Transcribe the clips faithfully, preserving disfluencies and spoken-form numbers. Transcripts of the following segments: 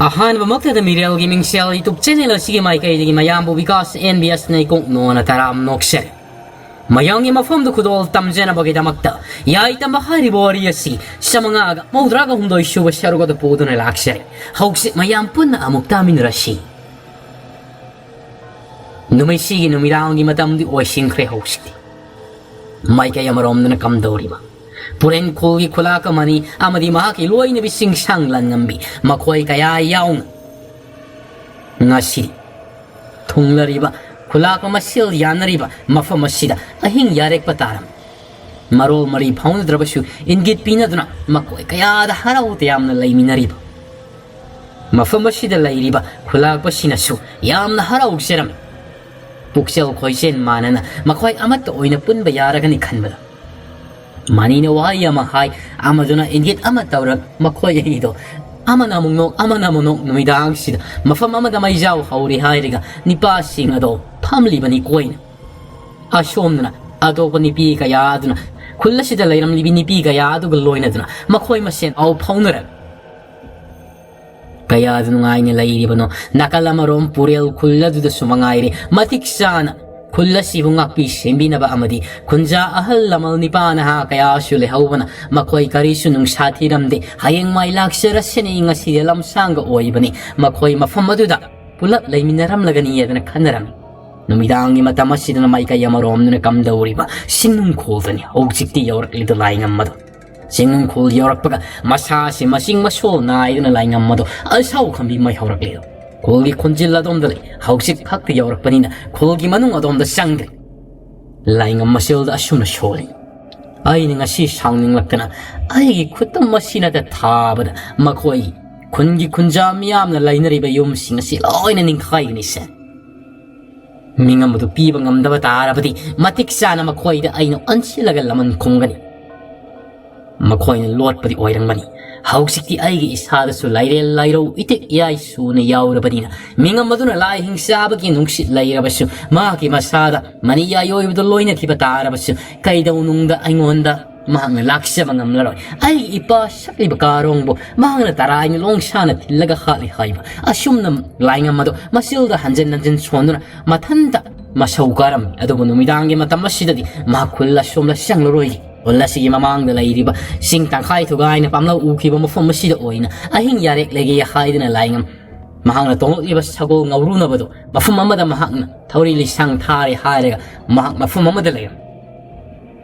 ꯑꯍꯥꯟꯕꯃꯛꯇꯗ ꯃꯤꯔꯦꯜꯒꯤ ꯃꯤꯡꯁꯦꯜ YouTube channel ꯑꯁꯤꯒꯤ ꯃꯥꯏꯀꯩꯗꯒꯤ ꯃꯌꯥꯝꯕꯨ ꯕꯤꯀꯥꯁ ꯑꯦꯟ ꯕꯤ ꯑꯦꯁꯅ ꯏꯀꯣꯛ ꯅꯣꯟꯅ ꯇꯔꯥꯝ ꯅꯣꯛꯆꯔꯤ꯫ ꯃꯌꯥꯝꯒꯤ ꯃꯐꯝꯗ ꯈꯨꯗꯣꯜ ꯇꯝꯖꯅꯕꯒꯤꯗꯃꯛꯇ ꯌꯥꯏ ꯇꯝꯕ ꯍꯥꯏꯔꯤꯕ ꯋꯥꯔꯤ ꯑꯁꯤ ꯆꯥꯃꯉꯥꯒ ꯃꯧꯗ꯭ꯔꯥꯒ ꯍꯨꯝꯗꯣꯏ ꯁꯨꯕ ꯁꯔꯨꯛ ꯑꯗꯨ ꯄꯨꯗꯨꯅ ꯂꯥꯛꯆꯔꯤ꯫ ꯍꯧꯖꯤꯛ ꯃꯌꯥꯝ ꯄꯨꯟꯅ ꯑꯃꯨꯛ ꯇꯥꯃꯤꯟꯅꯔꯁꯤ꯫ ꯅꯨꯃꯤꯠꯁꯤꯒꯤ ꯅꯨꯃꯤꯗꯥꯡꯒꯤ ꯃꯇꯝꯗꯤ ꯑꯣꯏꯁꯤꯟꯈ꯭ꯔꯦ ꯍꯧꯖꯤꯛꯇꯤ꯫ ꯃꯥꯏꯀꯩ ꯑꯃꯔꯣꯝꯗꯅ ꯀꯝꯗꯧꯔꯤꯕ? ꯄꯨꯔꯦꯟ ꯈꯨꯜꯒꯤ ꯈꯨꯂꯥꯛ ꯑꯃꯅꯤ ꯑꯃꯗꯤ ꯃꯍꯥꯛꯀꯤ ꯂꯣꯏꯅꯕꯤ ꯆꯤꯡꯁꯥꯡ ꯂꯟꯉꯝꯕꯤ ꯃꯈꯣꯏ ꯀꯌꯥ ꯌꯥꯎꯅ ꯉꯁꯤ ꯊꯨꯡꯂꯔꯤꯕ ꯈꯨꯂꯥꯛꯄ ꯃꯁꯦꯜ ꯌꯥꯅꯔꯤꯕ ꯃꯐꯝ ꯑꯁꯤꯗ ꯑꯍꯤꯡ ꯌꯥꯔꯦꯛꯄ ꯇꯥꯔꯝꯃꯤ꯫ ꯃꯔꯣꯜ ꯃꯔꯤ ꯐꯥꯎꯅꯗ꯭ꯔꯕꯁꯨ ꯏꯪꯒꯤꯠ ꯄꯤꯅꯗꯨꯅ ꯃꯈꯣꯏ ꯀꯌꯥꯗ ꯍꯔꯥꯎ ꯇꯌꯥꯝꯅ ꯂꯩꯃꯤꯟꯅꯔꯤꯕ ꯃꯐꯝ ꯑꯁꯤꯗ ꯂꯩꯔꯤꯕ ꯈꯨꯂꯥꯛꯄꯁꯤꯡꯅꯁꯨ ꯌꯥꯝꯅ ꯍꯔꯥꯎꯖꯔꯝꯃꯤ꯫ ꯄꯨꯛꯆꯦꯜ ꯈꯣꯏꯆꯦꯜ ꯃꯥꯟꯅꯅ ꯃꯈꯣꯏ ꯑꯃꯠꯇ ꯑꯣꯏꯅ ꯄꯨꯟꯕ ꯌꯥꯔꯒꯅꯤ ꯈꯟꯕꯗ꯫ ꯃꯅꯤꯅ ꯋꯥꯍꯩ ꯑꯃ ꯍꯥꯏ, ꯑꯃꯗꯨꯅ ꯏꯪꯒꯤꯠ ꯑꯃ ꯇꯧꯔꯛ, ꯃꯈꯣꯏ ꯑꯅꯤꯗꯣ ꯑꯃꯅ ꯑꯃꯨꯛ ꯅꯣꯛ, ꯑꯃꯅ ꯑꯃꯨꯛ ꯅꯣꯛ, ꯅꯨꯃꯤꯗꯥꯡꯁꯤꯗ ꯃꯐꯝ ꯑꯃꯗ ꯃꯩꯖꯥꯎ ꯍꯧꯔꯤ ꯍꯥꯏꯔꯒ ꯅꯤꯄꯥꯁꯤꯡ ꯑꯗꯣ ꯐꯝꯂꯤꯕꯅꯤ ꯀꯣꯏꯅ꯫ ꯑꯁꯣꯝꯗꯅ ꯑꯇꯣꯞꯄ ꯅꯨꯄꯤ ꯀꯌꯥ ꯑꯗꯨꯅ, ꯈꯨꯜ ꯑꯁꯤꯗ ꯂꯩꯔꯝꯂꯤꯕꯤ ꯅꯨꯄꯤ ꯀꯌꯥ ꯑꯗꯨꯒ ꯂꯣꯏꯅꯗꯨꯅ ꯃꯈꯣꯏ ꯃꯁꯦꯟ ꯄꯥꯎ ꯐꯥꯎꯅꯔꯛ꯫ ꯀꯌꯥꯗ ꯅꯨꯡꯉꯥꯏꯅ ꯂꯩꯔꯤꯕꯅꯣ꯫ ꯅꯥꯀꯜ ꯑꯃꯔꯣꯝ ꯄꯨꯔꯦꯜ ꯈꯨꯜ ꯑꯗꯨꯗꯁꯨ ꯃꯉꯥꯏꯔꯦ, ꯃꯇꯤꯛ ꯆꯥꯅ ꯈꯨꯜ ꯑꯁꯤꯕꯨ ꯉꯥꯛꯄꯤ ꯁꯦꯝꯕꯤꯅꯕ ꯑꯃꯗꯤ ꯈꯨꯟꯖꯥ ꯑꯍꯜ ꯂꯃꯟ ꯅꯤꯄꯥ ꯅꯍꯥ ꯀꯌꯥꯁꯨ ꯂꯩꯍꯧꯕꯅ ꯃꯈꯣꯏ ꯀꯔꯤꯁꯨ ꯅꯨꯡꯁꯥ ꯊꯤꯔꯝꯗꯦ꯫ ꯍꯌꯦꯡ ꯃꯥꯏ ꯂꯥꯛꯆꯔꯁꯅꯤ, ꯉꯁꯤꯗꯤ ꯂꯝꯁꯥꯡꯒ ꯑꯣꯏꯕꯅꯤ꯫ ꯃꯈꯣꯏ ꯃꯐꯝ ꯑꯗꯨꯗ ꯄꯨꯂꯞ ꯂꯩꯃꯤꯟꯅꯔꯝꯂꯒꯅꯤ ꯍꯥꯏꯗꯅ ꯈꯟꯅꯔꯝꯃꯤ꯫ ꯅꯨꯃꯤꯗꯥꯡꯒꯤ ꯃꯇꯝ ꯑꯁꯤꯗꯅ ꯃꯥꯏꯀꯩ ꯑꯃꯔꯣꯝꯗꯅ ꯀꯝꯗꯧꯔꯤꯕ ꯁꯤꯡꯅꯨꯡꯈꯣꯜꯗꯅꯤ ꯍꯧꯖꯤꯛꯇꯤ ꯌꯧꯔꯛꯂꯤꯗꯣ ꯂꯥꯏꯉꯝꯕꯗꯣ꯫ ꯆꯤꯡꯅꯨꯡꯈꯣꯜ ꯌꯧꯔꯛꯄꯒ ꯃꯁꯥꯁꯤ ꯃꯆꯤꯡ ꯃꯁꯣꯜ ꯅꯥꯏꯗꯨꯅ ꯂꯥꯏꯉꯝꯕꯗꯣ ꯑꯁꯥꯎ ꯈꯝꯕꯤ ꯃꯩ ꯍꯧꯔꯛꯂꯤ꯫ ꯈꯣꯜꯒꯤ ꯈꯣꯟꯖꯦꯜ ꯑꯗꯣꯝꯗ ꯂꯩ꯫ ꯍꯧꯖꯤꯛ ꯈꯛꯇ ꯌꯧꯔꯛꯄꯅꯤꯅ ꯈꯣꯜꯒꯤ ꯃꯅꯨꯡ ꯑꯗꯣꯝꯗ ꯆꯪꯗ꯭ꯔꯤ꯫ ꯂꯥꯏꯉꯝ ꯃꯁꯦꯜꯗ ꯑꯁꯨꯝꯅ ꯁꯣꯜꯂꯤ꯫ ꯑꯩꯅ ꯉꯁꯤ ꯁꯥꯎꯅꯤꯡꯂꯛꯇꯅ ꯑꯩꯒꯤ ꯈꯨꯠꯇ ꯃꯁꯤꯅꯇ ꯊꯥꯕꯗ ꯃꯈꯣꯏ ꯈꯨꯟꯒꯤ ꯈꯨꯟꯖꯥ ꯃꯤꯌꯥꯝꯅ ꯂꯩꯅꯔꯤꯕ ꯌꯨꯝꯁꯤꯡ ꯑꯁꯤ ꯂꯣꯏꯅ ꯅꯤꯡꯈꯥꯏꯒꯅꯤ ꯁꯦ꯫ ꯃꯤꯉꯝꯕꯗꯨ ꯄꯤꯕ ꯉꯝꯗꯕ ꯇꯥꯔꯕꯗꯤ ꯃꯇꯤꯛ ꯆꯥꯅ ꯃꯈꯣꯏꯗ ꯑꯩꯅ ꯑꯣꯟꯁꯤꯜꯂꯒ ꯂꯃꯟ ꯈꯨꯝꯒꯅꯤ꯫ ꯃꯈꯣꯏꯅ ꯂꯣꯠꯄꯗꯤ ꯑꯣꯏꯔꯝꯒꯅꯤ꯫ ꯍꯧꯖꯤꯛꯇꯤ ꯑꯩꯒꯤ ꯏꯁꯥꯗꯁꯨ ꯂꯥꯏꯔꯦꯜ ꯂꯥꯏꯔꯧ ꯏꯇꯤꯛ ꯏꯌꯥꯏ ꯁꯨꯅ ꯌꯥꯎꯔꯕꯅꯤꯅ ꯃꯤꯉꯝ ꯑꯗꯨꯅ ꯂꯥꯏ ꯍꯤꯡꯆꯥꯕꯒꯤ ꯅꯨꯡꯁꯤꯠ ꯂꯩꯔꯕꯁꯨ ꯃꯍꯥꯛꯀꯤ ꯃꯁꯥꯗ ꯃꯅꯤ ꯌꯥꯏ ꯑꯣꯏꯕꯗꯨ ꯂꯣꯏꯅꯈꯤꯕ ꯇꯥꯔꯕꯁꯨ ꯀꯩꯗꯧꯅꯨꯡꯗ ꯑꯩꯉꯣꯟꯗ ꯃꯍꯥꯛꯅ ꯂꯥꯛꯆꯕ ꯉꯝꯂꯔꯣꯏ꯫ ꯑꯩꯒꯤ ꯏꯄꯥ ꯁꯛꯂꯤꯕ ꯀꯥꯔꯣꯡꯕꯨ ꯃꯍꯥꯛꯅ ꯇꯔꯥꯏꯅ ꯂꯣꯡꯁꯥꯅ ꯊꯤꯜꯂꯒ ꯍꯥꯠꯂꯤ ꯍꯥꯏꯕ ꯑꯁꯨꯝꯅ ꯂꯥꯏꯉꯝ ꯑꯗꯨ ꯃꯆꯤꯜꯗ ꯍꯟꯖꯤꯟ ꯍꯟꯖꯤꯟ ꯁꯣꯟꯗꯨꯅ ꯃꯊꯟꯇ ꯃꯁꯧ ꯀꯥꯔꯝꯃꯤ꯫ ꯑꯗꯨꯕꯨ ꯅꯨꯃꯤꯗꯥꯡꯒꯤ ꯃꯇꯝ ꯑꯁꯤꯗꯗꯤ ꯃꯍꯥꯛ ꯈꯨꯜ ꯑꯁꯣꯝꯗ ꯆꯪꯂꯔꯣꯏꯒꯦ꯫ ꯈꯨꯜ ꯑꯁꯤꯒꯤ ꯃꯃꯥꯡꯗ ꯂꯩꯔꯤꯕ ꯆꯤꯡ ꯇꯪꯈꯥꯏ ꯊꯨꯒꯥꯏꯅ ꯄꯥꯝꯂꯧ ꯎꯈꯤꯕ ꯃꯐꯝ ꯑꯁꯤꯗ ꯑꯣꯏꯅ ꯑꯍꯤꯡ ꯌꯥꯔꯦꯛ ꯂꯩꯒꯦ ꯍꯥꯏꯗꯨꯅ ꯂꯥꯏꯉꯝ ꯃꯍꯥꯛꯅ ꯇꯣꯡꯂꯛꯂꯤꯕ ꯁꯒꯣꯜ ꯉꯧꯔꯨꯅꯕꯗꯨ ꯃꯐꯝ ꯑꯃꯗ ꯃꯍꯥꯛꯅ ꯊꯧꯔꯤ ꯂꯤꯁꯥꯡ ꯊꯥꯔꯦ ꯍꯥꯏꯔꯒ ꯃꯍꯥꯛ ꯃꯐꯝ ꯑꯃꯗ ꯂꯩꯔꯝꯃꯤ꯫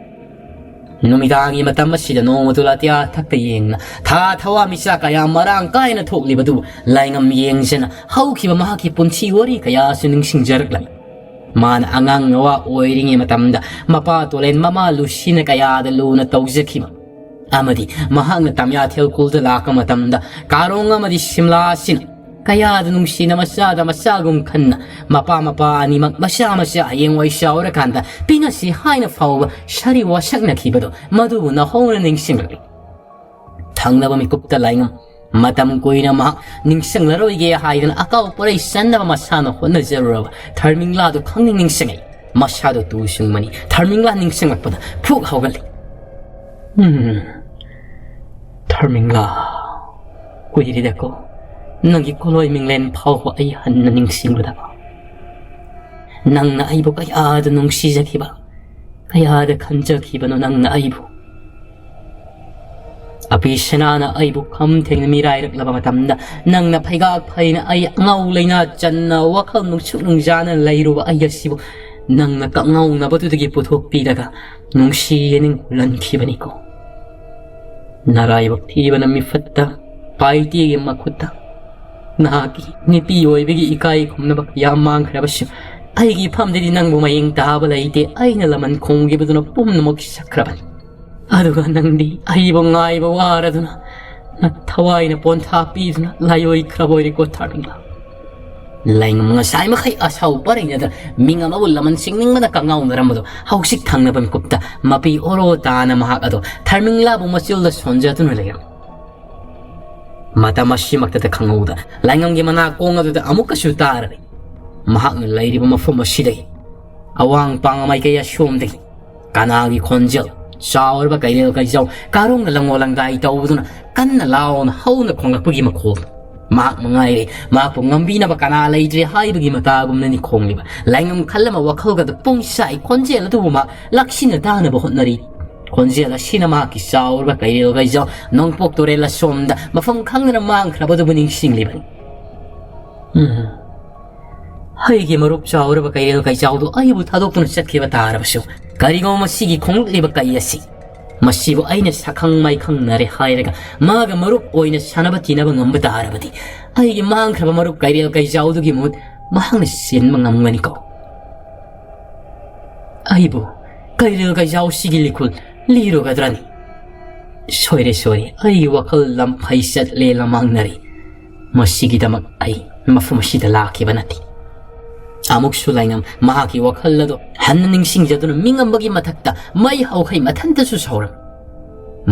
ꯅꯨꯃꯤꯗꯥꯡꯒꯤ ꯃꯇꯝ ꯑꯁꯤꯗ ꯅꯣꯡꯃꯗꯨ ꯑꯇꯤꯌꯥ ꯊꯛꯇ ꯌꯦꯡꯅ ꯊꯥ ꯊꯋꯥꯟꯃꯤꯆꯥꯛ ꯀꯌꯥ ꯃꯔꯥꯡ ꯀꯥꯏꯅ ꯊꯣꯛꯂꯤꯕꯗꯨ ꯂꯥꯏꯉꯝ ꯌꯦꯡꯖꯅ ꯍꯧꯈꯤꯕ ꯃꯍꯥꯛꯀꯤ ꯄꯨꯟꯁꯤ ꯋꯥꯔꯤ ꯀꯌꯥꯁꯨ ꯅꯤꯡꯁꯤꯡꯖꯔꯛꯂꯝꯃꯤ꯫ ꯃꯥꯅ ꯑꯉꯥꯡ ꯅꯋꯥ ꯑꯣꯏꯔꯤꯉꯩ ꯃꯇꯝꯗ ꯃꯄꯥ ꯇꯣꯂꯦꯟ ꯃꯃꯥ ꯂꯨꯁꯤꯅ ꯀꯌꯥꯗ ꯂꯨꯅ ꯇꯧꯖꯈꯤꯕ ꯑꯃꯗꯤ ꯃꯍꯥꯛꯅ ꯇꯝꯌꯥꯊꯦꯜ ꯈꯨꯜꯗ ꯂꯥꯛꯄ ꯃꯇꯝꯗ ꯀꯥꯔꯣꯡ ꯑꯃꯗꯤ ꯁꯤꯝꯂꯥ ꯑꯁꯤꯅ ꯀꯌꯥꯗ ꯅꯨꯡꯁꯤꯅ ꯃꯆꯥꯗ ꯃꯆꯥꯒꯨꯝ ꯈꯟꯅ ꯃꯄꯥ ꯃꯄꯥ ꯑꯅꯤꯃꯛ ꯃꯆꯥ ꯃꯆꯥ ꯍꯌꯦꯡꯋꯥꯏ ꯆꯥꯎꯔꯀꯥꯟꯗ ꯄꯤꯅꯁꯤ ꯍꯥꯏꯅ ꯐꯥꯎꯕ ꯁꯥꯔꯤ ꯋꯥꯁꯛꯅꯈꯤꯕꯗꯨ ꯃꯗꯨꯕꯨ ꯅꯧꯍꯧꯅ ꯅꯤꯡꯁꯤꯡꯂꯛꯂꯤ꯫ ꯊꯪꯅꯕ ꯃꯤꯀꯨꯞꯇ ꯂꯥꯏꯉꯝ ꯃꯇꯝ ꯀꯨꯏꯅ ꯃꯍꯥꯛ ꯅꯤꯡꯁꯤꯡꯂꯔꯣꯏꯒꯦ ꯍꯥꯏꯗꯨꯅ ꯑꯀꯥꯎ ꯄꯣꯔꯩ ꯆꯟꯅꯕ ꯃꯁꯥꯅ ꯍꯣꯠꯅꯖꯔꯨꯔꯕ ꯊꯔꯃꯤꯡꯂꯥꯗꯨ ꯈꯪꯅꯤꯡ ꯅꯤꯡꯁꯤꯡꯉꯛꯏ꯫ ꯃꯁꯥꯗꯨ ꯇꯨ ꯁꯨꯡꯕꯅꯤ꯫ ꯊꯔꯃꯤꯡꯂꯥ ꯅꯤꯡꯁꯤꯡꯂꯛꯄꯗ ꯐꯨꯛ ꯍꯧꯒꯠꯂꯤ꯫ ꯎꯝ, ꯊꯔꯃꯤꯡꯂꯥ, ꯀꯨꯏꯔꯦꯗꯀꯣ ꯅꯪꯒꯤ ꯀꯣꯂꯣꯏ ꯃꯤꯡꯂꯦꯟ ꯐꯥꯎꯕ ꯑꯩ ꯍꯟꯅ ꯅꯤꯡꯁꯤꯡꯂꯨꯗꯕ꯫ ꯅꯪꯅ ꯑꯩꯕꯨ ꯀꯌꯥꯗ ꯅꯨꯡꯁꯤꯖꯈꯤꯕ, ꯀꯌꯥꯗ ꯈꯟꯖꯈꯤꯕꯅꯣ ꯅꯪꯅ ꯑꯩꯕꯨ꯫ ꯑꯄꯤ ꯁꯅꯥꯅ ꯑꯩꯕꯨ ꯈꯝ ꯊꯦꯡꯅ ꯃꯤꯔꯥꯏꯔꯛꯂꯕ ꯃꯇꯝꯗ ꯅꯪꯅ ꯐꯩꯒꯥꯛ ꯐꯩꯅ ꯑꯩ ꯑꯉꯥꯎ ꯂꯩꯅꯥ ꯆꯟꯅ ꯋꯥꯈꯜ ꯅꯨꯡꯁꯨꯛ ꯅꯨꯡꯖꯥꯅ ꯂꯩꯔꯨꯕ ꯑꯩ ꯑꯁꯤꯕꯨ ꯅꯪꯅ ꯀꯛꯉꯥꯎꯅꯕꯗꯨꯗꯒꯤ ꯄꯨꯊꯣꯛꯄꯤꯔꯒ ꯅꯨꯡꯁꯤ ꯌꯦꯅꯤꯡ ꯍꯨꯜꯍꯟꯈꯤꯕꯅꯤꯀꯣ꯫ ꯅꯔꯥꯏꯕꯛ ꯊꯤꯕꯅ ꯃꯤꯐꯠꯇ ꯄꯥꯏꯇꯦꯒꯤ ꯃꯈꯨꯠꯇ ꯅꯍꯥꯛꯀꯤ ꯅꯨꯄꯤ ꯑꯣꯏꯕꯒꯤ ꯏꯀꯥꯏ ꯈꯨꯝꯅꯕ ꯀꯌꯥ ꯃꯥꯡꯈ꯭ꯔꯕꯁꯨ ꯑꯩꯒꯤ ꯏꯐꯝꯗꯗꯤ ꯅꯪꯕꯨ ꯃꯌꯦꯡ ꯇꯥꯕ ꯂꯩꯇꯦ꯫ ꯑꯩꯅ ꯂꯃꯟ ꯈꯣꯡꯈꯤꯕꯗꯨꯅ ꯄꯨꯝꯅꯃꯛ ꯁꯛꯈ꯭ꯔꯕꯅꯤ꯫ ꯑꯗꯨꯒ ꯅꯪꯗꯤ ꯑꯩꯕꯨ ꯉꯥꯏꯕ ꯋꯥꯔꯗꯨꯅ ꯅꯊꯋꯥꯏꯅ ꯄꯣꯟꯊꯥ ꯄꯤꯗꯨꯅ ꯂꯥꯏꯑꯣꯏꯈ꯭ꯔꯕ ꯑꯣꯏꯔꯦꯀꯣ ꯊꯥꯔꯃꯤꯡꯂꯥ꯫ ꯂꯥꯏꯉꯝ ꯉꯁꯥꯏ ꯃꯈꯩ ꯑꯁꯥꯎ ꯄꯔꯩꯅꯗꯅ ꯃꯤꯡ ꯑꯃꯕꯨ ꯂꯃꯟ ꯁꯤꯡꯅꯤꯡꯕꯅ ꯀꯉꯥꯎꯅꯔꯝꯕꯗꯣ ꯍꯧꯖꯤꯛ ꯊꯪꯅꯕ ꯃꯤꯀꯨꯞꯇ ꯃꯄꯤ ꯑꯣꯔꯣ ꯇꯥꯅ ꯃꯍꯥꯛ ꯑꯗꯣ ꯊꯥꯔꯃꯤꯡꯂꯥꯕꯨ ꯃꯆꯤꯜꯗ ꯁꯣꯟꯖꯗꯨꯅ ꯂꯩꯔꯝꯃꯤ꯫ ꯃꯇꯝ ꯑꯁꯤꯃꯛꯇꯗ ꯈꯪꯍꯧꯗ ꯂꯥꯏꯉꯝꯒꯤ ꯃꯅꯥꯀꯣꯡ ꯑꯗꯨꯗ ꯑꯃꯨꯛꯀꯁꯨ ꯇꯥꯔꯔꯤ꯫ ꯃꯍꯥꯛꯅ ꯂꯩꯔꯤꯕ ꯃꯐꯝ ꯑꯁꯤꯗꯒꯤ ꯑꯋꯥꯡ ꯄꯥꯡ ꯃꯥꯏꯀꯩ ꯑꯁꯣꯝꯗꯒꯤ ꯀꯅꯥꯒꯤ ꯈꯣꯟꯖꯦꯜ ꯆꯥꯎꯔꯕ ꯀꯩꯔꯦꯜ ꯀꯩꯖꯥꯎ ꯀꯥꯔꯣꯡꯅ ꯂꯪꯉꯣ ꯂꯪꯗꯥꯏ ꯇꯧꯕꯗꯨꯅ ꯀꯟꯅ ꯂꯥꯎꯅ ꯍꯧꯅ ꯈꯣꯡꯂꯛꯄꯒꯤ ꯃꯈꯣꯜ꯫ ꯃꯍꯥꯛ ꯃꯉꯥꯏꯔꯦ ꯃꯍꯥꯛꯄꯨ ꯉꯝꯕꯤꯅꯕ ꯀꯅꯥ ꯂꯩꯇ꯭ꯔꯦ ꯍꯥꯏꯕꯒꯤ ꯃꯇꯥꯒꯨꯝꯅꯅꯤ ꯈꯣꯡꯂꯤꯕ꯫ ꯂꯥꯏꯉꯝ ꯈꯜ ꯑꯃ ꯋꯥꯈꯜꯒꯗ ꯄꯨꯡꯁꯥꯏ ꯈꯣꯟꯖꯦꯜ ꯑꯗꯨꯕꯨ ꯃꯍꯥꯛ ꯂꯥꯛꯁꯤꯟꯅ ꯇꯥꯅꯕ ꯍꯣꯠꯅꯔꯤ꯫ ꯈꯣꯟꯖꯦꯜ ꯑꯁꯤꯅ ꯃꯍꯥꯛꯀꯤ ꯆꯥꯎꯔꯕ ꯀꯩꯔꯦꯜ ꯀꯩꯖꯥꯎ ꯅꯣꯡꯄꯣꯛ ꯇꯨꯔꯦꯜ ꯑꯁꯣꯝꯗ ꯃꯐꯝ ꯈꯪꯗꯅ ꯃꯥꯡꯈ꯭ꯔꯕꯗꯨꯕꯨ ꯅꯤꯡꯁꯤꯡꯂꯤꯕꯅꯤ꯫ ꯎꯝ꯫ ꯑꯩꯒꯤ ꯃꯔꯨꯞ ꯆꯥꯎꯔꯕ ꯀꯩꯔꯦꯜ ꯀꯩꯆꯥꯎꯗꯨ ꯑꯩꯕꯨ ꯊꯥꯗꯣꯛꯇꯨꯅ ꯆꯠꯈꯤꯕ ꯇꯥꯔꯕꯁꯨ, ꯀꯔꯤꯒꯨꯝꯕ ꯃꯁꯤꯒꯤ ꯈꯣꯡꯂꯛꯂꯤꯕ ꯀꯩ ꯑꯁꯤ, ꯃꯁꯤꯕꯨ ꯑꯩꯅ ꯁꯛꯈꯪ ꯃꯥꯏꯈꯪꯅꯔꯦ ꯍꯥꯏꯔꯒ ꯃꯥꯒ ꯃꯔꯨꯞ ꯑꯣꯏꯅ ꯁꯥꯟꯅꯕ ꯇꯤꯟꯅꯕ ꯉꯝꯕ ꯇꯥꯔꯕꯗꯤ, ꯑꯩꯒꯤ ꯃꯥꯡꯈ꯭ꯔꯕ ꯃꯔꯨꯞ ꯀꯩꯔꯦꯜ ꯀꯩꯆꯥꯎꯗꯨꯒꯤ ꯃꯍꯨꯠ ꯃꯍꯥꯛꯅ ꯁꯤꯟꯕ ꯉꯝꯒꯅꯤꯀꯣ꯫ ꯑꯩꯕꯨ ꯀꯩꯔꯦꯜ ꯀꯩꯆꯥꯎꯁꯤꯒꯤ ꯂꯤꯈꯨꯜ ꯂꯤꯔꯨꯒꯗ꯭ꯔꯅꯤ? ꯁꯣꯏꯔꯦ, ꯁꯣꯏꯔꯦ, ꯑꯩꯒꯤ ꯋꯥꯈꯜ ꯂꯝꯐꯩ ꯆꯠꯂꯦ ꯂꯃꯥꯡꯅꯔꯦ꯫ ꯃꯁꯤꯒꯤꯗꯃꯛ ꯑꯩ ꯃꯐꯝ ꯑꯁꯤꯗ ꯂꯥꯛꯈꯤꯕ ꯅꯠꯇꯦ꯫ ꯑꯃꯨꯛꯁꯨ ꯂꯥꯏꯉꯝ ꯃꯍꯥꯛꯀꯤ ꯋꯥꯈꯜ ꯑꯗꯨ ꯍꯟꯅ ꯅꯤꯡꯁꯤꯡꯖꯗꯨꯅ ꯃꯤꯉꯝꯕꯒꯤ ꯃꯊꯛꯇ ꯃꯩ ꯍꯧꯈꯩ ꯃꯊꯟꯇꯁꯨ ꯁꯧꯔꯝꯃꯤ꯫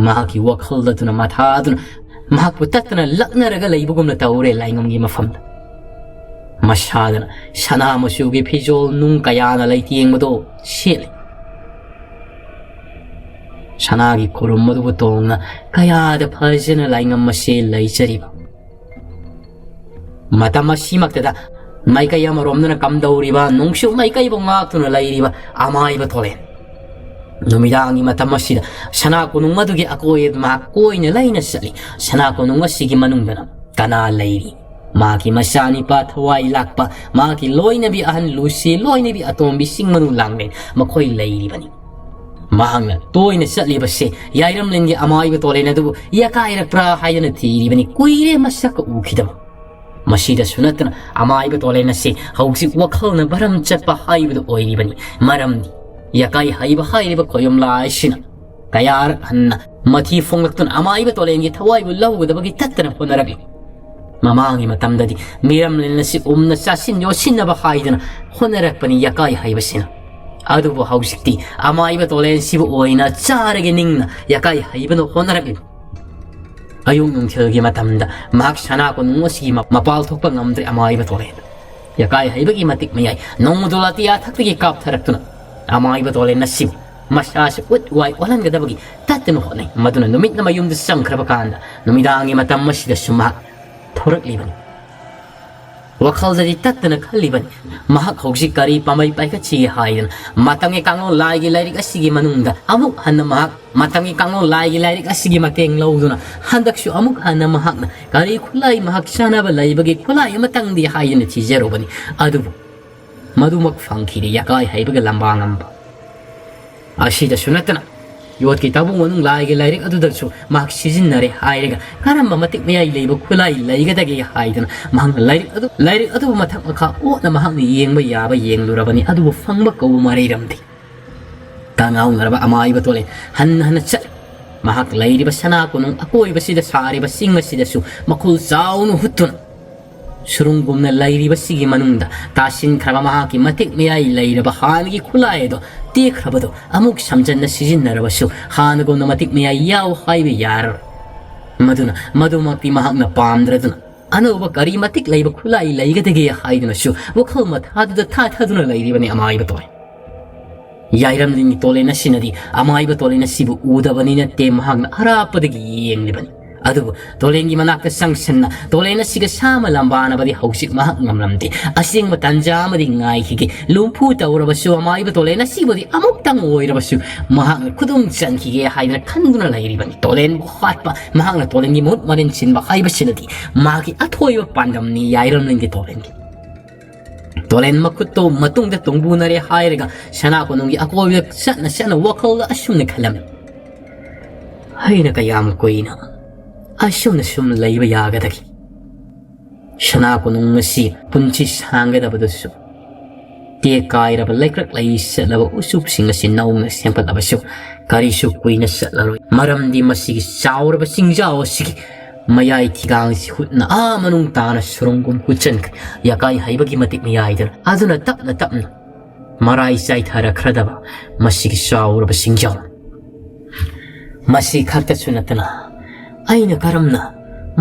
ꯃꯍꯥꯛꯀꯤ ꯋꯥꯈꯜ ꯑꯗꯨꯅ ꯃꯊꯥꯗꯨꯅ ꯃꯍꯥꯛꯄꯨ ꯇꯠꯇꯅ ꯂꯛꯅꯔꯒ ꯂꯩꯕꯒꯨꯝꯅ ꯇꯧꯔꯦ ꯂꯥꯏꯉꯝꯒꯤ ꯃꯐꯝꯗ꯫ ꯃꯁꯥꯗꯅ ꯁꯅꯥ ꯃꯆꯨꯒꯤ ꯐꯤꯖꯣꯜ ꯅꯨꯡ ꯀꯌꯥꯅ ꯂꯩꯇꯦꯡꯕꯗꯣ ꯁꯦꯠꯂꯤ꯫ ꯁꯅꯥꯒꯤ ꯈꯨꯔꯨꯝ ꯑꯗꯨꯕꯨ ꯇꯣꯡꯅ ꯀꯌꯥꯗ ꯐꯖꯅ ꯂꯥꯏꯉꯝ ꯑꯁꯤ ꯂꯩꯖꯔꯤꯕ꯫ ꯃꯇꯝ ꯑꯁꯤꯃꯛꯇꯗ ꯃꯥꯏꯀꯩ ꯑꯃꯔꯣꯝꯗꯅ ꯀꯝꯗꯧꯔꯤꯕ ꯅꯣꯡꯆꯨꯞ ꯃꯥꯏꯀꯩꯕꯨ ꯉꯥꯛꯇꯨꯅ ꯂꯩꯔꯤꯕ ꯑꯃꯥꯏꯕ ꯊꯣꯂꯦꯟ꯫ ꯅꯨꯃꯤꯗꯥꯡꯒꯤ ꯃꯇꯝ ꯑꯁꯤꯗ ꯁꯅꯥ ꯀꯣꯅꯨꯡ ꯑꯗꯨꯒꯤ ꯑꯀꯣꯏꯕꯗ ꯃꯍꯥꯛ ꯀꯣꯏꯅ ꯂꯩꯅ ꯆꯠꯂꯤ꯫ ꯁꯅꯥ ꯀꯣꯅꯨꯡ ꯑꯁꯤꯒꯤ ꯃꯅꯨꯡꯗꯅ ꯀꯅꯥ ꯂꯩꯔꯤ? ꯃꯍꯥꯛꯀꯤ ꯃꯆꯥꯅꯤꯄꯥ ꯊꯋꯥꯏ ꯂꯥꯛꯄ, ꯃꯍꯥꯛꯀꯤ ꯂꯣꯏꯅꯕꯤ ꯑꯍꯟ ꯂꯨꯁꯤ, ꯂꯣꯏꯅꯕꯤ ꯑꯇꯣꯝꯕꯤ ꯆꯤꯡꯃꯅꯨ ꯂꯥꯡꯂꯦꯟ ꯃꯈꯣꯏ ꯂꯩꯔꯤꯕꯅꯤ꯫ ꯃꯍꯥꯛꯅ ꯇꯣꯏꯅ ꯆꯠꯂꯤꯕꯁꯦ ꯌꯥꯏꯔꯝꯂꯦꯟꯒꯤ ꯑꯃꯥꯏꯕ ꯇꯣꯂꯦꯟ ꯑꯗꯨꯕꯨ ꯌꯥꯀꯥꯏꯔꯛꯄ꯭ꯔꯥ ꯍꯥꯏꯗꯅ ꯊꯤꯔꯤꯕꯅꯤ꯫ ꯀꯨꯏꯔꯦ ꯃꯁꯛꯀ ꯎꯈꯤꯗꯕ꯫ ꯃꯁꯤꯗꯁꯨ ꯅꯠꯇꯅ ꯑꯃꯥꯏꯕ ꯇꯣꯂꯦꯟ ꯑꯁꯤ ꯍꯧꯖꯤꯛ ꯋꯥꯈꯜꯅ ꯃꯔꯝ ꯆꯠꯄ ꯍꯥꯏꯕꯗꯨ ꯑꯣꯏꯔꯤꯕꯅꯤ꯫ ꯃꯔꯝꯗꯤ ꯌꯥꯀꯥꯏ ꯍꯩꯕ ꯍꯥꯏꯔꯤꯕ ꯈꯣꯌꯨꯝꯂꯥ ꯑꯁꯤꯅ ꯀꯌꯥꯔꯛ ꯍꯟꯅ ꯃꯊꯤ ꯐꯣꯡꯂꯛꯇꯨꯅ ꯑꯃꯥꯏꯕ ꯇꯣꯂꯦꯟꯒꯤ ꯊꯋꯥꯏꯕꯨ ꯂꯧꯒꯗꯕꯒꯤ ꯇꯠꯇꯅ ꯍꯣꯠꯅꯔꯛꯂꯤ꯫ ꯃꯃꯥꯡꯒꯤ ꯃꯇꯝꯗꯗꯤ ꯃꯤꯔꯝꯂꯦꯟ ꯑꯁꯤ ꯎꯝꯅ ꯆꯥꯁꯤꯟ ꯌꯣꯠꯁꯤꯟꯅꯕ ꯍꯥꯏꯗꯅ ꯍꯣꯠꯅꯔꯛꯄꯅꯤ ꯌꯥꯀꯥꯏ ꯍꯩꯕꯁꯤꯅ꯫ ꯑꯗꯨꯕꯨ ꯍꯧꯖꯤꯛꯇꯤ ꯑꯃꯥꯏꯕ ꯇꯣꯂꯦꯟꯁꯤꯕꯨ ꯑꯣꯏꯅ ꯆꯥꯔꯒꯦ ꯅꯤꯡꯅ ꯌꯥꯀꯥꯏ ꯍꯩꯕꯅ ꯍꯣꯠꯅꯔꯛꯂꯤ꯫ ꯑꯌꯨꯛ ꯅꯨꯡꯊꯤꯜꯒꯤ ꯃꯇꯝꯗ ꯃꯍꯥꯛ ꯁꯅꯥ ꯀꯣꯅꯨꯡ ꯑꯁꯤꯒꯤ ꯃ-, ꯃꯄꯥꯜ ꯊꯣꯛꯄ ꯉꯝꯗ꯭ꯔꯦ ꯑꯃꯥꯏꯕ ꯇꯣꯂꯦꯟ꯫ ꯌꯥꯀꯥꯏ ꯍꯩꯕꯒꯤ ꯃꯇꯤꯛ ꯃꯌꯥꯏ ꯅꯣꯡꯃꯗꯣ ꯑꯇꯤꯌꯥ ꯊꯛꯇꯒꯤ ꯀꯥꯞꯊꯔꯛꯇꯨꯅ ꯑꯃꯥꯏꯕ ꯇꯣꯂꯦꯟ ꯑꯁꯤꯕꯨ ꯃꯁꯥꯁꯤ ꯎꯠ ꯋꯥꯏ ꯑꯣꯜꯍꯟꯒꯗꯕꯒꯤ ꯇꯠꯇꯅ ꯍꯣꯠꯅꯩ꯫ ꯃꯗꯨꯅ ꯅꯨꯃꯤꯠꯅ ꯃꯌꯨꯝꯗ ꯆꯪꯈ꯭ꯔꯕ ꯀꯥꯟꯗ ꯅꯨꯃꯤꯗꯥꯡꯒꯤ ꯃꯇꯝ ꯑꯁꯤꯗꯁꯨ ꯃꯍꯥꯛ ꯊꯣꯔꯛꯂꯤꯕꯅꯤ꯫ ꯋꯥꯈꯜꯗꯗꯤ ꯇꯠꯇꯅ ꯈꯜꯂꯤꯕꯅꯤ, ꯃꯍꯥꯛ ꯍꯧꯖꯤꯛ ꯀꯔꯤ ꯄꯥꯝꯕꯩ ꯄꯥꯏꯈꯠꯁꯤꯒꯦ ꯍꯥꯏꯗꯅ꯫ ꯃꯇꯝꯒꯤ ꯀꯥꯡꯂꯣꯟ ꯂꯥꯏꯒꯤ ꯂꯥꯏꯔꯤꯛ ꯑꯁꯤꯒꯤ ꯃꯅꯨꯡꯗ ꯑꯃꯨꯛ ꯍꯟꯅ ꯃꯍꯥꯛ ꯃꯇꯝꯒꯤ ꯀꯥꯡꯂꯣꯟ ꯂꯥꯏꯒꯤ ꯂꯥꯏꯔꯤꯛ ꯑꯁꯤꯒꯤ ꯃꯇꯦꯡ ꯂꯧꯗꯨꯅ ꯍꯟꯗꯛꯁꯨ ꯑꯃꯨꯛ ꯍꯟꯅ ꯃꯍꯥꯛꯅ ꯀꯔꯤ ꯈꯨꯠꯂꯥꯏ ꯃꯍꯥꯛ ꯆꯥꯅꯕ ꯂꯩꯕꯒꯦ, ꯈꯨꯠꯂꯥꯏ ꯑꯃꯇꯪꯗꯤ ꯍꯥꯏꯗꯅ ꯊꯤꯖꯔꯨꯕꯅꯤ꯫ ꯑꯗꯨꯕꯨ ꯃꯗꯨꯃꯛ ꯐꯪꯈꯤꯗꯦ꯫ ꯌꯥꯀꯥꯏ ꯍꯩꯕꯒ ꯂꯝꯕꯥ ꯉꯝꯕ ꯑꯁꯤꯗꯁꯨ ꯅꯠꯇꯅ ꯌꯣꯠꯀꯤ ꯇꯥꯕꯨ ꯃꯅꯨꯡ ꯂꯥꯏꯒꯤ ꯂꯥꯏꯔꯤꯛ ꯑꯗꯨꯗꯁꯨ ꯃꯍꯥꯛ ꯁꯤꯖꯤꯟꯅꯔꯦ ꯍꯥꯏꯔꯒ ꯀꯔꯝꯕ ꯃꯇꯤꯛ ꯃꯌꯥꯏ ꯂꯩꯕ ꯈꯨꯠꯂꯥꯏ ꯂꯩꯒꯗꯒꯦ ꯍꯥꯏꯗꯅ ꯃꯍꯥꯛꯅ ꯂꯥꯏꯔꯤꯛ ꯑꯗꯨ, ꯂꯥꯏꯔꯤꯛ ꯑꯗꯨꯕꯨ ꯃꯊꯛ ꯃꯈꯥ ꯑꯣꯠꯅ ꯃꯍꯥꯛꯅ ꯌꯦꯡꯕ ꯌꯥꯕ ꯌꯦꯡꯂꯨꯔꯕꯅꯤ, ꯑꯗꯨꯕꯨ ꯐꯪꯕ ꯀꯧꯕ ꯃꯔꯩꯔꯝꯗꯦ꯫ ꯇꯉꯥꯎꯅꯔꯕ ꯑꯃꯥꯏꯕ ꯇꯣꯂꯦ ꯍꯟꯅ ꯍꯟꯅ ꯆꯠꯂꯤ꯫ ꯃꯍꯥꯛ ꯂꯩꯔꯤꯕ ꯁꯅꯥ ꯀꯣꯅꯨꯡ ꯑꯀꯣꯏꯕꯁꯤꯗ ꯁꯥꯔꯤꯕ ꯆꯤꯡ ꯑꯁꯤꯗꯁꯨ ꯃꯈꯨꯜ ꯆꯥꯎꯅ ꯍꯨꯠꯇꯨꯅ ꯁꯨꯔꯨꯡꯒꯨꯝꯅ ꯂꯩꯔꯤꯕꯁꯤꯒꯤ ꯃꯅꯨꯡꯗ ꯇꯥꯁꯤꯟꯈ꯭ꯔꯕ ꯃꯍꯥꯛꯀꯤ ꯃꯇꯤꯛ ꯃꯌꯥꯏ ꯂꯩꯔꯕ ꯍꯥꯟꯅꯒꯤ ꯈꯨꯠꯂꯥꯏ ꯑꯗꯣ ꯇꯦꯛꯈ꯭ꯔꯕꯗꯣ ꯑꯃꯨꯛ ꯁꯝꯖꯟꯅ ꯁꯤꯖꯤꯟꯅꯔꯕꯁꯨ ꯍꯥꯟꯅꯒꯨꯝꯅ ꯃꯇꯤꯛ ꯃꯌꯥꯏ ꯌꯥꯎ ꯍꯥꯏꯕ ꯌꯥꯔꯔꯣꯏ꯫ ꯃꯗꯨꯅ ꯃꯗꯨꯃꯛꯇꯤ ꯃꯍꯥꯛꯅ ꯄꯥꯝꯗ꯭ꯔꯗꯨꯅ ꯑꯅꯧꯕ ꯀꯔꯤ ꯃꯇꯤꯛ ꯂꯩꯕ ꯈꯨꯠꯂꯥꯏ ꯂꯩꯒꯗꯒꯦ ꯍꯥꯏꯗꯨꯅꯁꯨ ꯋꯥꯈꯜ ꯃꯊꯥꯗꯨꯗ ꯊꯥꯊꯗꯨꯅ ꯂꯩꯔꯤꯕꯅꯤ ꯑꯃꯥꯏꯕ ꯇꯣꯂꯦ꯫ ꯌꯥꯏꯔꯝꯂꯤꯅꯤ ꯇꯣꯂꯦꯟ ꯑꯁꯤꯅꯗꯤ ꯑꯃꯥꯏꯕ ꯇꯣꯂꯦꯟ ꯑꯁꯤꯕꯨ ꯎꯗꯕꯅꯤ ꯅꯠꯇꯦ, ꯃꯍꯥꯛꯅ ꯑꯔꯥꯞꯄꯗꯒꯤ ꯌꯦꯡꯂꯤꯕꯅꯤ꯫ ꯑꯗꯨꯕꯨ ꯇꯣꯂꯦꯟꯒꯤ ꯃꯅꯥꯛꯇ ꯆꯪꯁꯤꯟꯅ ꯇꯣꯂꯦꯟ ꯑꯁꯤꯒ ꯁꯥꯃ ꯂꯝꯕꯥꯅꯕꯗꯤ ꯍꯧꯖꯤꯛ ꯃꯍꯥꯛ ꯉꯝꯂꯝꯗꯦ꯫ ꯑꯁꯦꯡꯕ ꯇꯟꯖꯥ ꯑꯃꯗꯤ ꯉꯥꯏꯈꯤꯒꯦ꯫ ꯂꯨꯝꯐꯨ ꯇꯧꯔꯕꯁꯨ ꯑꯃꯥꯏꯕ ꯇꯣꯂꯦꯟ ꯑꯁꯤꯕꯨꯗꯤ ꯑꯃꯨꯛꯇꯪ ꯑꯣꯏꯔꯕꯁꯨ ꯃꯍꯥꯛꯅ ꯈꯨꯗꯨꯝ ꯆꯟꯈꯤꯒꯦ ꯍꯥꯏꯗꯅ ꯈꯟꯗꯨꯅ ꯂꯩꯔꯤꯕꯅꯤ꯫ ꯇꯣꯂꯦꯟꯕꯨ ꯍꯥꯠꯄ, ꯃꯍꯥꯛꯅ ꯇꯣꯂꯦꯟꯒꯤ ꯃꯍꯨꯠ ꯃꯔꯤꯟ ꯁꯤꯟꯕ ꯍꯥꯏꯕꯁꯤꯅꯗꯤ ꯃꯍꯥꯛꯀꯤ ꯑꯊꯣꯏꯕ ꯄꯥꯟꯗꯝꯅꯤ ꯌꯥꯏꯔꯝꯂꯤꯡꯒꯤ ꯇꯣꯂꯦꯟꯒꯤ꯫ ꯇꯣꯂꯦꯟ ꯃꯈꯨꯠꯇꯣ ꯃꯇꯨꯡꯗ ꯇꯣꯡꯕꯨꯅꯔꯦ ꯍꯥꯏꯔꯒ ꯁꯅꯥ ꯀꯣꯅꯨꯡꯒꯤ ꯑꯀꯣꯏꯕꯗ ꯆꯠꯅ ꯆꯠꯅ ꯋꯥꯈꯜꯗ ꯑꯁꯨꯝꯅ ꯈꯜꯂꯝꯃꯤ, "ꯑꯩꯅ ꯀꯌꯥꯝ ꯀꯨꯏꯅ ꯑꯁꯨꯝꯅ ꯁꯨꯝ ꯂꯩꯕ ꯌꯥꯒꯗꯒꯦ?" ꯁꯅꯥ ꯀꯣꯅꯨꯡ ꯑꯁꯤ ꯄꯨꯟꯁꯤ ꯁꯥꯡꯒꯗꯕꯗꯨꯁꯨ ꯇꯦꯛ ꯀꯥꯏꯔꯕ ꯂꯩꯀ꯭ꯔꯛ ꯂꯩ ꯆꯠꯂꯕ ꯎꯆꯨꯞꯁꯤꯡ ꯑꯁꯤ ꯅꯧꯅ ꯁꯦꯝꯒꯠꯂꯕꯁꯨ ꯀꯔꯤꯁꯨ ꯀꯨꯏꯅ ꯆꯠꯂꯔꯣꯏ꯫ ꯃꯔꯝꯗꯤ ꯃꯁꯤꯒꯤ ꯆꯥꯎꯔꯕ ꯆꯤꯡꯖꯥꯎ ꯑꯁꯤꯒꯤ ꯃꯌꯥꯏ ꯊꯤꯒꯥꯡꯁꯤ ꯍꯨꯠꯅ ꯑꯥ ꯃꯅꯨꯡ ꯇꯥꯅ ꯁꯨꯔꯨꯡꯒꯨꯝ ꯍꯨꯠꯆꯟꯈ꯭ꯔꯦ꯫ ꯌꯥꯀꯥꯏ ꯍꯩꯕꯒꯤ ꯃꯇꯤꯛ ꯃꯌꯥꯏꯗꯅ ꯑꯗꯨꯅ ꯇꯞꯅ ꯇꯞꯅ ꯃꯔꯥꯏ ꯆꯥꯏꯊꯔꯛꯈ꯭ꯔꯗꯕ ꯃꯁꯤꯒꯤ ꯆꯥꯎꯔꯕ ꯆꯤꯡꯖꯥꯎ꯫ ꯃꯁꯤ ꯈꯛꯇꯁꯨ ꯅꯠꯇꯅ ꯑꯩꯅ ꯀꯔꯝꯅ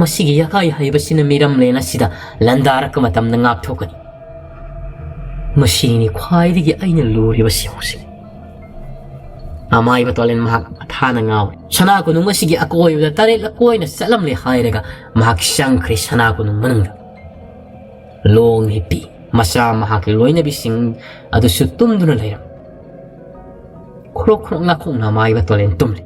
ꯃꯁꯤꯒꯤ ꯌꯥꯀꯥꯏ ꯍꯩꯕꯁꯤꯅ ꯃꯤꯔꯝꯂꯦꯟ ꯑꯁꯤꯗ ꯂꯥꯟꯗꯥꯔꯛꯄ ꯃꯇꯝꯗ ꯉꯥꯛꯊꯣꯛꯀꯅꯤ? ꯃꯁꯤꯅꯤ ꯈ꯭ꯋꯥꯏꯗꯒꯤ ꯑꯩꯅ ꯂꯨꯔꯤꯕꯁꯤ ꯍꯧꯖꯤꯛ꯫ ꯑꯃꯥꯏꯕ ꯇꯣꯂꯦꯟ ꯃꯍꯥꯛ ꯃꯊꯥꯅ ꯉꯥꯎꯔꯦ꯫ ꯁꯅꯥ ꯀꯣꯅꯨꯡ ꯑꯁꯤꯒꯤ ꯑꯀꯣꯏꯕꯗ ꯇꯔꯦꯠꯂꯛ ꯀꯣꯏꯅ ꯆꯠꯂꯝꯂꯦ ꯍꯥꯏꯔꯒ ꯃꯍꯥꯛ ꯆꯪꯈ꯭ꯔꯦ ꯁꯅꯥ ꯀꯣꯅꯨꯡ ꯃꯅꯨꯡꯗ꯫ ꯂꯣꯡ ꯍꯤꯞꯄꯤ꯫ ꯃꯆꯥ ꯃꯍꯥꯛꯀꯤ ꯂꯣꯏꯅꯕꯤꯁꯤꯡ ꯑꯗꯨꯁꯨ ꯇꯨꯝꯗꯨꯅ ꯂꯩꯔꯝꯃꯤ꯫ ꯈꯨꯔꯣꯛ ꯈꯨꯔꯣꯛ ꯉꯥꯈꯣꯡꯅ ꯑꯃꯥꯏꯕ ꯇꯣꯂꯦꯟ ꯇꯨꯝꯂꯤ꯫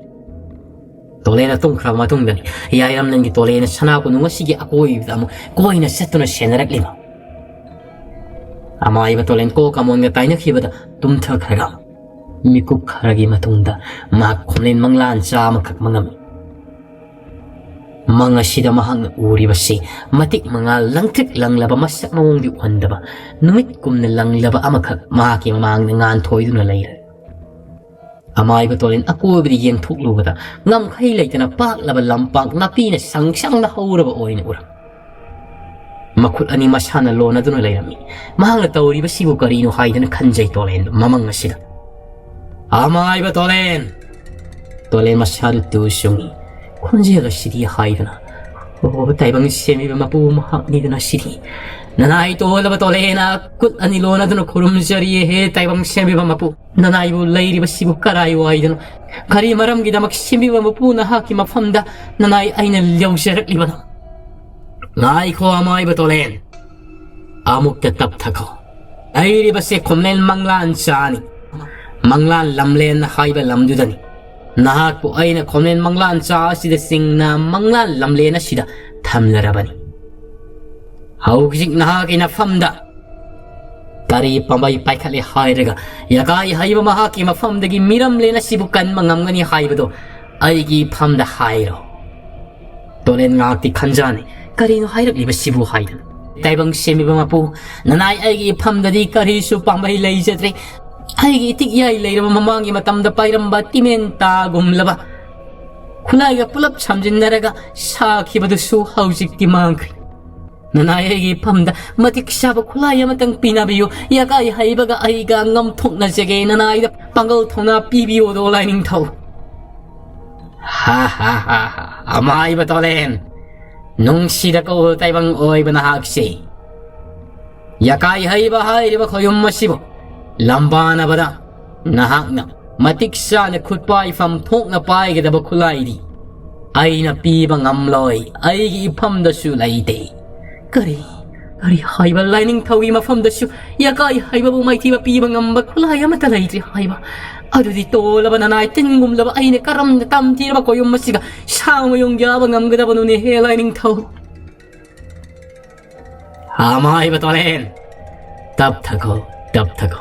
ꯇꯣꯂꯦꯟꯅ ꯇꯨꯝꯈ꯭ꯔꯕ ꯃꯇꯨꯡꯗꯅꯤ ꯌꯥꯏꯔꯝꯂꯦꯟꯒꯤ ꯇꯣꯂꯦꯟꯅ ꯁꯅꯥ ꯀꯣꯅꯨꯡ ꯑꯁꯤꯒꯤ ꯑꯀꯣꯏꯕꯗ ꯑꯃꯨꯛ ꯀꯣꯏꯅ ꯆꯠꯇꯨꯅ ꯁꯦꯟꯅꯔꯛꯂꯤꯕ꯫ ꯑꯃꯥꯏꯕ ꯇꯣꯂꯦꯟ ꯀꯣꯛ ꯑꯃꯣꯟꯒ ꯇꯥꯏꯅꯈꯤꯕꯗ ꯇꯨꯝꯊꯈ꯭ꯔꯒ ꯃꯤꯀꯨꯞ ꯈꯔꯒꯤ ꯃꯇꯨꯡꯗ ꯃꯍꯥꯛ ꯈꯣꯝꯂꯦꯟ ꯃꯪꯂꯥꯟ ꯆꯥ ꯑꯃꯈꯛ ꯃꯪꯉꯝꯃꯤ꯫ ꯃꯪ ꯑꯁꯤꯗ ꯃꯍꯥꯛꯅ ꯎꯔꯤꯕꯁꯤ ꯃꯇꯤꯛ ꯃꯉꯥꯜ ꯂꯪꯇ꯭ꯔꯤꯛ ꯂꯪꯂꯕ ꯃꯁꯛ ꯃꯑꯣꯡꯗꯤ ꯎꯍꯟꯗꯕ ꯅꯨꯃꯤꯠ ꯀꯨꯝꯅ ꯂꯪꯂꯕ ꯑꯃꯈꯛ ꯃꯍꯥꯛꯀꯤ ꯃꯃꯥꯡꯗ ꯉꯥꯟꯊꯣꯏꯗꯨꯅ ꯂꯩꯔꯦ꯫ ꯑꯃꯥꯏꯕ ꯇꯣꯂꯦꯟ ꯑꯀꯣꯏꯕꯗ ꯌꯦꯡꯊꯣꯛꯂꯨꯕꯗ ꯉꯝꯈꯩ ꯂꯩꯇꯅ ꯄꯥꯛꯂꯕ ꯂꯝꯄꯥꯛ ꯅꯥꯄꯤꯅ ꯁꯪ ꯁꯪꯅ ꯍꯧꯔꯕ ꯑꯣꯏꯅ ꯎꯔꯝꯃꯤ꯫ ꯃꯈꯨꯠ ꯑꯅꯤ ꯃꯁꯥꯅ ꯂꯣꯟꯅꯗꯨꯅ ꯂꯩꯔꯝꯃꯤ꯫ ꯃꯍꯥꯛꯅ ꯇꯧꯔꯤꯕꯁꯤꯕꯨ ꯀꯔꯤꯅꯣ ꯍꯥꯏꯗꯅ ꯈꯟꯖꯩ ꯇꯣꯂꯦꯟꯗꯨ ꯃꯃꯪ ꯑꯁꯤꯗ꯫ "ꯑꯃꯥꯏꯕ ꯇꯣꯂꯦꯟ!" ꯇꯣꯂꯦꯟ ꯃꯁꯥꯗꯨ ꯇꯨ ꯆꯨꯡꯉꯤ꯫ ꯈꯣꯟꯖꯦꯜ ꯑꯁꯤꯗꯤ ꯍꯥꯏꯗꯅ, "ꯑꯣ, ꯇꯥꯏꯕꯪ ꯁꯦꯝꯕꯤꯕ ꯃꯄꯨ ꯃꯍꯥꯛꯅꯤꯗꯅ ꯁꯤꯗꯤ꯫ ꯅꯅꯥꯏ ꯇꯣꯜꯂꯕ ꯇꯣꯂꯦꯟꯅ ꯈꯨꯠ ꯑꯅꯤ ꯂꯣꯟꯅꯗꯨꯅ ꯈꯨꯔꯨꯝꯖꯔꯤꯌꯦꯍꯦ ꯇꯥꯏꯕꯪ ꯁꯦꯝꯕꯤꯕ ꯃꯄꯨ꯫ ꯅꯅꯥꯏꯕꯨ ꯂꯩꯔꯤꯕꯁꯤꯕꯨ ꯀꯔꯥꯏ ꯋꯥꯏꯗꯅꯣ? ꯀꯔꯤ ꯃꯔꯝꯒꯤꯗꯃꯛ ꯁꯦꯝꯕꯤꯕ ꯃꯄꯨ ꯅꯍꯥꯛꯀꯤ ꯃꯐꯝꯗ ꯅꯅꯥꯏ ꯑꯩꯅ ꯌꯧꯖꯔꯛꯂꯤꯕꯅꯣ?" "ꯉꯥꯏꯈꯣ ꯑꯃꯥꯏꯕ ꯇꯣꯂꯦꯟ, ꯑꯃꯨꯛꯇ ꯇꯞꯊꯈꯣ꯫ ꯂꯩꯔꯤꯕꯁꯦ ꯈꯣꯝꯂꯦꯟ ꯃꯪꯂꯥꯟ ꯆꯥꯅꯤ꯫ ꯃꯪꯂꯥꯟ ꯂꯝꯂꯦꯟ ꯍꯥꯏꯕ ꯂꯝꯗꯨꯗꯅꯤ꯫ ꯅꯍꯥꯛꯄꯨ ꯑꯩꯅ ꯈꯣꯝꯂꯦꯟ ꯃꯪꯂꯥꯟ ꯆꯥ ꯑꯁꯤꯗ ꯆꯤꯡꯅ ꯃꯪꯂꯥꯟ ꯂꯝꯂꯦꯟ ꯑꯁꯤꯗ ꯊꯝꯂꯔꯕꯅꯤ꯫ ꯍꯧꯖꯤꯛ ꯅꯍꯥꯛꯀꯤ ꯅꯐꯝꯗ ꯀꯔꯤ ꯄꯥꯝꯕꯩ ꯄꯥꯏꯈꯠꯂꯦ ꯍꯥꯏꯔꯒ ꯌꯥꯀꯥꯏ ꯍꯩꯕ ꯃꯍꯥꯛꯀꯤ ꯃꯐꯝꯗꯒꯤ ꯃꯤꯔꯝꯂꯦꯟ ꯑꯁꯤꯕꯨ ꯀꯟꯕ ꯉꯝꯒꯅꯤ ꯍꯥꯏꯕꯗꯣ ꯑꯩꯒꯤ ꯏꯐꯝꯗ ꯍꯥꯏꯔꯣ?" ꯇꯣꯂꯦꯟ ꯉꯥꯏꯍꯥꯛꯇꯤ ꯈꯟꯖꯥꯅꯩ꯫ "ꯀꯔꯤꯅꯣ ꯍꯥꯏꯔꯛꯂꯤꯕꯁꯤꯕꯨ?" ꯍꯥꯏꯗꯅ꯫ "ꯇꯥꯏꯕꯪ ꯁꯦꯝꯕꯤꯕ ꯃꯄꯨ, ꯅꯅꯥꯏ ꯑꯩꯒꯤ ꯏꯐꯝꯗꯗꯤ ꯀꯔꯤꯁꯨ ꯄꯥꯝꯕꯩ ꯂꯩꯖꯗ꯭ꯔꯦ꯫ ꯑꯩꯒꯤ ꯏꯇꯤꯛ ꯏꯌꯥꯏ ꯂꯩꯔꯕ ꯃꯃꯥꯡꯒꯤ ꯃꯇꯝꯗ ꯄꯥꯏꯔꯝꯕ ꯇꯤꯃꯦꯟ ꯇꯥꯒꯨꯝꯂꯕ ꯈꯨꯠꯂꯥꯏꯒ ꯄꯨꯂꯞ ꯁꯝꯖꯤꯟꯅꯔꯒ ꯁꯥꯈꯤꯕꯗꯨꯁꯨ ꯍꯧꯖꯤꯛꯇꯤ ꯃꯥꯡꯈ꯭ꯔꯦ꯫ ꯅꯅꯥꯏ ꯑꯩꯒꯤ ꯏꯐꯝꯗ ꯃꯇꯤꯛ ꯆꯥꯕ ꯈꯨꯠꯂꯥꯏ ꯑꯃꯇꯪ ꯄꯤꯅꯕꯤꯌꯨ꯫ ꯌꯥꯀꯥꯏ ꯍꯩꯕꯒ ꯑꯩꯒ ꯉꯝꯊꯣꯛꯅꯖꯒꯦ꯫ ꯅꯅꯥꯏꯗ ꯄꯥꯡꯒꯜ ꯊꯧꯅꯥ ꯄꯤꯕꯤꯌꯣꯗꯣ ꯂꯥꯏꯅꯤꯡꯊꯧ꯫" "ꯍꯥ ꯍꯥ ꯍꯥ ꯍꯥ, ꯑꯃꯥꯏꯕ ꯇꯣꯂꯦꯟ, ꯅꯨꯡꯁꯤꯗꯀꯣ ꯇꯥꯏꯕꯪ ꯑꯣꯏꯕ ꯅꯍꯥꯛꯁꯦ꯫ ꯌꯥꯀꯥꯏ ꯍꯩꯕ ꯍꯥꯏꯔꯤꯕ ꯈꯣꯌꯨꯝ ꯑꯁꯤꯕꯨ ꯂꯝꯕꯥꯅꯕꯗ ꯅꯍꯥꯛꯅ ꯃꯇꯤꯛ ꯆꯥꯅ ꯈꯨꯠꯄꯥꯏꯐꯝ ꯊꯣꯛꯅ ꯄꯥꯏꯒꯗꯕ ꯈꯨꯠꯂꯥꯏꯗꯤ ꯑꯩꯅ ꯄꯤꯕ ꯉꯝꯂꯣꯏ, ꯑꯩꯒꯤ ꯏꯐꯝꯗꯁꯨ ꯂꯩꯇꯦ꯫ ꯀꯔꯤ, ꯀꯔꯤ ꯍꯥꯏꯕ ꯂꯥꯏꯅꯤꯡꯊꯧꯒꯤ ꯃꯐꯝꯗꯁꯨ ꯌꯀꯥꯏ ꯍꯥꯏꯕꯕꯨ ꯃꯥꯏꯊꯤꯕ ꯄꯤꯕ ꯉꯝꯕ ꯈꯨꯠꯂꯥꯏ ꯑꯃꯠꯇ ꯂꯩꯇ꯭ꯔꯤ ꯍꯥꯏꯕ? ꯑꯗꯨꯗꯤ ꯇꯣꯜꯂꯕ ꯅꯅꯥꯏ ꯇꯤꯟꯒꯨꯝꯂꯕ ꯑꯩꯅ ꯀꯔꯝꯅ ꯇꯝꯊꯤꯔꯕ ꯀꯣꯌꯨꯝ ꯑꯁꯤꯒ ꯁꯥ ꯃꯌꯨꯡ ꯌꯥꯕ ꯉꯝꯒꯗꯕꯅꯣꯅꯦ ꯍꯦ ꯂꯥꯏꯅꯤꯡꯊꯧ? ꯑꯃꯥꯏꯕ ꯇꯣꯂꯦꯟ, ꯇꯞꯊꯈꯣ, ꯇꯞꯊꯈꯣ꯫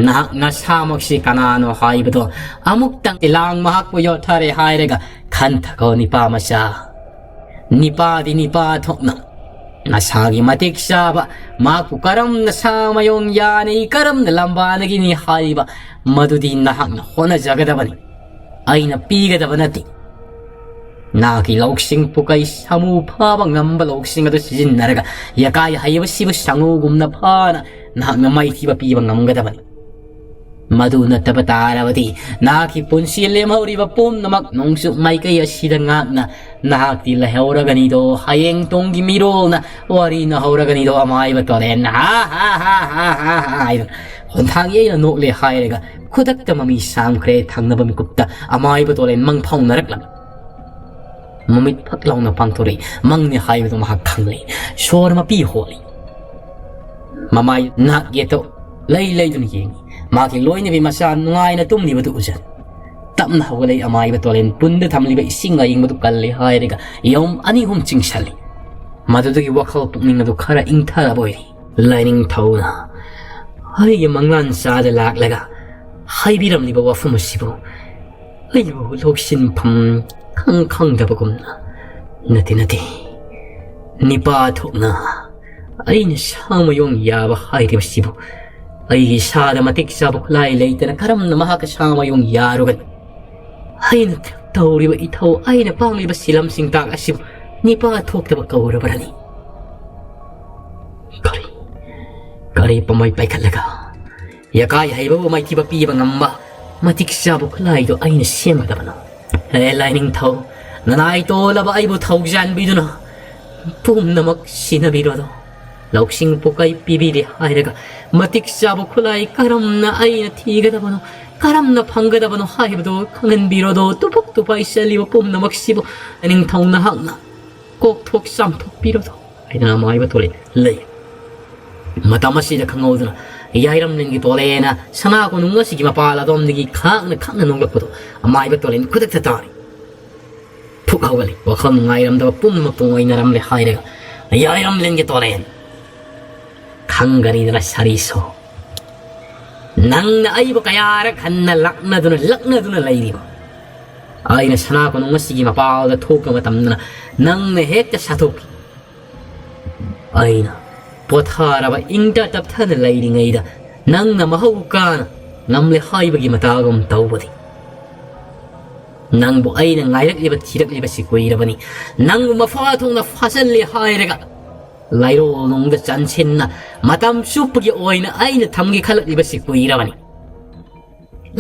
ꯅꯍꯥꯛ ꯅꯁꯥꯃꯛꯁꯤ ꯀꯅꯥꯅꯣ ꯍꯥꯏꯕꯗꯣ ꯑꯃꯨꯛꯇꯪ ꯏꯂꯥꯡ ꯃꯍꯥꯛꯄꯨ ꯌꯣꯠꯊꯔꯦ ꯍꯥꯏꯔꯒ ꯈꯟꯊꯈꯣ ꯅꯤꯄꯥ ꯃꯆꯥ꯫ ꯅꯤꯄꯥꯗꯤ ꯅꯤꯄꯥ ꯊꯣꯛꯅ ꯅꯁꯥꯒꯤ ꯃꯇꯤꯛ ꯆꯥꯕ, ꯃꯍꯥꯛꯄꯨ ꯀꯔꯝꯅ ꯁꯥ ꯃꯌꯣꯡ ꯌꯥꯅꯤ, ꯀꯔꯝꯅ ꯂꯝꯕꯥꯅꯒꯤꯅꯤ ꯍꯥꯏꯕ, ꯃꯗꯨꯗꯤ ꯅꯍꯥꯛꯅ ꯍꯣꯠꯅꯖꯒꯗꯕꯅꯤ꯫ ꯑꯩꯅ ꯄꯤꯒꯗꯕ ꯅꯠꯇꯦ꯫ ꯅꯍꯥꯛꯀꯤ ꯂꯧꯁꯤꯡ ꯄꯨꯀꯩ ꯁꯥꯃꯨ ꯐꯥꯕ ꯉꯝꯕ ꯂꯧꯁꯤꯡ ꯑꯗꯨ ꯁꯤꯖꯤꯟꯅꯔꯒ ꯌꯀꯥꯏ ꯍꯩꯕꯁꯤꯕꯨ ꯁꯥꯉꯨꯒꯨꯝꯅ ꯐꯥꯅ ꯅꯍꯥꯛꯅ ꯃꯥꯏꯊꯤꯕ ꯄꯤꯕ ꯉꯝꯒꯗꯕꯅꯤ꯫ ꯃꯗꯨ ꯅꯠꯇꯕ ꯇꯥꯔꯕꯗꯤ ꯅꯍꯥꯛꯀꯤ ꯄꯨꯟꯁꯤ ꯂꯦꯝꯍꯧꯔꯤꯕ ꯄꯨꯝꯅꯃꯛ ꯅꯣꯡꯆꯨꯞ ꯃꯥꯏꯀꯩ ꯑꯁꯤꯗ ꯉꯥꯛꯅ ꯅꯍꯥꯛꯇꯤ ꯂꯩꯍꯧꯔꯒꯅꯤꯗꯣ, ꯍꯌꯦꯡ ꯇꯨꯡꯒꯤ ꯃꯤꯔꯣꯜꯅ ꯋꯥꯔꯤ ꯅꯍꯧꯔꯒꯅꯤꯗꯣ ꯑꯃꯥꯏꯕ ꯇꯣꯔꯦꯟ꯫ ꯍꯥ ꯍꯥ ꯍꯥ ꯍꯥ ꯍꯥ ꯍꯥ ꯍꯥꯏꯗꯨꯅ ꯈꯣꯟꯊꯥꯡ ꯌꯩꯅ ꯅꯣꯛꯂꯦ ꯍꯥꯏꯔꯒ ꯈꯨꯗꯛꯇ ꯃꯃꯤ ꯁꯥꯝꯈ꯭ꯔꯦ꯫ ꯊꯪꯅꯕ ꯃꯤꯀꯨꯞꯇ ꯑꯃꯥꯏꯕ ꯇꯣꯔꯦꯟ ꯃꯪ ꯐꯥꯎꯅꯔꯛꯂꯝꯃꯤ꯫ ꯃꯃꯤꯠ ꯐꯛ ꯂꯥꯎꯅ ꯄꯥꯡꯊꯣꯔꯛꯏ꯫ ꯃꯪꯅꯤ ꯍꯥꯏꯕꯗꯨ ꯃꯍꯥꯛ ꯈꯪꯂꯦ꯫ ꯁꯣꯔ ꯃꯄꯤ ꯍꯣꯜꯂꯤ꯫ ꯃꯃꯥꯏ ꯅꯥꯛ ꯌꯦꯠꯇ ꯂꯩ ꯂꯩꯗꯨꯅ ꯌꯦꯡꯉꯤ꯫ ꯃꯍꯥꯛꯀꯤ ꯂꯣꯏꯅꯕꯤ ꯃꯆꯥ ꯅꯨꯡꯉꯥꯏꯅ ꯇꯨꯝꯂꯤꯕꯗꯨ ꯎꯖꯩ꯫ ꯇꯞꯅ ꯍꯧꯒꯠꯂꯛꯏ꯫ ꯑꯃꯥꯏꯕ ꯇꯣꯂꯦꯟ ꯄꯨꯟꯗ ꯊꯝꯂꯤꯕ ꯏꯁꯤꯡ ꯑꯌꯤꯡꯕꯗꯨ ꯀꯜꯂꯤ ꯍꯥꯏꯔꯒ ꯌꯦꯔꯨꯝ ꯑꯅꯤ ꯑꯍꯨꯝ ꯆꯤꯡꯁꯜꯂꯤ꯫ ꯃꯗꯨꯗꯒꯤ ꯋꯥꯈꯜ ꯄꯨꯛꯅꯤꯡ ꯑꯗꯨ ꯈꯔ ꯏꯪꯊꯔꯕ ꯑꯣꯏꯔꯤ꯫ ꯂꯥꯏꯅꯤꯡꯊꯧꯅ ꯑꯩꯒꯤ ꯃꯪꯂꯥꯟ ꯆꯥꯗ ꯂꯥꯛꯂꯒ ꯍꯥꯏꯕꯤꯔꯝꯂꯤꯕ ꯋꯥꯐꯝ ꯑꯁꯤꯕꯨ ꯑꯩꯕꯨ ꯂꯧꯁꯤꯟꯐꯝ ꯈꯪ ꯈꯪꯗꯕꯒꯨꯝꯅ, "ꯅꯠꯇꯦ, ꯅꯠꯇꯦ, ꯅꯤꯄꯥ ꯊꯣꯛꯅ ꯑꯩꯅ ꯁꯥ ꯃꯌꯣꯡ ꯌꯥꯕ ꯍꯥꯏꯔꯤꯕꯁꯤꯕꯨ ꯑꯩꯒꯤ ꯏꯁꯥꯗ ꯃꯇꯤꯛ ꯆꯥꯕ ꯈꯨꯠꯂꯥꯏ ꯂꯩꯇꯅ ꯀꯔꯝꯅ ꯃꯍꯥꯛꯀ ꯁꯥ ꯃꯌꯣꯡ ꯌꯥꯔꯨꯒꯅꯤ? ꯑꯩꯅ ꯇꯧꯔꯤꯕ ꯏꯊꯧ, ꯑꯩꯅ ꯄꯥꯡꯂꯤꯕ ꯁꯤꯂꯝ ꯁꯤꯡꯇꯥꯛ ꯑꯁꯤꯕꯨ ꯅꯤꯄꯥ ꯊꯣꯛꯇꯕ ꯀꯧꯔꯕ꯭ꯔꯅꯤ?" ꯀꯔꯤ, ꯀꯔꯤ ꯄꯥꯝꯕꯩ ꯄꯥꯏꯈꯠꯂꯒ ꯌꯀꯥꯏ ꯍꯩꯕꯕꯨ ꯃꯥꯏꯊꯤꯕ ꯄꯤꯕ ꯉꯝꯕ ꯃꯇꯤꯛ ꯆꯥꯕ ꯈꯨꯠꯂꯥꯏꯗꯣ ꯑꯩꯅ ꯁꯦꯝꯒꯗꯕꯅꯣ? ꯍꯦ ꯂꯥꯏꯅꯤꯡꯊꯧ, ꯅꯅꯥꯏ ꯇꯣꯜꯂꯕ ꯑꯩꯕꯨ ꯊꯧꯖꯥꯟꯕꯤꯗꯨꯅ ꯄꯨꯝꯅꯃꯛ ꯁꯤꯟꯅꯕꯤꯔꯣꯗꯣ꯫ ꯂꯧꯁꯤꯡ ꯄꯨꯀꯩ ꯄꯤꯕꯤꯔꯦ ꯍꯥꯏꯔꯒ ꯃꯇꯤꯛ ꯆꯥꯕ ꯈꯨꯠꯂꯥꯏ ꯀꯔꯝꯅ ꯑꯩꯅ ꯊꯤꯒꯗꯕꯅꯣ, ꯀꯔꯝꯅ ꯐꯪꯒꯗꯕꯅꯣ ꯍꯥꯏꯕꯗꯨ ꯈꯪꯍꯟꯕꯤꯔꯣꯗꯣ꯫ ꯇꯨꯐꯛ ꯇꯨꯐꯥꯏ ꯆꯠꯂꯤꯕ ꯄꯨꯝꯅꯃꯛꯁꯤꯕꯨ ꯅꯤꯡꯊꯧ ꯅꯍꯥꯛꯅ ꯀꯣꯛꯊꯣꯛ ꯆꯥꯝꯊꯣꯛꯄꯤꯔꯣꯗꯣ ꯍꯥꯏꯗꯅ ꯑꯃꯥꯏꯕ ꯇꯣꯂꯦꯟ ꯂꯩ꯫ ꯃꯇꯝ ꯑꯁꯤꯗ ꯈꯪꯍꯧꯗꯅ ꯌꯥꯏꯔꯝꯂꯦꯟꯒꯤ ꯇꯣꯂꯦꯅ ꯁꯅꯥ ꯀꯣꯅꯨꯡ ꯑꯁꯤꯒꯤ ꯃꯄꯥꯜ ꯑꯗꯣꯝꯗꯒꯤ ꯈꯥꯛꯅ ꯈꯥꯛꯅ ꯅꯣꯡꯂꯛꯄꯗꯣ ꯑꯃꯥꯏꯕ ꯇꯣꯂꯦꯟ ꯈꯨꯗꯛꯇ ꯇꯥꯔꯤ꯫ ꯊꯨꯛ ꯍꯧꯒꯠꯂꯤ꯫ ꯋꯥꯈꯜ ꯅꯨꯡꯉꯥꯏꯔꯝꯗꯕ ꯄꯨꯝꯅꯃꯛꯇꯨ ꯑꯣꯏꯅꯔꯝꯂꯦ ꯍꯥꯏꯔꯒ ꯌꯥꯏꯔꯝꯂꯦꯟꯒꯤ ꯇꯣꯂꯦꯟ ꯈꯪꯒꯅꯤꯗꯅ ꯁꯥꯔꯤꯁꯣ꯫ ꯅꯪꯅ ꯑꯩꯕꯨ ꯀꯌꯥꯔꯛ ꯍꯟꯅ ꯂꯛꯅꯗꯨꯅ, ꯂꯛꯅꯗꯨꯅ ꯂꯩꯔꯤꯕ꯫ ꯑꯩꯅ ꯁꯅꯥ ꯀꯣꯅꯨꯡ ꯑꯁꯤꯒꯤ ꯃꯄꯥꯜꯗ ꯊꯣꯛꯄ ꯃꯇꯝꯗꯅ ꯅꯪꯅ ꯍꯦꯛꯇ ꯁꯥꯊꯣꯛꯈꯤ꯫ ꯑꯩꯅ ꯄꯣꯊꯥꯔꯕ ꯏꯪꯇ ꯇꯞꯊꯅ ꯂꯩꯔꯤꯉꯩꯗ ꯅꯪꯅ ꯃꯍꯧ ꯀꯥꯅ ꯉꯝꯂꯦ ꯍꯥꯏꯕꯒꯤ ꯃꯇꯥꯒꯨꯝ ꯇꯧꯕꯗꯤ꯫ ꯅꯪꯕꯨ ꯑꯩꯅ ꯉꯥꯏꯔꯛꯂꯤꯕ ꯊꯤꯔꯛꯂꯤꯕꯁꯤ ꯀꯨꯏꯔꯕꯅꯤ꯫ ꯅꯪꯕꯨ ꯃꯐꯥ ꯊꯣꯡꯅ ꯐꯥꯖꯜꯂꯦ ꯍꯥꯏꯔꯒ ꯂꯥꯏꯔꯣꯜꯅꯨꯡꯗ ꯆꯟꯁꯤꯟꯅ ꯃꯇꯝ ꯆꯨꯞꯄꯒꯤ ꯑꯣꯏꯅ ꯑꯩꯅ ꯊꯝꯒꯦ ꯈꯜꯂꯛꯂꯤꯕꯁꯤ ꯀꯨꯏꯔꯕꯅꯤ꯫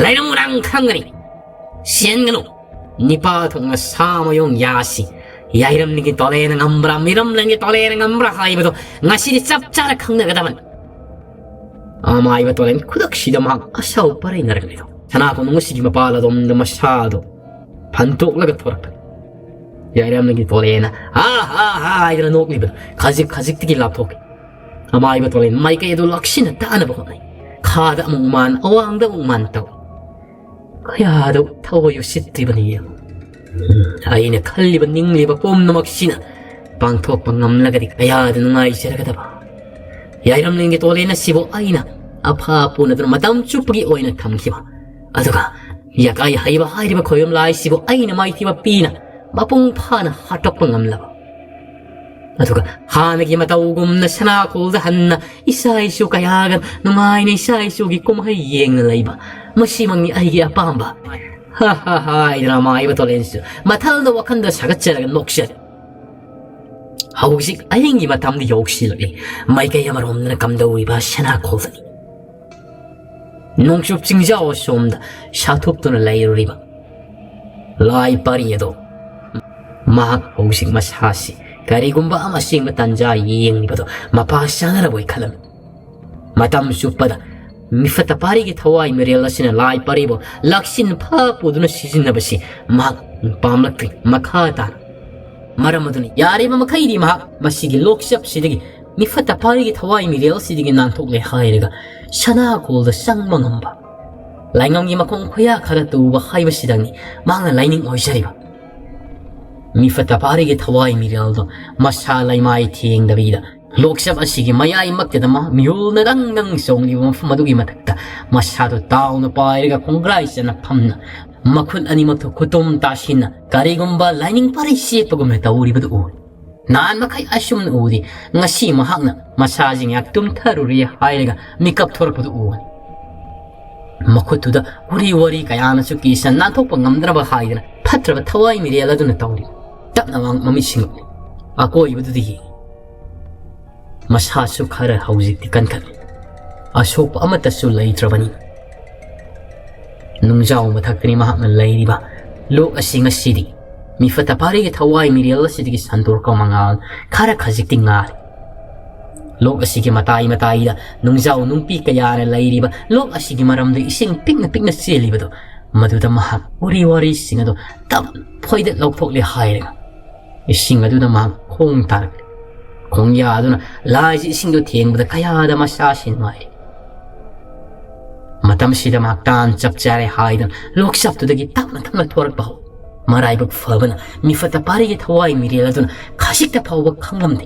ꯂꯩꯔꯝꯃꯨ ꯅꯪ ꯈꯪꯒꯅꯤ꯫ ꯆꯦꯟꯒꯅꯨ꯫ ꯅꯤꯄꯥ ꯊꯣꯛꯅ ꯁꯥ ꯃꯌꯣꯡ ꯌꯥꯁꯤ ꯌꯥꯏꯔꯝꯂꯦꯟꯒꯤ ꯇꯣꯂꯦꯅ ꯉꯝꯕ꯭ꯔꯥ, ꯃꯤꯔꯝꯂꯦꯟꯒꯤ ꯇꯣꯂꯦꯅ ꯉꯝꯕ꯭ꯔꯥ ꯍꯥꯏꯕꯗꯣ ꯉꯁꯤꯗꯤ ꯆꯞ ꯆꯥꯅ ꯈꯪꯅꯒꯗꯕꯅꯤ꯫ ꯑꯃꯥꯏꯕ ꯇꯣꯂꯦꯟ ꯈꯨꯗꯛꯁꯤꯗ ꯃꯍꯥꯛ ꯑꯁꯥꯎ ꯄꯔꯩ ꯅꯥꯔꯛꯂꯤꯗꯣ ꯁꯅꯥ ꯀꯣꯅꯨꯡ ꯑꯁꯤꯒꯤ ꯃꯄꯥꯜ ꯑꯗꯣꯝꯗ ꯃꯁꯥꯗꯣ ꯐꯟꯇꯣꯛꯂꯒ ꯊꯣꯔꯛꯄꯅꯤ꯫ ꯌꯥꯏꯔꯝꯂꯦꯟꯒꯤ ꯇꯣꯂꯦꯅ ꯍꯥ ꯍꯥ ꯍꯥ ꯍꯥꯏꯗꯅ ꯅꯣꯛꯂꯤꯕꯗꯣ ꯈꯖꯤꯛ ꯈꯖꯤꯛꯇꯒꯤ ꯂꯥꯞꯊꯣꯛꯈꯤ꯫ ꯑꯃꯥꯏꯕ ꯇꯣꯂꯦꯟ ꯃꯥꯏꯀꯩ ꯑꯗꯨ ꯂꯥꯛꯁꯤꯟꯅ ꯇꯥꯅꯕ ꯍꯣꯠꯅꯩ꯫ ꯈꯥꯗ ꯑꯃꯨꯛ ꯃꯥꯟ, ꯑꯋꯥꯡꯗ ꯑꯃꯨꯛ ꯃꯥꯟ ꯇꯧ꯫ ꯀꯌꯥꯗ ꯊꯋꯥꯏ ꯎꯁꯤꯠꯇ꯭ꯔꯤꯕꯅꯤ ꯌꯦꯡꯉꯨ꯫ ꯑꯩꯅ ꯈꯜꯂꯤꯕ ꯅꯤꯡꯂꯤꯕ ꯄꯨꯝꯅꯃꯛꯁꯤꯅ ꯄꯥꯡꯊꯣꯛꯄ ꯉꯝꯂꯒꯗꯤ ꯀꯌꯥꯗ ꯅꯨꯡꯉꯥꯏꯖꯔꯒꯗꯕ꯫ ꯌꯥꯏꯔꯝꯂꯦꯟꯒꯤ ꯇꯣꯂꯦꯟ ꯑꯁꯤꯕꯨ ꯑꯩꯅ ꯑꯐ ꯄꯨꯅꯗꯨꯅ ꯃꯇꯝ ꯆꯨꯞꯄꯒꯤ ꯑꯣꯏꯅ ꯊꯝꯈꯤꯕ꯫ ꯑꯗꯨꯒ ꯌꯥꯀꯥꯏ ꯍꯩꯕ ꯍꯥꯏꯔꯤꯕ ꯈꯣꯏꯕꯝ ꯂꯥꯏꯁꯤꯕꯨ ꯑꯩꯅ ꯃꯥꯏꯊꯤꯕ ꯄꯤꯅ ꯃꯄꯨꯡ ꯐꯥꯅ ꯍꯥꯠꯇꯣꯛꯄ ꯉꯝꯂꯕ꯫ ꯑꯗꯨꯒ ꯍꯥꯟꯅꯒꯤ ꯃꯇꯧꯒꯨꯝꯅ ꯁꯅꯥꯈꯣꯜꯗ ꯍꯟꯅ ꯏꯆꯥ ꯏꯁꯨ ꯀꯌꯥꯒ ꯅꯨꯡꯉꯥꯏꯅ ꯏꯆꯥ ꯏꯁꯨꯒꯤ ꯀꯨꯝꯍꯩ ꯌꯦꯡꯅ ꯂꯩꯕ꯫ ꯃꯁꯤꯃꯛꯅꯤ ꯑꯩꯒꯤ ꯑꯄꯥꯝꯕ꯫ ꯍꯥ ꯍꯥ ꯍꯥ ꯍꯥꯏꯗꯅ ꯑꯃꯥꯏꯕ ꯇꯣꯂꯦꯟꯁꯨ ꯃꯊꯜꯗ ꯋꯥꯈꯜꯗ ꯁꯥꯒꯠꯆꯔꯒ ꯅꯣꯛꯆꯔꯤ꯫ ꯍꯧꯖꯤꯛ ꯑꯍꯤꯡꯒꯤ ꯃꯇꯝꯗ ꯌꯧꯁꯤꯜꯂꯛꯂꯤ꯫ ꯃꯥꯏꯀꯩ ꯑꯃꯔꯣꯝꯗꯅ ꯀꯝꯗꯧꯔꯤꯕ ꯁꯅꯥꯈꯣꯜꯗꯅꯤ꯫ ꯅꯣꯡꯆꯨꯞ ꯆꯤꯡꯖꯥꯎ ꯑꯁꯣꯝꯗ ꯁꯥꯊꯨꯞꯇꯨꯅ ꯂꯩꯔꯨꯔꯤꯕ ꯂꯥꯏ ꯄꯥꯔꯤ ꯑꯗꯣ ꯃꯍꯥꯛ ꯍꯧꯖꯤꯛ ꯃꯁꯥꯁꯤ ꯀꯔꯤꯒꯨꯝꯕ ꯑꯃ ꯑꯁꯦꯡꯕ ꯇꯥꯟꯖꯥ ꯌꯦꯡꯂꯤꯕꯗꯣ ꯃꯄꯥ ꯆꯥꯅꯔꯕꯣꯏ ꯈꯜꯂꯝꯃꯤ꯫ ꯃꯇꯝ ꯆꯨꯞꯄꯗ ꯃꯤꯐꯠꯇ ꯄꯥꯔꯤꯒꯤ ꯊꯋꯥꯏ ꯃꯤꯔꯦꯜ ꯑꯁꯤꯅ ꯂꯥꯏ ꯄꯥꯔꯤꯕꯨ ꯂꯥꯛꯁꯤꯟ ꯐꯥ ꯄꯨꯗꯨꯅ ꯁꯤꯖꯤꯟꯅꯕꯁꯤ ꯃꯍꯥꯛ ꯄꯥꯝꯂꯛꯇ꯭ꯔꯤ꯫ ꯃꯈꯥ ꯇꯥꯅ ꯃꯔꯝ ꯑꯗꯨꯅ ꯌꯥꯔꯤꯕ ꯃꯈꯩꯗꯤ ꯃꯍꯥꯛ ꯃꯁꯤꯒꯤ ꯂꯣꯛꯆꯞꯁꯤꯗꯒꯤ, ꯃꯤꯐꯠꯇ ꯄꯥꯔꯤꯒꯤ ꯊꯋꯥꯏ ꯃꯤꯔꯦꯜꯁꯤꯗꯒꯤ ꯅꯥꯟꯊꯣꯛꯂꯦ ꯍꯥꯏꯔꯒ ꯁꯅꯥ ꯀꯣꯜꯗ ꯆꯪꯕ ꯉꯝꯕ ꯂꯥꯏꯉꯝꯒꯤ ꯃꯈꯣꯡ ꯈꯨꯌꯥ ꯈꯔ ꯇꯨꯕ ꯍꯥꯏꯕꯁꯤꯗꯪꯅꯤ ꯃꯍꯥꯛꯅ ꯂꯥꯏꯅꯤꯡ ꯑꯣꯏꯖꯔꯤꯕ꯫ ꯃꯤꯐꯠꯇ ꯄꯥꯔꯤꯒꯤ ꯊꯋꯥꯏ ꯃꯤꯔꯦꯜꯗꯣ ꯃꯁꯥ ꯂꯩꯃꯥꯏ ꯊꯦꯡꯗꯕꯤꯗ ꯂꯣꯛꯆꯞ ꯑꯁꯤꯒꯤ ꯃꯌꯥꯏꯃꯛꯇꯗ ꯃꯥ ꯃꯤꯍꯨꯜꯅ ꯗꯪ ꯗꯪ ꯆꯣꯡꯂꯤꯕ ꯃꯐꯝ ꯑꯗꯨꯒꯤ ꯃꯊꯛꯇ ꯃꯁꯥꯗꯨ ꯇꯥꯎꯅ ꯄꯥꯏꯔꯒ ꯈꯣꯡꯒ꯭ꯔꯥꯏ ꯆꯟꯅ ꯐꯝꯅ ꯃꯈꯨꯠ ꯑꯅꯤꯃꯛꯇꯨ ꯈꯨꯇꯨꯝ ꯇꯥꯁꯤꯟꯅ ꯀꯔꯤꯒꯨꯝꯕ ꯂꯥꯏꯅꯤꯡ ꯄꯥꯔꯩ ꯆꯦꯠꯄꯒꯨꯝꯅ ꯇꯧꯔꯤꯕꯗꯨ ꯎꯏ꯫ ꯅꯍꯥꯟ ꯃꯈꯩ ꯑꯁꯨꯝꯅ ꯎꯗꯦ, ꯉꯁꯤ ꯃꯍꯥꯛꯅ ꯃꯁꯥꯁꯤ ꯉꯥꯏꯍꯥꯛ ꯇꯨꯝꯊꯔꯨꯔꯦ ꯍꯥꯏꯔꯒ ꯃꯤꯀꯞ ꯊꯣꯔꯛꯄꯗꯨ ꯎꯕꯅꯤ꯫ ꯃꯈꯨꯠꯇꯨꯗ ꯎꯔꯤ ꯋꯥꯔꯤ ꯀꯌꯥꯅꯁꯨ ꯀꯤꯁꯟ ꯅꯥꯟꯊꯣꯛꯄ ꯉꯝꯗꯅꯕ ꯍꯥꯏꯗꯅ ꯐꯠꯇ꯭ꯔꯕ ꯊꯋꯥꯏ ꯃꯤꯔꯦꯜ ꯑꯗꯨꯅ ꯇꯧꯔꯤ꯫ ꯇꯞꯅ ꯃꯃꯤꯠ ꯁꯤꯡꯂꯤ꯫ ꯑꯀꯣꯏꯕꯗꯨꯗ ꯌꯦꯡꯉꯤ꯫ ꯃꯁꯥꯁꯨ ꯈꯔ ꯍꯧꯖꯤꯛꯇꯤ ꯀꯟꯈꯠꯂꯤ꯫ ꯑꯁꯣꯛꯄ ꯑꯃꯠꯇꯁꯨ ꯂꯩꯇ꯭ꯔꯕꯅꯤ꯫ ꯅꯨꯡꯖꯥꯎ ꯃꯊꯛꯇꯅꯤ ꯃꯍꯥꯛꯅ ꯂꯩꯔꯤꯕ꯫ ꯂꯣꯛ ꯑꯁꯤ ꯉꯁꯤꯗꯤ ꯃꯤꯐꯠꯇ ꯄꯥꯔꯤꯒꯤ ꯊꯋꯥꯏ ꯃꯤꯔꯦꯜ ꯑꯁꯤꯗꯒꯤ ꯁꯟꯗꯣꯔꯛꯄ ꯃꯉꯥꯜ ꯈꯔ ꯈꯖꯤꯛꯇꯤ ꯉꯥꯜꯂꯤ꯫ ꯂꯣꯛ ꯑꯁꯤꯒꯤ ꯃꯇꯥꯏ ꯃꯇꯥꯏꯗ ꯅꯨꯡꯖꯥꯎ ꯅꯨꯡꯄꯤ ꯀꯌꯥꯅ ꯂꯩꯔꯤꯕ꯫ ꯂꯣꯛ ꯑꯁꯤꯒꯤ ꯃꯔꯝꯗ ꯏꯁꯤꯡ ꯄꯤꯛꯅ ꯄꯤꯛꯅ ꯆꯦꯜꯂꯤꯕꯗꯣ, ꯃꯗꯨꯗ ꯃꯍꯥꯛ ꯎꯔꯤ ꯋꯥꯔꯤꯁꯤꯡ ꯑꯗꯨ ꯇꯞ ꯐꯣꯏꯗꯠ ꯂꯧꯊꯣꯛꯂꯦ ꯍꯥꯏꯔꯒ ꯏꯁꯤꯡ ꯑꯗꯨꯗ ꯃꯍꯥꯛ ꯈꯣꯡ ꯇꯥꯔꯛꯂꯦ꯫ ꯈꯣꯡꯌꯥ ꯑꯗꯨꯅ ꯂꯥꯏꯁꯤ ꯏꯁꯤꯡꯗꯨ ꯊꯦꯡꯕꯗ ꯀꯌꯥꯗ ꯃꯁꯥꯁꯤ ꯅꯨꯡꯉꯥꯏꯔꯦ꯫ ꯃꯇꯝꯁꯤꯗ ꯃꯍꯥꯛ ꯇꯥꯟ ꯆꯞ ꯆꯥꯔꯦ ꯍꯥꯏꯗꯨꯅ ꯂꯣꯛꯆꯞꯇꯨꯗꯒꯤ ꯇꯞꯅ ꯇꯞꯅ ꯊꯣꯔꯛꯄ ꯍꯧ꯫ ꯃꯔꯥꯏꯕꯛ ꯐꯕꯅ ꯃꯤꯐꯠꯇ ꯄꯥꯔꯤꯒꯤ ꯊꯋꯥꯏ ꯃꯤꯔꯦꯜ ꯑꯗꯨꯅ ꯈꯖꯤꯛꯇ ꯐꯥꯎꯕ ꯈꯪꯂꯝꯗꯦ꯫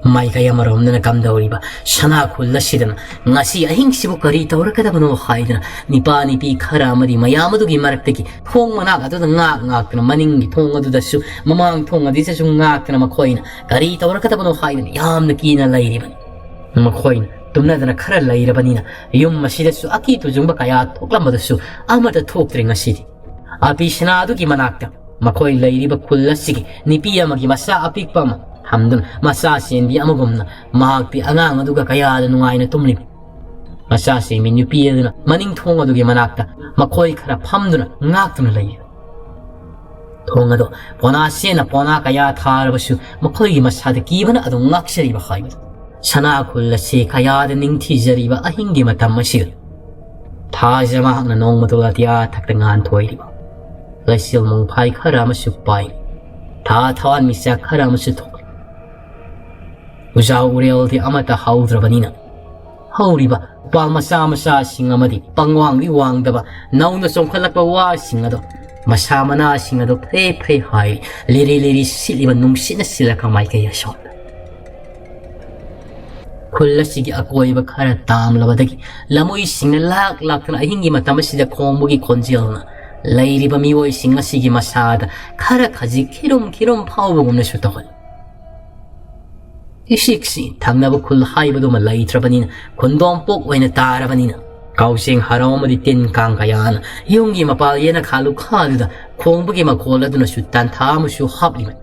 ꯃꯥꯏꯀꯩ ꯑꯃꯔꯣꯝꯗꯅ ꯀꯝꯗꯧꯔꯤꯕ ꯁꯅꯥ ꯈꯨꯜ ꯑꯁꯤꯗꯅ ꯉꯁꯤ ꯑꯍꯤꯡꯁꯤꯕꯨ ꯀꯔꯤ ꯇꯧꯔꯛꯀꯗꯕꯅꯣ ꯍꯥꯏꯗꯨꯅ ꯅꯤꯄꯥ ꯅꯤꯄꯤ ꯈꯔ ꯑꯃꯗꯤ ꯃꯌꯥꯝ ꯑꯗꯨꯒꯤ ꯃꯔꯛꯇꯒꯤ ꯊꯣꯡ ꯃꯅꯥꯛ ꯑꯗꯨꯗ ꯉꯥꯛ ꯉꯥꯛꯇꯨꯅ, ꯃꯅꯤꯡꯒꯤ ꯊꯣꯡ ꯑꯗꯨꯗꯁꯨ ꯃꯃꯥꯡ ꯊꯣꯡ ꯑꯗꯨꯗꯁꯨ ꯉꯥꯛꯇꯨꯅ ꯃꯈꯣꯏꯅ ꯀꯔꯤ ꯇꯧꯔꯛꯀꯗꯕꯅꯣ ꯍꯥꯏꯗꯨꯅ ꯌꯥꯝꯅ ꯀꯤꯅ ꯂꯩꯔꯤꯕꯅꯤ꯫ ꯃꯈꯣꯏꯅ ꯇꯨꯝꯅꯗꯅ ꯈꯔ ꯂꯩꯔꯕꯅꯤꯅ ꯌꯨꯝ ꯑꯁꯤꯗꯁꯨ ꯑꯀꯤ ꯇꯨꯖꯨꯡꯕ ꯀꯌꯥ ꯊꯣꯛꯂꯝꯕꯗꯁꯨ ꯑꯃꯠꯇ ꯊꯣꯛꯇ꯭ꯔꯦ ꯉꯁꯤꯗꯤ꯫ ꯑꯄꯤ ꯁꯅꯥ ꯑꯗꯨꯒꯤ ꯃꯅꯥꯛꯇ ꯃꯈꯣꯏ ꯂꯩꯔꯤꯕ ꯈꯨꯜ ꯑꯁꯤꯒꯤ ꯅꯨꯄꯤ ꯑꯃꯒꯤ ꯃꯆꯥ ꯑꯄꯤꯛꯄ ꯑꯃ ꯊꯝꯗꯨꯅ ꯃꯆꯥ ꯆꯦꯟꯕꯤ ꯑꯃꯒꯨꯝꯅ ꯃꯍꯥꯛꯇꯤ ꯑꯉꯥꯡ ꯑꯗꯨꯒ ꯀꯌꯥꯗ ꯅꯨꯡꯉꯥꯏꯅ ꯇꯨꯝꯂꯤꯕꯅꯤ꯫ ꯃꯆꯥ ꯆꯦꯟꯕꯤ ꯅꯨꯄꯤ ꯑꯗꯨꯅ ꯃꯅꯤꯡ ꯊꯣꯡ ꯑꯗꯨꯒꯤ ꯃꯅꯥꯛꯇ ꯃꯈꯣꯏ ꯈꯔ ꯐꯝꯗꯨꯅ ꯉꯥꯛꯇꯨꯅ ꯂꯩꯔꯤ꯫ ꯈꯣꯡ ꯑꯗꯣ ꯄꯣꯅꯥ ꯁꯦꯟꯅ ꯄꯣꯅꯥ ꯀꯌꯥ ꯊꯥꯔꯕꯁꯨ ꯃꯈꯣꯏꯒꯤ ꯃꯁꯥꯗ ꯀꯤꯕꯅ ꯑꯗꯨꯝ ꯉꯥꯛꯆꯔꯤꯕ ꯍꯥꯏꯕꯗꯨ꯫ ꯁꯅꯥ ꯈꯨꯜ ꯑꯁꯤ ꯀꯌꯥꯗ ꯅꯤꯡꯊꯤꯖꯔꯤꯕ ꯑꯍꯤꯡꯒꯤ ꯃꯇꯝ ꯑꯁꯤꯗ ꯊꯥꯖ ꯃꯍꯥꯛꯅ ꯅꯣꯡꯃꯗꯣ ꯑꯇꯤꯌꯥ ꯊꯛꯇ ꯉꯥꯟꯊꯣꯏꯔꯤꯕ ꯂꯩꯆꯤꯜ ꯃꯣꯡꯐꯥꯏ ꯈꯔ ꯑꯃꯁꯨ ꯄꯥꯏ꯫ ꯊꯥ ꯊꯋꯥꯟꯃꯤꯆꯥꯛ ꯈꯔ ꯑꯃꯁꯨ ꯊꯣꯛꯂꯤ꯫ ꯎꯖꯥꯎ ꯎꯔꯦꯜꯗꯤ ꯑꯃꯠꯇ ꯍꯧꯗ꯭ꯔꯕꯅꯤꯅ ꯍꯧꯔꯤꯕ ꯎꯄꯥꯜ ꯃꯆꯥ ꯃꯆꯥꯁꯤꯡ ꯑꯃꯗꯤ ꯄꯪꯋꯥꯡꯗꯤ ꯋꯥꯡꯗꯕ ꯅꯧꯅ ꯆꯣꯡꯈꯠꯂꯛꯄ ꯋꯥꯁꯤꯡ ꯑꯗꯣ ꯃꯁꯥ ꯃꯅꯥꯁꯤꯡ ꯑꯗꯣ ꯐ꯭ꯔꯦ ꯐ꯭ꯔꯦ ꯍꯥꯏ ꯂꯤꯔꯤ ꯂꯤꯔꯤ ꯁꯤꯠꯂꯤꯕ ꯅꯨꯡꯁꯤꯠꯅ ꯁꯤꯜꯂꯛꯄ ꯃꯥꯏꯀꯩ ꯑꯁꯣꯝꯗ꯫ ꯈꯨꯜ ꯑꯁꯤꯒꯤ ꯑꯀꯣꯏꯕ ꯈꯔ ꯇꯥꯝꯂꯕꯗꯒꯤ ꯂꯝꯃꯣꯏꯁꯤꯡꯅ ꯂꯥꯛ ꯂꯥꯛꯇꯨꯅ ꯑꯍꯤꯡꯒꯤ ꯃꯇꯝ ꯑꯁꯤꯗ ꯈꯣꯡꯕꯒꯤ ꯈꯣꯟꯖꯦꯜꯅ ꯂꯩꯔꯤꯕ ꯃꯤꯑꯣꯏꯁꯤꯡ ꯑꯁꯤꯒꯤ ꯃꯁꯥꯗ ꯈꯔ ꯈꯖꯤꯛ ꯈꯤꯔꯨꯝ ꯈꯤꯔꯨꯝ ꯐꯥꯎꯕꯒꯨꯝꯅꯁꯨ ꯇꯧꯍꯜꯂꯤ꯫ ꯏꯁꯤꯛꯁꯤ ꯊꯪꯅꯕ ꯈꯨꯜ ꯍꯥꯏꯕꯗꯨꯃ ꯂꯩꯇ꯭ꯔꯕꯅꯤꯅ ꯈꯨꯟꯗꯣꯝꯄꯣꯛ ꯑꯣꯏꯅ ꯇꯥꯔꯕꯅꯤꯅ ꯀꯥꯎꯖꯦꯡ ꯍꯔꯥꯎ ꯑꯃꯗꯤ ꯇꯤꯟ ꯀꯥꯡ ꯀꯌꯥꯅ ꯌꯨꯝꯒꯤ ꯃꯄꯥꯜ ꯌꯦꯅꯈꯥ ꯂꯨꯈꯥꯗꯨꯗ ꯈꯣꯡꯕꯒꯤ ꯃꯈꯣꯜ ꯑꯗꯨꯅꯁꯨ ꯇꯥꯟꯊꯥ ꯑꯃꯁꯨ ꯍꯥꯞꯂꯤꯕꯅꯤ꯫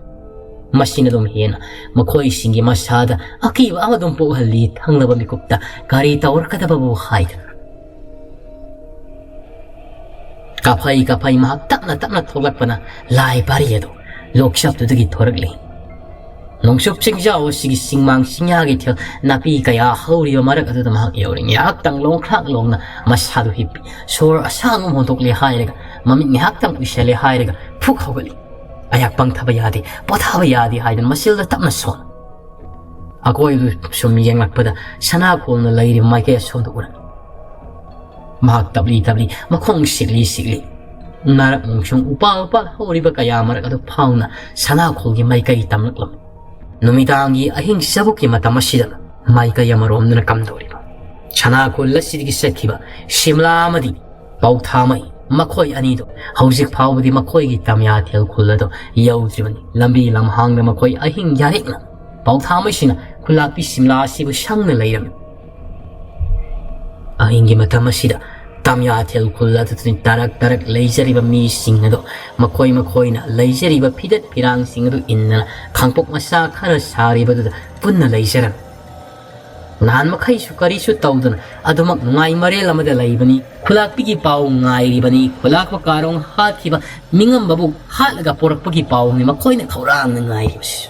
ꯃꯁꯤꯅ ꯑꯗꯨꯝ ꯍꯦꯟꯅ ꯃꯈꯣꯏꯁꯤꯡꯒꯤ ꯃꯁꯥꯗ ꯑꯀꯤꯕ ꯑꯃ ꯑꯗꯨꯝ ꯄꯣꯛꯍꯜꯂꯤ꯫ ꯊꯪꯅꯕ ꯃꯤꯀꯨꯞꯇ ꯀꯔꯤ ꯇꯧꯔꯛꯀꯗꯕꯕꯨ ꯍꯥꯏꯗꯅ꯫ ꯀꯥꯐꯩ ꯀꯥꯐꯩ ꯃꯍꯥꯛ ꯇꯞꯅ ꯇꯞꯅ ꯊꯣꯛꯂꯛꯄꯅ ꯂꯥꯏ ꯄꯥꯔꯤ ꯑꯗꯨ ꯂꯣꯛꯆꯞꯇꯨꯗꯒꯤ ꯊꯣꯔꯛꯂꯤ꯫ ꯅꯣꯡꯆꯨꯞ ꯆꯤꯡꯖꯥꯎ ꯑꯁꯤꯒꯤ ꯆꯤꯡꯃꯥꯡ ꯆꯤꯡꯌꯥꯒꯤ ꯊꯦꯜ ꯅꯥꯄꯤ ꯀꯌꯥ ꯍꯧꯔꯤꯕ ꯃꯔꯛ ꯑꯗꯨꯗ ꯃꯍꯥꯛ ꯌꯧꯔꯤ꯫ ꯉꯥꯏꯍꯥꯛꯇꯪ ꯂꯣꯡꯈ꯭ꯔꯥꯛ ꯂꯣꯡꯅ ꯃꯁꯥꯗꯨ ꯍꯤꯞꯄꯤ꯫ ꯁꯣꯔ ꯑꯁꯥꯡꯕ ꯑꯃ ꯍꯣꯟꯗꯣꯛꯂꯦ ꯍꯥꯏꯔꯒ ꯃꯃꯤꯠ ꯉꯥꯏꯍꯥꯛꯇꯪ ꯎꯏꯁꯜꯂꯦ ꯍꯥꯏꯔꯒ ꯐꯨꯛ ꯍꯧꯒꯠꯂꯤ꯫ ꯑꯩꯍꯥꯛ ꯄꯪꯊꯕ ꯌꯥꯗꯦ, ꯄꯣꯊꯥꯕ ꯌꯥꯗꯦ ꯍꯥꯏꯗꯨꯅ ꯃꯆꯤꯜꯗ ꯇꯞꯅ ꯁꯣꯟ꯫ ꯑꯀꯣꯏꯕꯗꯨ ꯁꯨꯝ ꯌꯦꯡꯂꯛꯄꯗ ꯁꯅꯥꯈꯣꯜꯅ ꯂꯩꯔꯤꯕ ꯃꯥꯏꯀꯩ ꯑꯁꯣꯝꯗ ꯎꯔꯝꯃꯤ꯫ ꯃꯍꯥꯛ ꯇꯞꯂꯤ ꯇꯞꯂꯤ ꯃꯈꯣꯡ ꯁꯤꯛꯂꯤ ꯁꯤꯛꯂꯤ ꯅꯥꯔꯛ ꯃꯣꯡꯁꯣꯡ ꯎꯄꯥꯜ ꯎꯄꯥꯜ ꯍꯧꯔꯤꯕ ꯀꯌꯥ ꯃꯔꯛ ꯑꯗꯨ ꯐꯥꯎꯅ ꯁꯅꯥꯈꯣꯜꯒꯤ ꯃꯥꯏꯀꯩ ꯇꯝꯂꯛꯂꯝꯃꯤ꯫ ꯅꯨꯃꯤꯗꯥꯡꯒꯤ ꯑꯍꯤꯡ ꯆꯕꯨꯛꯀꯤ ꯃꯇꯝ ꯑꯁꯤꯗ ꯃꯥꯏꯀꯩ ꯑꯃꯔꯣꯝꯗꯅ ꯀꯝꯗꯧꯔꯤꯕ ꯁꯅꯥꯈꯣꯜ ꯑꯁꯤꯗꯒꯤ ꯆꯠꯈꯤꯕ ꯁꯤꯝꯂꯥ ꯑꯃꯗꯤ ꯄꯥꯎꯊꯥꯃꯩ ꯃꯈꯣꯏ ꯑꯅꯤꯗꯨ ꯍꯧꯖꯤꯛ ꯐꯥꯎꯕꯗꯤ ꯃꯈꯣꯏꯒꯤ ꯇꯝꯌꯥꯊꯦꯜ ꯈꯨꯜ ꯑꯗꯨ ꯌꯧꯗ꯭ꯔꯤꯕꯅꯤ꯫ ꯂꯝꯕꯤ ꯂꯝꯍꯥꯡꯗ ꯃꯈꯣꯏ ꯑꯍꯤꯡ ꯌꯥꯔꯦꯛꯅ ꯄꯥꯎꯊꯥꯃꯩꯁꯤꯅ ꯈꯨꯜꯂꯥꯛꯄꯤ ꯁꯤꯝꯂꯥ ꯑꯁꯤꯕꯨ ꯁꯪꯅ ꯂꯩꯔꯝꯃꯤ꯫ ꯑꯍꯤꯡꯒꯤ ꯃꯇꯝ ꯑꯁꯤꯗ ꯇꯝꯌꯥꯊꯦꯜ ꯈꯨꯜ ꯑꯗꯨꯗꯅꯤ ꯇꯔꯛ ꯇꯔꯛ ꯂꯩꯖꯔꯤꯕ ꯃꯤꯁꯤꯡ ꯑꯗꯨ ꯃꯈꯣꯏ ꯃꯈꯣꯏꯅ ꯂꯩꯖꯔꯤꯕ ꯐꯤꯗꯠ ꯐꯤꯔꯥꯡꯁꯤꯡ ꯑꯗꯨ ꯏꯟꯗꯅ ꯈꯥꯡꯄꯣꯛ ꯃꯆꯥ ꯈꯔ ꯁꯥꯔꯤꯕꯗꯨꯗ ꯄꯨꯟꯅ ꯂꯩꯖꯔꯝꯃꯤ꯫ ꯅꯍꯥꯟ ꯃꯈꯩꯁꯨ ꯀꯔꯤꯁꯨ ꯇꯧꯗꯅ ꯑꯗꯨꯃꯛ ꯅꯨꯡꯉꯥꯏ ꯃꯔꯦꯜ ꯑꯃꯗ ꯂꯩꯕꯅꯤ꯫ ꯈꯨꯂꯥꯛꯄꯤꯒꯤ ꯄꯥꯎ ꯉꯥꯏꯔꯤꯕꯅꯤ꯫ ꯈꯨꯂꯥꯛꯄ ꯀꯥꯔꯣꯡ ꯍꯥꯠꯈꯤꯕ ꯃꯤꯉꯝꯕꯕꯨ ꯍꯥꯠꯂꯒ ꯄꯣꯔꯛꯄꯒꯤ ꯄꯥꯎꯅꯤ ꯃꯈꯣꯏꯅ ꯈꯧꯔꯥꯡꯅ ꯉꯥꯏꯔꯤꯕꯁꯤ꯫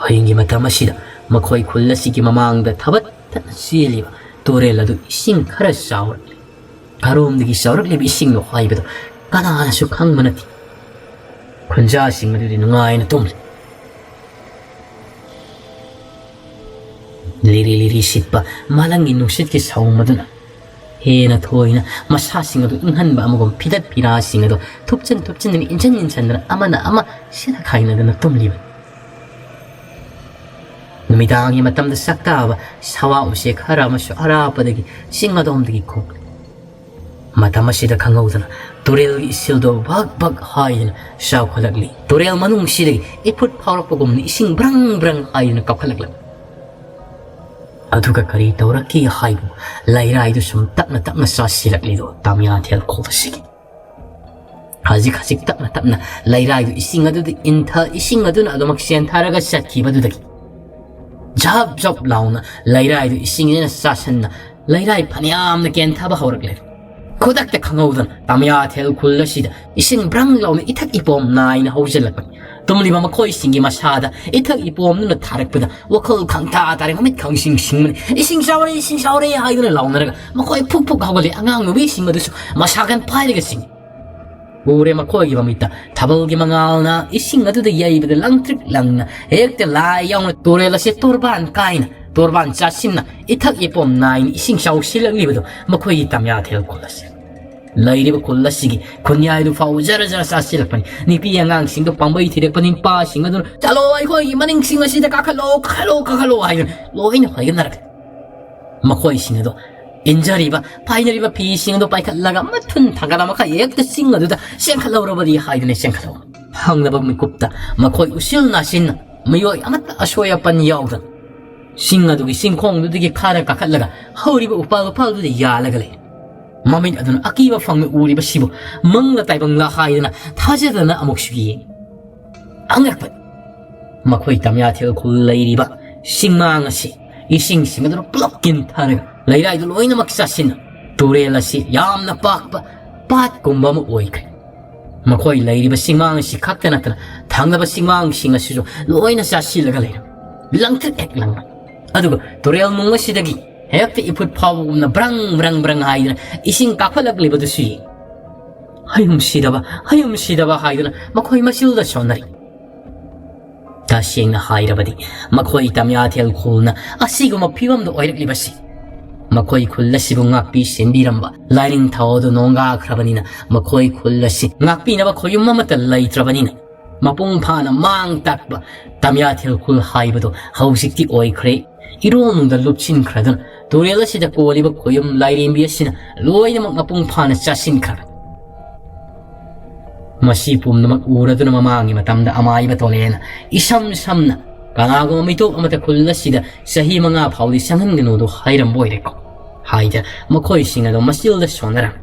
ꯍꯌꯦꯡꯒꯤ ꯃꯇꯝ ꯑꯁꯤꯗ ꯃꯈꯣꯏ ꯈꯨꯜ ꯑꯁꯤꯒꯤ ꯃꯃꯥꯡꯗ ꯊꯕꯠ ꯊꯠꯅ ꯆꯦꯜꯂꯤꯕ ꯇꯨꯔꯦꯜ ꯑꯗꯨ ꯏꯁꯤꯡ ꯈꯔ ꯆꯥꯎꯔꯛꯂꯤ꯫ ꯀꯔꯣꯝꯗꯒꯤ ꯆꯥꯎꯔꯛꯂꯤꯕ ꯏꯁꯤꯡꯅꯣ ꯍꯥꯏꯕꯗꯨ ꯀꯅꯥꯅꯁꯨ ꯈꯪꯕ ꯅꯠꯇꯦ꯫ ꯈꯨꯟꯖꯥꯁꯤꯡ ꯑꯗꯨꯗꯤ ꯅꯨꯡꯉꯥꯏꯅ ꯇꯨꯝꯂꯤ꯫ ꯂꯤꯔꯤ ꯂꯤꯔꯤ ꯁꯤꯠꯄ ꯃꯥꯂꯪꯒꯤ ꯅꯨꯡꯁꯤꯠꯀꯤ ꯁꯧ ꯃꯗꯨꯅ ꯍꯦꯟꯅ ꯊꯣꯏꯅ ꯃꯁꯥꯁꯤꯡ ꯑꯗꯨ ꯏꯪꯍꯟꯕ ꯑꯃꯒꯨꯝ ꯐꯤꯗꯠ ꯐꯤꯔꯥꯁꯤꯡ ꯑꯗꯨ ꯊꯨꯞꯆꯟ ꯊꯨꯞꯆꯟꯗꯨꯅ ꯏꯟꯁꯤꯟ ꯏꯟꯁꯤꯟꯗꯨꯅ ꯑꯃꯅ ꯑꯃ ꯁꯤꯅ ꯈꯥꯏꯅꯗꯨꯅ ꯇꯨꯝꯂꯤꯕꯅꯤ꯫ ꯅꯨꯃꯤꯗꯥꯡꯒꯤ ꯃꯇꯝꯗ ꯁꯛꯇꯥꯕ ꯁꯋꯥ ꯎꯆꯦꯛ ꯈꯔ ꯑꯃꯁꯨ ꯑꯔꯥꯞꯄꯗꯒꯤ ꯆꯤꯡ ꯑꯗꯣꯝꯗꯒꯤ ꯈꯣꯡꯂꯤ꯫ ꯃꯇꯝ ꯑꯁꯤꯗ ꯈꯪꯍꯧꯗꯅ ꯇꯨꯔꯦꯜꯒꯤ ꯏꯁꯤꯜꯗꯣ ꯚꯛ ꯚꯛ ꯍꯥꯏꯗꯨꯅ ꯆꯥꯎꯈꯠꯂꯛꯂꯤ꯫ ꯇꯨꯔꯦꯜ ꯃꯅꯨꯡꯁꯤꯗꯒꯤ ꯏꯐꯨꯠ ꯐꯥꯎꯔꯛꯄꯒꯨꯝꯅ ꯏꯁꯤꯡ ꯕ꯭ꯔꯪ ꯕ꯭ꯔꯪ ꯍꯥꯏꯗꯨꯅ ꯀꯥꯈꯠꯂꯛꯂꯝꯃꯤ꯫ ꯑꯗꯨꯒ ꯀꯔꯤ ꯇꯧꯔꯛꯈꯤ ꯍꯥꯏꯕꯨ, ꯂꯩꯔꯥꯏꯗꯨ ꯁꯨꯝ ꯇꯞꯅ ꯇꯞꯅ ꯆꯥꯁꯤꯜꯂꯛꯂꯤꯗꯣ ꯇꯥꯃꯤꯌꯥꯊꯦꯜ ꯈꯣꯜ ꯑꯁꯤꯒꯤ꯫ ꯈꯖꯤꯛ ꯈꯖꯤꯛ ꯇꯞꯅ ꯇꯞꯅ ꯂꯩꯔꯥꯏꯗꯨ ꯏꯁꯤꯡ ꯑꯗꯨꯗ ꯏꯟꯊ, ꯏꯁꯤꯡ ꯑꯗꯨꯅ ꯑꯗꯨꯃꯛ ꯆꯦꯟꯊꯔꯒ ꯆꯠꯈꯤꯕꯗꯨꯗꯒꯤ ꯖꯞ ꯖꯞ ꯂꯥꯎꯅ ꯂꯩꯔꯥꯏꯗꯨ ꯏꯁꯤꯡꯁꯤꯅ ꯆꯥꯁꯤꯟꯅ ꯂꯩꯔꯥꯏ ꯐꯅꯌꯥꯝꯅ ꯀꯦꯟꯊꯕ ꯍꯧꯔꯛꯂꯦ꯫ ꯈꯨꯗꯛꯇ ꯈꯪꯍꯧꯗꯅ ꯇꯥꯃꯤꯌꯥꯊꯦꯜ ꯈꯨꯜ ꯑꯁꯤꯗ ꯏꯁꯤꯡ ꯕ꯭ꯔꯪ ꯂꯥꯎꯅ ꯏꯊꯛ ꯏꯄꯣꯝ ꯅꯥꯏꯅ ꯍꯧꯖꯤꯜꯂꯛꯄꯅꯤ꯫ ꯇꯨꯝꯂꯤꯕ ꯃꯈꯣꯏꯁꯤꯡꯒꯤ ꯃꯁꯥꯗ ꯏꯊꯛ ꯏꯄꯣꯝꯗꯨꯅ ꯊꯥꯔꯛꯄꯗ ꯋꯥꯈꯜ ꯈꯪꯇꯥ ꯇꯥꯔꯦ, ꯃꯃꯤꯠ ꯈꯪꯁꯤꯡ ꯁꯤꯡꯕꯅꯤ꯫ "ꯏꯁꯤꯡ ꯆꯥꯎꯔꯦ, ꯏꯁꯤꯡ ꯆꯥꯎꯔꯦ" ꯍꯥꯏꯗꯨꯅ ꯂꯥꯎꯅꯔꯒ ꯃꯈꯣꯏ ꯐꯨꯛ ꯐꯨꯛ ꯍꯧꯒꯠꯂꯤ꯫ ꯑꯉꯥꯡ ꯅꯨꯕꯤꯁꯤꯡ ꯑꯗꯨꯁꯨ ꯃꯁꯥ ꯀꯟ ꯄꯥꯏꯔꯒ ꯆꯤꯡꯏ꯫ ꯎꯔꯦ ꯃꯈꯣꯏꯒꯤ ꯃꯃꯤꯠꯇ ꯊꯥꯕꯜꯒꯤ ꯃꯉꯥꯜꯅ ꯏꯁꯤꯡ ꯑꯗꯨꯗ ꯌꯩꯕꯗ ꯂꯪꯇ꯭ꯔꯤꯛ ꯂꯪꯅ ꯍꯦꯛꯇ ꯂꯥꯏ ꯌꯥꯎꯅ ꯇꯨꯔꯦꯜ ꯑꯁꯤ ꯇꯣꯔꯕꯥꯟ ꯀꯥꯏꯅ, ꯇꯣꯔꯕꯥꯟ ꯆꯥꯁꯤꯟꯅ ꯏꯊꯛ ꯏꯄꯣꯝ ꯅꯥꯏꯅ ꯏꯁꯤꯡ ꯆꯥꯎꯁꯤꯜꯂꯛꯂꯤꯕꯗꯨ ꯃꯈꯣꯏꯒꯤ ꯇꯥꯃꯤꯌꯥꯊꯦꯜ ꯈꯨꯜ ꯑꯁꯤ꯫ ꯂꯩꯔꯤꯕ ꯈꯨꯜ ꯑꯁꯤꯒꯤ ꯈꯨꯟꯌꯥꯏꯗꯨ ꯐꯥꯎ ꯖꯔ ꯖꯔ ꯆꯥꯁꯤꯜꯂꯛꯄꯅꯤ꯫ ꯅꯨꯄꯤ ꯑꯉꯥꯡꯁꯤꯡꯗꯨ ꯄꯥꯝꯕꯩ ꯊꯤꯔꯛꯄ ꯅꯤꯄꯥꯁꯤꯡ ꯑꯗꯨꯅ, "ꯆꯠꯂꯣ, ꯑꯩꯈꯣꯏꯒꯤ ꯃꯅꯤꯡꯁꯤꯡ ꯑꯁꯤꯗ ꯀꯥꯈꯠꯂꯣ, ꯀꯥꯈꯠꯂꯣ, ꯀꯥꯈꯠꯂꯣ" ꯍꯥꯏꯗꯨꯅ ꯂꯣꯏꯅ ꯍꯥꯏꯒꯠꯅꯔꯛꯂꯦ꯫ ꯃꯈꯣꯏꯁꯤꯡ ꯑꯗꯨ ꯏꯟꯖꯔꯤꯕ, ꯄꯥꯏꯅꯔꯤꯕ ꯐꯤꯁꯤꯡ ꯑꯗꯨ ꯄꯥꯏꯈꯠꯂꯒ ꯃꯊꯨꯟ ꯊꯥꯡꯒꯠꯂ ꯃꯈꯥ ꯍꯦꯛꯇ ꯆꯤꯡ ꯑꯗꯨꯗ ꯆꯦꯟꯈꯠꯍꯧꯔꯕꯗꯤ ꯍꯥꯏꯗꯨꯅ ꯆꯦꯟꯈꯠꯍꯧ꯫ ꯐꯪꯅꯕ ꯃꯤꯀꯨꯞꯇ ꯃꯈꯣꯏ ꯎꯆꯤꯜ ꯅꯥꯆꯤꯟꯅ ꯃꯤꯑꯣꯏ ꯑꯃꯠꯇ ꯑꯁꯣꯏ ꯑꯄꯟ ꯌꯥꯎꯗꯅ ꯆꯤꯡ ꯑꯗꯨꯒꯤ ꯆꯤꯡꯈꯣꯡꯗꯨꯗꯒꯤ ꯈꯥꯔ ꯀꯥꯈꯠꯂꯒ ꯍꯧꯔꯤꯕ ꯎꯄꯥꯜ ꯎꯄꯥꯜꯗꯨꯗ ꯌꯥꯜꯂꯒ ꯂꯩ꯫ ꯃꯃꯤꯠ ꯑꯗꯨꯅ ꯑꯀꯤꯕ ꯐꯪꯅ ꯎꯔꯤꯕꯁꯤꯕꯨ ꯃꯪꯂ ꯇꯥꯏꯕꯪꯂ ꯍꯥꯏꯗꯅ ꯊꯥꯖꯗꯅ ꯑꯃꯨꯛꯁꯨ ꯌꯦꯡꯉꯤ꯫ ꯑꯉꯛꯄꯅꯤ꯫ ꯃꯈꯣꯏ ꯇꯥꯃꯤꯌꯥꯊꯦꯜ ꯈꯨꯜ ꯂꯩꯔꯤꯕ ꯆꯤꯡꯃꯥꯡ ꯑꯁꯤ ꯏꯁꯤꯡꯁꯤꯡ ꯑꯗꯨꯅ ꯄꯨꯂꯞ ꯀꯤꯟꯊꯔꯒ ꯂꯩꯔꯥꯏꯗꯨ ꯂꯣꯏꯅꯃꯛ ꯆꯥꯁꯤꯟꯅ ꯇꯨꯔꯦꯜ ꯑꯁꯤ ꯌꯥꯝꯅ ꯄꯥꯛꯄ ꯄꯥꯠꯀꯨꯝꯕ ꯑꯃ ꯑꯣꯏꯈ꯭ꯔꯦ꯫ ꯃꯈꯣꯏ ꯂꯩꯔꯤꯕ ꯆꯤꯡꯃꯥꯡ ꯑꯁꯤ ꯈꯛꯇ ꯅꯠꯇꯅ ꯊꯪꯅꯕ ꯆꯤꯡꯃꯥꯡꯁꯤꯡ ꯑꯁꯤꯁꯨ ꯂꯣꯏꯅ ꯆꯥꯁꯤꯜꯂꯒ ꯂꯩꯔꯝꯃꯤ꯫ ꯂꯪꯇ꯭ꯔꯤꯛ ꯍꯦꯛ ꯂꯪꯕ꯫ ꯑꯗꯨꯒ ꯇꯨꯔꯦꯜ ꯅꯨꯡ ꯑꯁꯤꯗꯒꯤ ꯍꯦꯛꯇ ꯏꯐꯨꯠ ꯐꯥꯎꯕꯒꯨꯝꯅ ꯕ꯭ꯔꯪ ꯕ꯭ꯔꯪ ꯕ꯭ꯔꯪ ꯍꯥꯏꯗꯨꯅ ꯏꯁꯤꯡ ꯀꯥꯈꯠꯂꯛꯂꯤꯕꯗꯨꯁꯨ ꯌꯦꯡ꯫ "ꯍꯌꯨꯝ ꯁꯤꯗꯕ, ꯍꯌꯨꯝ ꯁꯤꯗꯕ" ꯍꯥꯏꯗꯨꯅ ꯃꯈꯣꯏ ꯃꯆꯤꯜꯗ ꯁꯣꯟꯅꯔꯤ꯫ ꯇꯁꯦꯡꯅ ꯍꯥꯏꯔꯕꯗꯤ ꯃꯈꯣꯏ ꯇꯝꯌꯥꯊꯦꯜ ꯈꯨꯜꯅ ꯑꯁꯤꯒꯨꯝꯕ ꯐꯤꯕꯝꯗ ꯑꯣꯏꯔꯛꯂꯤꯕꯁꯤ ꯃꯈꯣꯏ ꯈꯨꯜ ꯑꯁꯤꯕꯨ ꯉꯥꯛꯄꯤ ꯁꯦꯟꯕꯤꯔꯝꯕ ꯂꯥꯏꯅꯤꯡꯊꯧ ꯑꯗꯨ ꯅꯣꯡꯒꯥꯈ꯭ꯔꯕꯅꯤꯅ ꯃꯈꯣꯏ ꯈꯨꯜ ꯑꯁꯤ ꯉꯥꯛꯄꯤꯅꯕ ꯈꯣꯌꯨꯝ ꯑꯃꯠꯇ ꯂꯩꯇ꯭ꯔꯕꯅꯤꯅ ꯃꯄꯨꯡ ꯐꯥꯅ ꯃꯥꯡ ꯇꯥꯛꯄ ꯇꯝꯌꯥꯊꯦꯜ ꯈꯨꯜ ꯍꯥꯏꯕꯗꯨ ꯍꯧꯖꯤꯛꯇꯤ ꯑꯣꯏꯈ꯭ꯔꯦ꯫ ꯏꯔꯣꯜꯅꯨꯡꯗ ꯂꯨꯞꯁꯤꯟꯈ꯭ꯔꯗꯨꯅ ꯇꯨꯔꯦꯜ ꯑꯁꯤꯗ ꯀꯣꯜꯂꯤꯕ ꯈꯣꯌꯨꯝ ꯂꯥꯏꯔꯦꯝꯕꯤ ꯑꯁꯤꯅ ꯂꯣꯏꯅꯃꯛ ꯃꯄꯨꯡ ꯐꯥꯅ ꯆꯥꯁꯤꯟꯈ꯭ꯔꯕꯅꯤ꯫ ꯃꯁꯤ ꯄꯨꯝꯅꯃꯛ ꯎꯔꯗꯨꯅ ꯃꯃꯥꯡꯒꯤ ꯃꯇꯝꯗ ꯑꯃꯥꯏꯕ ꯇꯣꯂꯦꯅ ꯏꯁꯝ ꯁꯝꯅ ꯀꯅꯥꯒꯨꯝꯕ ꯃꯤꯇꯣꯞ ꯑꯃꯠꯇ ꯈꯨꯜ ꯑꯁꯤꯗ ꯆꯍꯤ ꯃꯉꯥ ꯐꯥꯎꯗꯤ ꯆꯪꯍꯟꯒꯅꯨꯗꯨ ꯍꯥꯏꯔꯝꯕ ꯑꯣꯏꯔꯦꯀꯣ ꯍꯥꯏꯗ ꯃꯈꯣꯏꯁꯤꯡ ꯑꯗꯨ ꯃꯆꯤꯜꯗ ꯁꯣꯟꯅꯔꯝꯃꯤ꯫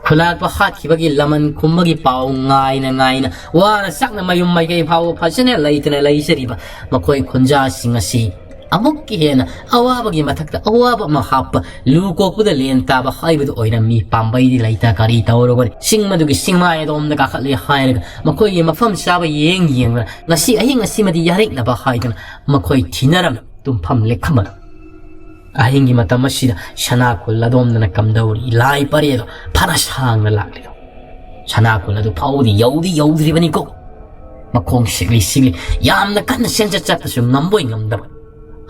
ꯈꯨꯂꯥꯛꯄ ꯍꯥꯠꯈꯤꯕꯒꯤ ꯂꯃꯟ ꯈꯨꯝꯕꯒꯤ ꯄꯥꯎ ꯉꯥꯏꯅ ꯉꯥꯏꯅ ꯋꯥꯅ ꯆꯥꯛꯅ ꯃꯌꯨꯝ ꯃꯥꯏꯀꯩ ꯐꯥꯎꯕ ꯐꯖꯅ ꯂꯩꯇꯅ ꯂꯩꯖꯔꯤꯕ ꯃꯈꯣꯏ ꯈꯨꯟꯖꯥꯁꯤꯡ ꯑꯁꯤ ꯑꯃꯨꯛꯀ ꯍꯦꯟꯅ ꯑꯋꯥꯕꯒꯤ ꯃꯊꯛꯇ ꯑꯋꯥꯕ ꯑꯃ ꯍꯥꯞꯄ ꯂꯨ ꯀꯣꯛꯄꯗ ꯂꯦꯟ ꯇꯥꯕ ꯍꯥꯏꯕꯗꯨ ꯑꯣꯏꯔꯝꯃꯤ꯫ ꯄꯥꯝꯕꯩꯗꯤ ꯂꯩꯇ ꯀꯔꯤ ꯇꯧꯔꯨꯒꯅꯤ? ꯆꯤꯡ ꯃꯗꯨꯒꯤ ꯆꯤꯡꯃꯥꯏ ꯑꯗꯣꯝꯗ ꯀꯥꯈꯠꯂꯦ ꯍꯥꯏꯔꯒ ꯃꯈꯣꯏꯒꯤ ꯃꯐꯝ ꯆꯥꯕ ꯌꯦꯡ ꯌꯦꯡꯗꯨꯅ ꯉꯁꯤ ꯑꯍꯤꯡ ꯑꯁꯤꯃꯗꯤ ꯌꯥꯔꯦꯛꯅꯕ ꯍꯥꯏꯗꯨꯅ ꯃꯈꯣꯏ ꯊꯤꯅꯔꯝꯃꯤ꯫ ꯇꯨꯝꯐꯝ ꯂꯦꯛꯐꯝ ꯑꯗꯨ ꯑꯍꯤꯡꯒꯤ ꯃꯇꯝ ꯑꯁꯤꯗ ꯁꯅꯥ ꯈꯨꯜ ꯑꯗꯣꯝꯗꯅ ꯀꯝꯗꯧꯔꯤ? ꯂꯥꯏ ꯄꯔꯦ ꯑꯗꯣ ꯐꯅ ꯁꯥꯡꯅ ꯂꯥꯛꯂꯤꯗꯣ ꯁꯅꯥ ꯈꯨꯜ ꯑꯗꯨ ꯐꯥꯎꯕꯗꯤ ꯌꯧꯗꯤ ꯌꯧꯗ꯭ꯔꯤꯕꯅꯤꯀꯣ꯫ ꯃꯈꯣꯡ ꯁꯤꯛꯂꯤ ꯁꯤꯛꯂꯤ ꯌꯥꯝꯅ ꯀꯟꯅ ꯆꯦꯟꯆꯠ ꯆꯠꯄꯁꯨ ꯉꯝꯕꯣꯏ ꯉꯝꯗꯕ꯫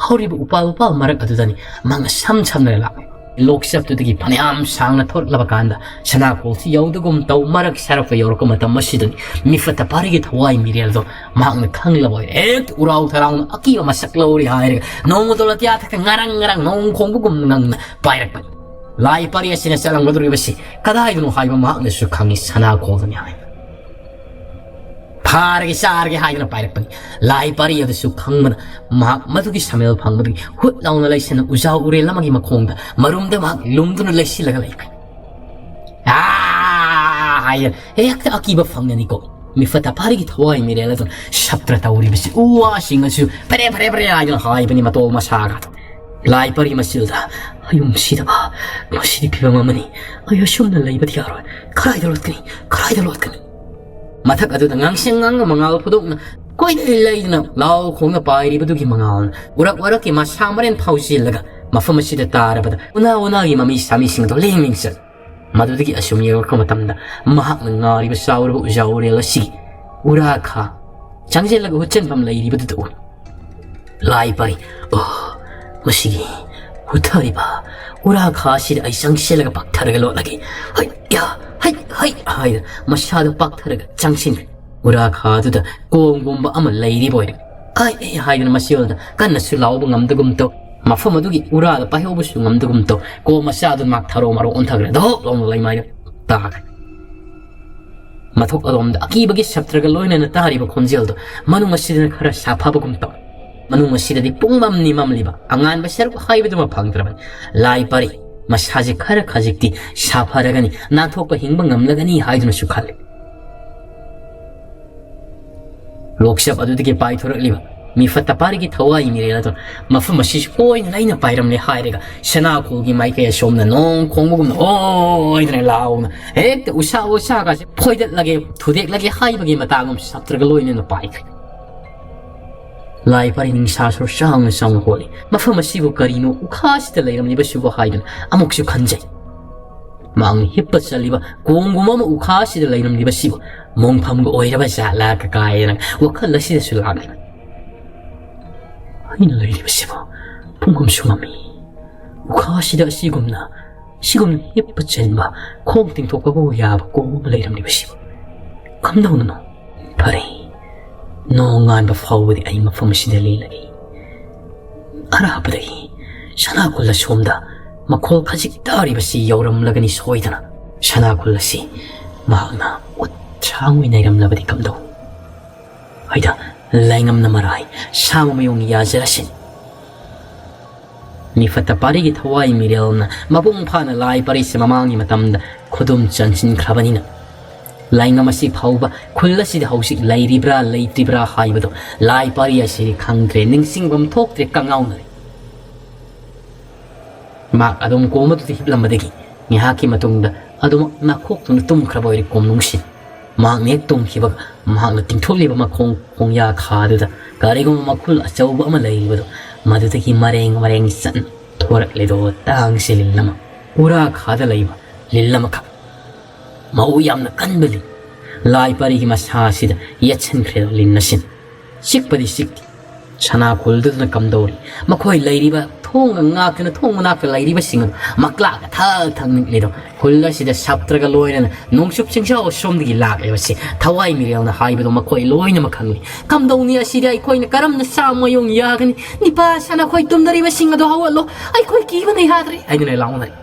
ꯍꯧꯔꯤꯕ ꯎꯄꯥꯜ ꯎꯄꯥꯜ ꯃꯔꯛ ꯑꯗꯨꯗꯅꯤ ꯃꯥꯡ ꯁꯝ ꯁꯝꯅ ꯂꯥꯛꯂꯤ꯫ ꯂꯣꯛꯆꯞꯇꯨꯗꯒꯤ ꯐꯅꯌꯥꯝ ꯁꯥꯡꯅ ꯊꯣꯛꯂꯛꯂꯕ ꯀꯥꯟꯗ ꯁꯅꯥ ꯈꯨꯜꯁꯤ ꯌꯧꯗꯒꯨꯝ ꯇꯧ ꯃꯔꯛ ꯁꯔꯛꯇ ꯌꯧꯔꯛꯄ ꯃꯇꯝ ꯑꯁꯤꯗꯅꯤ ꯃꯤꯐꯠꯇ ꯐꯥꯔꯤꯒꯤ ꯊꯋꯥꯏ ꯃꯤꯔꯦꯜꯗꯣ ꯃꯍꯥꯛꯅ ꯈꯪꯂꯕ ꯑꯣꯏꯔꯦ꯫ ꯍꯦꯛꯇ ꯎꯔꯥꯎ ꯊꯔꯥꯎꯅ ꯑꯀꯤꯕ ꯃꯁꯛ ꯂꯧꯔꯤ ꯍꯥꯏꯔꯒ ꯅꯣꯡꯃꯗꯣ ꯂꯇꯤꯌꯥ ꯊꯛꯇ ꯉꯔꯪ ꯉꯔꯪ ꯅꯣꯡ ꯈꯣꯡꯕꯒꯨꯝ ꯉꯪꯅ ꯄꯥꯏꯔꯛꯄꯅꯤ꯫ ꯂꯥꯏ ꯄꯔꯤ ꯑꯁꯤꯅ ꯆꯠꯂꯝꯒꯗꯧꯔꯤꯕꯁꯤ ꯀꯗꯥꯏꯗꯅꯣ ꯍꯥꯏꯕ ꯃꯍꯥꯛꯅꯁꯨ ꯈꯪꯏ꯫ ꯁꯅꯥ ꯈꯨꯜꯗꯅꯤ ꯍꯥꯏ꯫ ꯐꯥꯔꯒꯦ ꯆꯥꯔꯒꯦ ꯍꯥꯏꯗꯨꯅ ꯄꯥꯏꯔꯛꯄꯅꯤ꯫ ꯂꯥꯏ ꯄꯔꯤ ꯑꯗꯨꯁꯨ ꯈꯪꯕꯅ ꯃꯍꯥꯛ ꯃꯗꯨꯒꯤ ꯁꯃꯦꯜ ꯐꯪꯕꯗꯒꯤ ꯍꯨꯠ ꯂꯥꯎꯅ ꯂꯩꯁꯤꯟꯅ ꯎꯖꯥ ꯎꯔꯦꯜ ꯑꯃꯒꯤ ꯃꯈꯣꯡꯗ ꯃꯔꯨꯝꯗ ꯃꯍꯥꯛ ꯂꯨꯝꯗꯨꯅ ꯂꯩꯁꯤꯜꯂꯒ ꯂꯩꯈ꯭ꯔꯦ꯫ "ꯑꯥ!" ꯍꯥꯏꯗꯅ ꯍꯦꯛꯇ ꯑꯀꯤꯕ ꯐꯪꯅꯅꯤꯀꯣ꯫ ꯃꯤꯐꯠꯇ ꯄꯥꯔꯤꯒꯤ ꯊꯋꯥꯏ ꯃꯤꯔꯦꯜ ꯑꯗꯨꯅ ꯁꯞꯇ꯭ꯔ ꯇꯧꯔꯤꯕꯁꯤ ꯎ ꯋꯥꯁꯤꯡ ꯑꯁꯤꯁꯨ ꯐꯔꯦ ꯐꯔꯦ ꯐꯔꯦ ꯍꯥꯏꯗꯨꯅ ꯍꯥꯏꯕꯅꯤ ꯃꯇꯣꯜ ꯃꯁꯥꯒ꯫ ꯂꯥꯏ ꯄꯔꯤ ꯃꯁꯤꯜꯗ, "ꯑꯌꯨꯝꯁꯤꯗꯕ ꯃꯁꯤꯗꯤ ꯐꯤꯕꯝ ꯑꯃꯅꯤ꯫ ꯑꯩ ꯑꯁꯨꯝꯅ ꯂꯩꯕꯗꯤ ꯌꯥꯔꯣꯏ꯫ ꯀꯗꯥꯏꯗ ꯂꯣꯠꯀꯅꯤ? ꯀꯗꯥꯏꯗ ꯂꯣꯠꯀꯅꯤ?" ꯃꯊꯛ ꯑꯗꯨꯗ ꯉꯥꯡꯁꯪ ꯉꯥꯡꯅ ꯃꯉꯥꯜ ꯐꯨꯗꯣꯛꯅ ꯀꯣꯏꯅ ꯂꯩꯗꯨꯅ ꯂꯥꯎ ꯈꯣꯡꯅ ꯄꯥꯏꯔꯤꯕꯗꯨꯒꯤ ꯃꯉꯥꯜꯅ ꯎꯔꯛ ꯋꯥꯔꯛꯀꯤ ꯃꯁꯥ ꯃꯔꯦꯟ ꯐꯥꯎꯖꯤꯜꯂꯒ ꯃꯐꯝ ꯑꯁꯤꯗ ꯇꯥꯔꯕꯗ ꯎꯅꯥ ꯎꯅꯥꯒꯤ ꯃꯃꯤ ꯁꯥꯃꯤꯁꯤꯡ ꯑꯗꯨ ꯂꯦꯡ ꯂꯦꯡ ꯆꯠ꯫ ꯃꯗꯨꯗꯒꯤ ꯑꯁꯨꯝ ꯌꯦꯡꯂꯛꯄ ꯃꯇꯝꯗ ꯃꯍꯥꯛꯅ ꯉꯥꯔꯤꯕ ꯆꯥꯎꯔꯕ ꯎꯖꯥ ꯎꯔꯦꯜ ꯑꯁꯤꯒꯤ ꯎꯔꯥ ꯈꯥ ꯆꯪꯁꯤꯜꯂꯒ ꯍꯨꯠꯆꯟꯐꯝ ꯂꯩꯔꯤꯕꯗꯨꯗ ꯎꯏ꯫ ꯂꯥꯏ ꯄꯥꯏ, "ꯑꯣ, ꯃꯁꯤꯒꯤ ꯍꯨꯠꯊꯔꯤꯕ ꯎꯔꯥ ꯈꯥ ꯑꯁꯤꯗ ꯑꯩ ꯆꯪꯁꯤꯜꯂꯒ ꯄꯥꯛꯊꯔꯒ ꯂꯣꯠꯂꯒꯦ꯫ ꯍꯩ, ꯌꯥ, ꯍꯩ, ꯍꯩ," ꯍꯥꯏꯗꯅ ꯃꯁꯥꯗꯣ ꯄꯥꯛꯊꯔꯒ ꯆꯪꯁꯤꯟꯈ꯭ꯔꯦ꯫ ꯎꯔꯥ ꯈꯥꯗꯨꯗ ꯀꯣꯝꯒꯨꯝꯕ ꯑꯃ ꯂꯩꯔꯤꯕ ꯑꯣꯏꯔꯦ꯫ "ꯑꯩ, ꯑꯩ," ꯍꯥꯏꯗꯅ ꯃꯁꯤꯔꯣꯝꯗ ꯀꯟꯅꯁꯨ ꯂꯥꯎꯕ ꯉꯝꯗꯒꯨꯝ ꯇꯧ꯫ ꯃꯐꯝ ꯑꯗꯨꯒꯤ ꯎꯔꯥꯗ ꯄꯥꯏꯍꯧꯕꯁꯨ ꯉꯝꯗꯒꯨꯝ ꯇꯧ꯫ ꯀꯣꯝ ꯃꯆꯥꯗꯨ ꯃꯥꯛ ꯊꯔꯣ ꯃꯔꯣ ꯑꯣꯟꯊꯈ꯭ꯔꯦ꯫ ꯙꯣꯛ ꯂꯥꯎꯅ ꯂꯩꯃꯥꯏꯗ ꯇꯥꯈ꯭ꯔꯦ꯫ ꯃꯊꯛ ꯑꯗꯣꯝꯗ ꯑꯀꯤꯕꯒꯤ ꯁꯞꯇ꯭ꯔꯒ ꯂꯣꯏꯅꯅ ꯇꯥꯔꯤꯕ ꯈꯣꯟꯖꯦꯜꯗꯣ ꯃꯅꯨꯡ ꯑꯁꯤꯗꯅ ꯈꯔ ꯁꯥꯐꯕꯒꯨꯝ ꯇꯧ꯫ ꯃꯅꯨꯡ ꯑꯁꯤꯗꯗꯤ ꯄꯨꯡꯃꯝꯅꯤ ꯃꯝꯂꯤꯕ ꯑꯉꯥꯟꯕ ꯁꯔꯨꯛ ꯍꯥꯏꯕꯗꯨꯃ ꯐꯪꯗ꯭ꯔꯕꯅꯤ꯫ ꯂꯥꯏ ꯄꯥꯔꯤ ꯃꯁꯥꯁꯦ ꯈꯔ ꯈꯖꯤꯛꯇꯤ ꯁꯥꯐꯔꯒꯅꯤ, ꯅꯥꯟꯊꯣꯛꯄ ꯍꯤꯡꯕ ꯉꯝꯂꯒꯅꯤ ꯍꯥꯏꯗꯨꯅꯁꯨ ꯈꯜꯂꯤ꯫ ꯂꯣꯛꯆꯞ ꯑꯗꯨꯗꯒꯤ ꯄꯥꯏꯊꯣꯔꯛꯂꯤꯕ ꯃꯤꯐꯠꯇ ꯄꯥꯔꯤꯒꯤ ꯊꯋꯥꯏ ꯃꯤꯔꯦꯜ ꯑꯗꯨ ꯃꯐꯝ ꯑꯁꯤꯁꯨ ꯀꯣꯏꯅ ꯂꯩꯅ ꯄꯥꯏꯔꯝꯂꯦ ꯍꯥꯏꯔꯒ ꯁꯅꯥ ꯈꯨꯜꯒꯤ ꯃꯥꯏꯀꯩ ꯑꯁꯣꯝꯗ ꯅꯣꯡ ꯈꯣꯡꯕꯒꯨꯝꯅ ꯑꯣꯏꯗꯅ ꯂꯥꯎꯅ ꯍꯦꯛꯇ ꯎꯁꯥ ꯎꯁꯥꯒꯁꯦ ꯐꯣꯏꯗꯠꯂꯒꯦ, ꯊꯨꯗꯦꯛꯂꯒꯦ ꯍꯥꯏꯕꯒꯤ ꯃꯇꯥꯒꯨꯝ ꯁꯞꯇ꯭ꯔꯒ ꯂꯣꯏꯅꯅ ꯄꯥꯏꯈ꯭ꯔꯦ꯫ ꯂꯥꯏ ꯄꯔꯤ ꯅꯤꯡꯁꯥ ꯁꯣꯔ ꯆꯥꯎꯅ ꯆꯥꯎꯅ ꯍꯣꯜꯂꯤ꯫ ꯃꯐꯝ ꯑꯁꯤꯕꯨ ꯀꯔꯤꯅꯣ ꯎꯈꯥꯁꯤꯗ ꯂꯩꯔꯝꯂꯤꯕꯁꯤꯕꯨ ꯍꯥꯏꯗꯨꯅ ꯑꯃꯨꯛꯁꯨ ꯈꯟꯖꯩ꯫ ꯃꯥꯡ ꯍꯤꯞꯄ ꯆꯠꯂꯤꯕ ꯀꯣꯡꯒꯨꯝꯕ ꯑꯃ ꯎꯈꯥꯁꯤꯗ ꯂꯩꯔꯝꯂꯤꯕꯁꯤꯕꯨ ꯃꯣꯡꯐꯝꯒ ꯑꯣꯏꯔꯕ ꯖꯥꯠꯂꯥ ꯀꯀꯥꯏꯗꯅ ꯋꯥꯈꯜ ꯑꯁꯤꯗꯁꯨ ꯂꯥꯛꯂꯤ꯫ ꯑꯩꯅ ꯂꯩꯔꯤꯕꯁꯤꯕꯨ ꯄꯨꯡ ꯑꯃꯁꯨ ꯃꯝꯃꯤ꯫ ꯎꯈꯥꯁꯤꯗ ꯑꯁꯤꯒꯨꯝꯅ, ꯑꯁꯤꯒꯨꯝꯅ ꯍꯤꯞꯄ ꯆꯟꯕ, ꯈꯣꯡ ꯇꯤꯡꯊꯣꯛꯄꯕꯨ ꯌꯥꯕ ꯀꯣꯡ ꯑꯃ ꯂꯩꯔꯝꯂꯤꯕꯁꯤꯕꯨ ꯀꯝꯗꯧꯅꯅꯣ? ꯐꯔꯦ, ꯅꯣꯡꯉꯥꯟꯕ ꯐꯥꯎꯕꯗꯤ ꯑꯩ ꯃꯐꯝ ꯑꯁꯤꯗ ꯂꯦꯜꯂꯒꯦ꯫ ꯑꯔꯥꯞꯄꯗꯒꯤ ꯁꯅꯥ ꯈꯨꯜ ꯑꯁꯣꯝꯗ ꯃꯈꯣꯜ ꯈꯖꯤꯛ ꯇꯥꯔꯤꯕꯁꯤ ꯌꯧꯔꯝꯂꯒꯅꯤ ꯁꯣꯏꯗꯅ꯫ ꯁꯅꯥ ꯈꯨꯜ ꯑꯁꯤ ꯃꯍꯥꯛꯅ ꯎꯠ ꯁꯥꯡ ꯑꯣꯏꯅ ꯅꯩꯔꯝꯂꯕꯗꯤ ꯀꯝꯗꯧ? ꯍꯣꯏꯗ, ꯂꯩꯉꯝꯅ ꯃꯔꯥꯏ, ꯁꯥ ꯃꯃꯤꯌꯣꯡ ꯌꯥꯖꯔꯁꯤꯅꯤ꯫ ꯃꯤꯐꯠꯇ ꯄꯥꯔꯤꯒꯤ ꯊꯋꯥꯏ ꯃꯤꯔꯦꯜꯅ ꯃꯄꯨꯡ ꯐꯥꯅ ꯂꯥꯏ ꯄꯥꯔꯤꯁꯦ ꯃꯃꯥꯡꯒꯤ ꯃꯇꯝꯗ ꯈꯨꯗꯨꯝ ꯆꯟꯁꯤꯟꯈ꯭ꯔꯕꯅꯤꯅ, ꯂꯥꯏꯉꯝ ꯑꯁꯤ ꯐꯥꯎꯕ ꯈꯨꯜ ꯑꯁꯤꯗ ꯍꯧꯖꯤꯛ ꯂꯩꯔꯤꯕ꯭ꯔꯥ ꯂꯩꯇ꯭ꯔꯤꯕ꯭ꯔꯥ ꯍꯥꯏꯕꯗꯨ ꯂꯥꯏ ꯄꯥꯔꯤ ꯑꯁꯤꯗꯤ ꯈꯪꯗ꯭ꯔꯦ, ꯅꯤꯡꯁꯤꯡꯐꯝ ꯊꯣꯛꯇ꯭ꯔꯦ, ꯀꯉꯥꯎꯅꯔꯦ꯫ ꯃꯍꯥꯛ ꯑꯗꯨꯝ ꯀꯣꯝ ꯑꯗꯨꯗ ꯍꯤꯞꯂꯝꯕꯗꯒꯤ ꯉꯥꯏꯍꯥꯛꯀꯤ ꯃꯇꯨꯡꯗ ꯑꯗꯨꯃꯛ ꯅꯥꯈꯣꯛꯇꯨꯅ ꯇꯨꯝꯈ꯭ꯔꯕ ꯑꯣꯏꯔꯦ ꯀꯣꯝꯅꯨꯡꯁꯤꯠ꯫ ꯃꯍꯥꯛꯅ ꯍꯦꯛ ꯇꯨꯝꯈꯤꯕꯒ ꯃꯍꯥꯛꯅ ꯇꯤꯡꯊꯣꯛꯂꯤꯕ ꯃꯈꯣꯡ ꯈꯣꯡꯌꯥ ꯈꯥꯗꯨꯗ ꯀꯔꯤꯒꯨꯝꯕ ꯃꯈꯨꯜ ꯑꯆꯧꯕ ꯑꯃ ꯂꯩꯔꯤꯕꯗꯨ ꯃꯗꯨꯗꯒꯤ ꯃꯔꯦꯡ ꯃꯔꯦꯡ ꯆꯠꯅ ꯊꯣꯔꯛꯂꯦꯗꯣ ꯇꯥꯡꯁꯦ ꯂꯤꯟ ꯑꯃ꯫ ꯎꯔꯥ ꯈꯥꯗ ꯂꯩꯕ ꯂꯤꯟ ꯑꯃꯈꯛ꯫ ꯃꯎ ꯌꯥꯝꯅ ꯀꯟꯕ ꯂꯤꯟ꯫ ꯂꯥꯏ ꯄꯥꯔꯤꯒꯤ ꯃꯁꯥ ꯑꯁꯤꯗ ꯌꯦꯠꯁꯤꯟꯈ꯭ꯔꯦꯗꯣ ꯂꯤꯟ ꯑꯁꯤꯅ꯫ ꯆꯤꯛꯄꯗꯤ ꯆꯤꯛꯇꯦ꯫ ꯁꯅꯥ ꯈꯨꯜꯗꯨꯗꯅ ꯀꯝꯗꯧꯔꯤ? ꯃꯈꯣꯏ ꯂꯩꯔꯤꯕ ꯊꯣꯡꯒ ꯉꯥꯛꯇꯨꯅ ꯊꯣꯡ ꯃꯅꯥꯛꯇ ꯂꯩꯔꯤꯕꯁꯤꯡ ꯑꯗꯨ ꯃꯀ꯭ꯂꯥꯛꯀ ꯊꯛ ꯊꯛ ꯅꯤꯛꯂꯤꯗꯣ꯫ ꯈꯨꯜ ꯑꯁꯤꯗ ꯁꯥꯇ꯭ꯔꯒ ꯂꯣꯏꯅꯅ ꯅꯣꯡꯆꯨꯞ ꯆꯤꯡꯖꯥꯎ ꯑꯁꯣꯝꯗꯒꯤ ꯂꯥꯛꯂꯤꯕꯁꯤ ꯊꯋꯥꯏ ꯃꯤꯔꯦꯜꯅ ꯍꯥꯏꯕꯗꯨ ꯃꯈꯣꯏ ꯂꯣꯏꯅꯃꯛ ꯈꯪꯂꯤ꯫ ꯀꯝꯗꯧꯅꯤ ꯑꯁꯤꯗꯤ ꯑꯩꯈꯣꯏꯅ ꯀꯔꯝꯅ ꯆꯥꯝꯃ ꯌꯣꯡ ꯌꯥꯒꯅꯤ? ꯅꯤꯄꯥ ꯁꯥ ꯅꯈꯣꯏ ꯇꯨꯝꯅꯔꯤꯕꯁꯤꯡ ꯑꯗꯨ ꯍꯧꯒꯠꯂꯣ, ꯑꯩꯈꯣꯏ ꯀꯤꯕꯅ ꯌꯥꯗ꯭ꯔꯦ ꯍꯥꯏꯗꯨꯅ ꯂꯥꯎꯅꯔꯤ꯫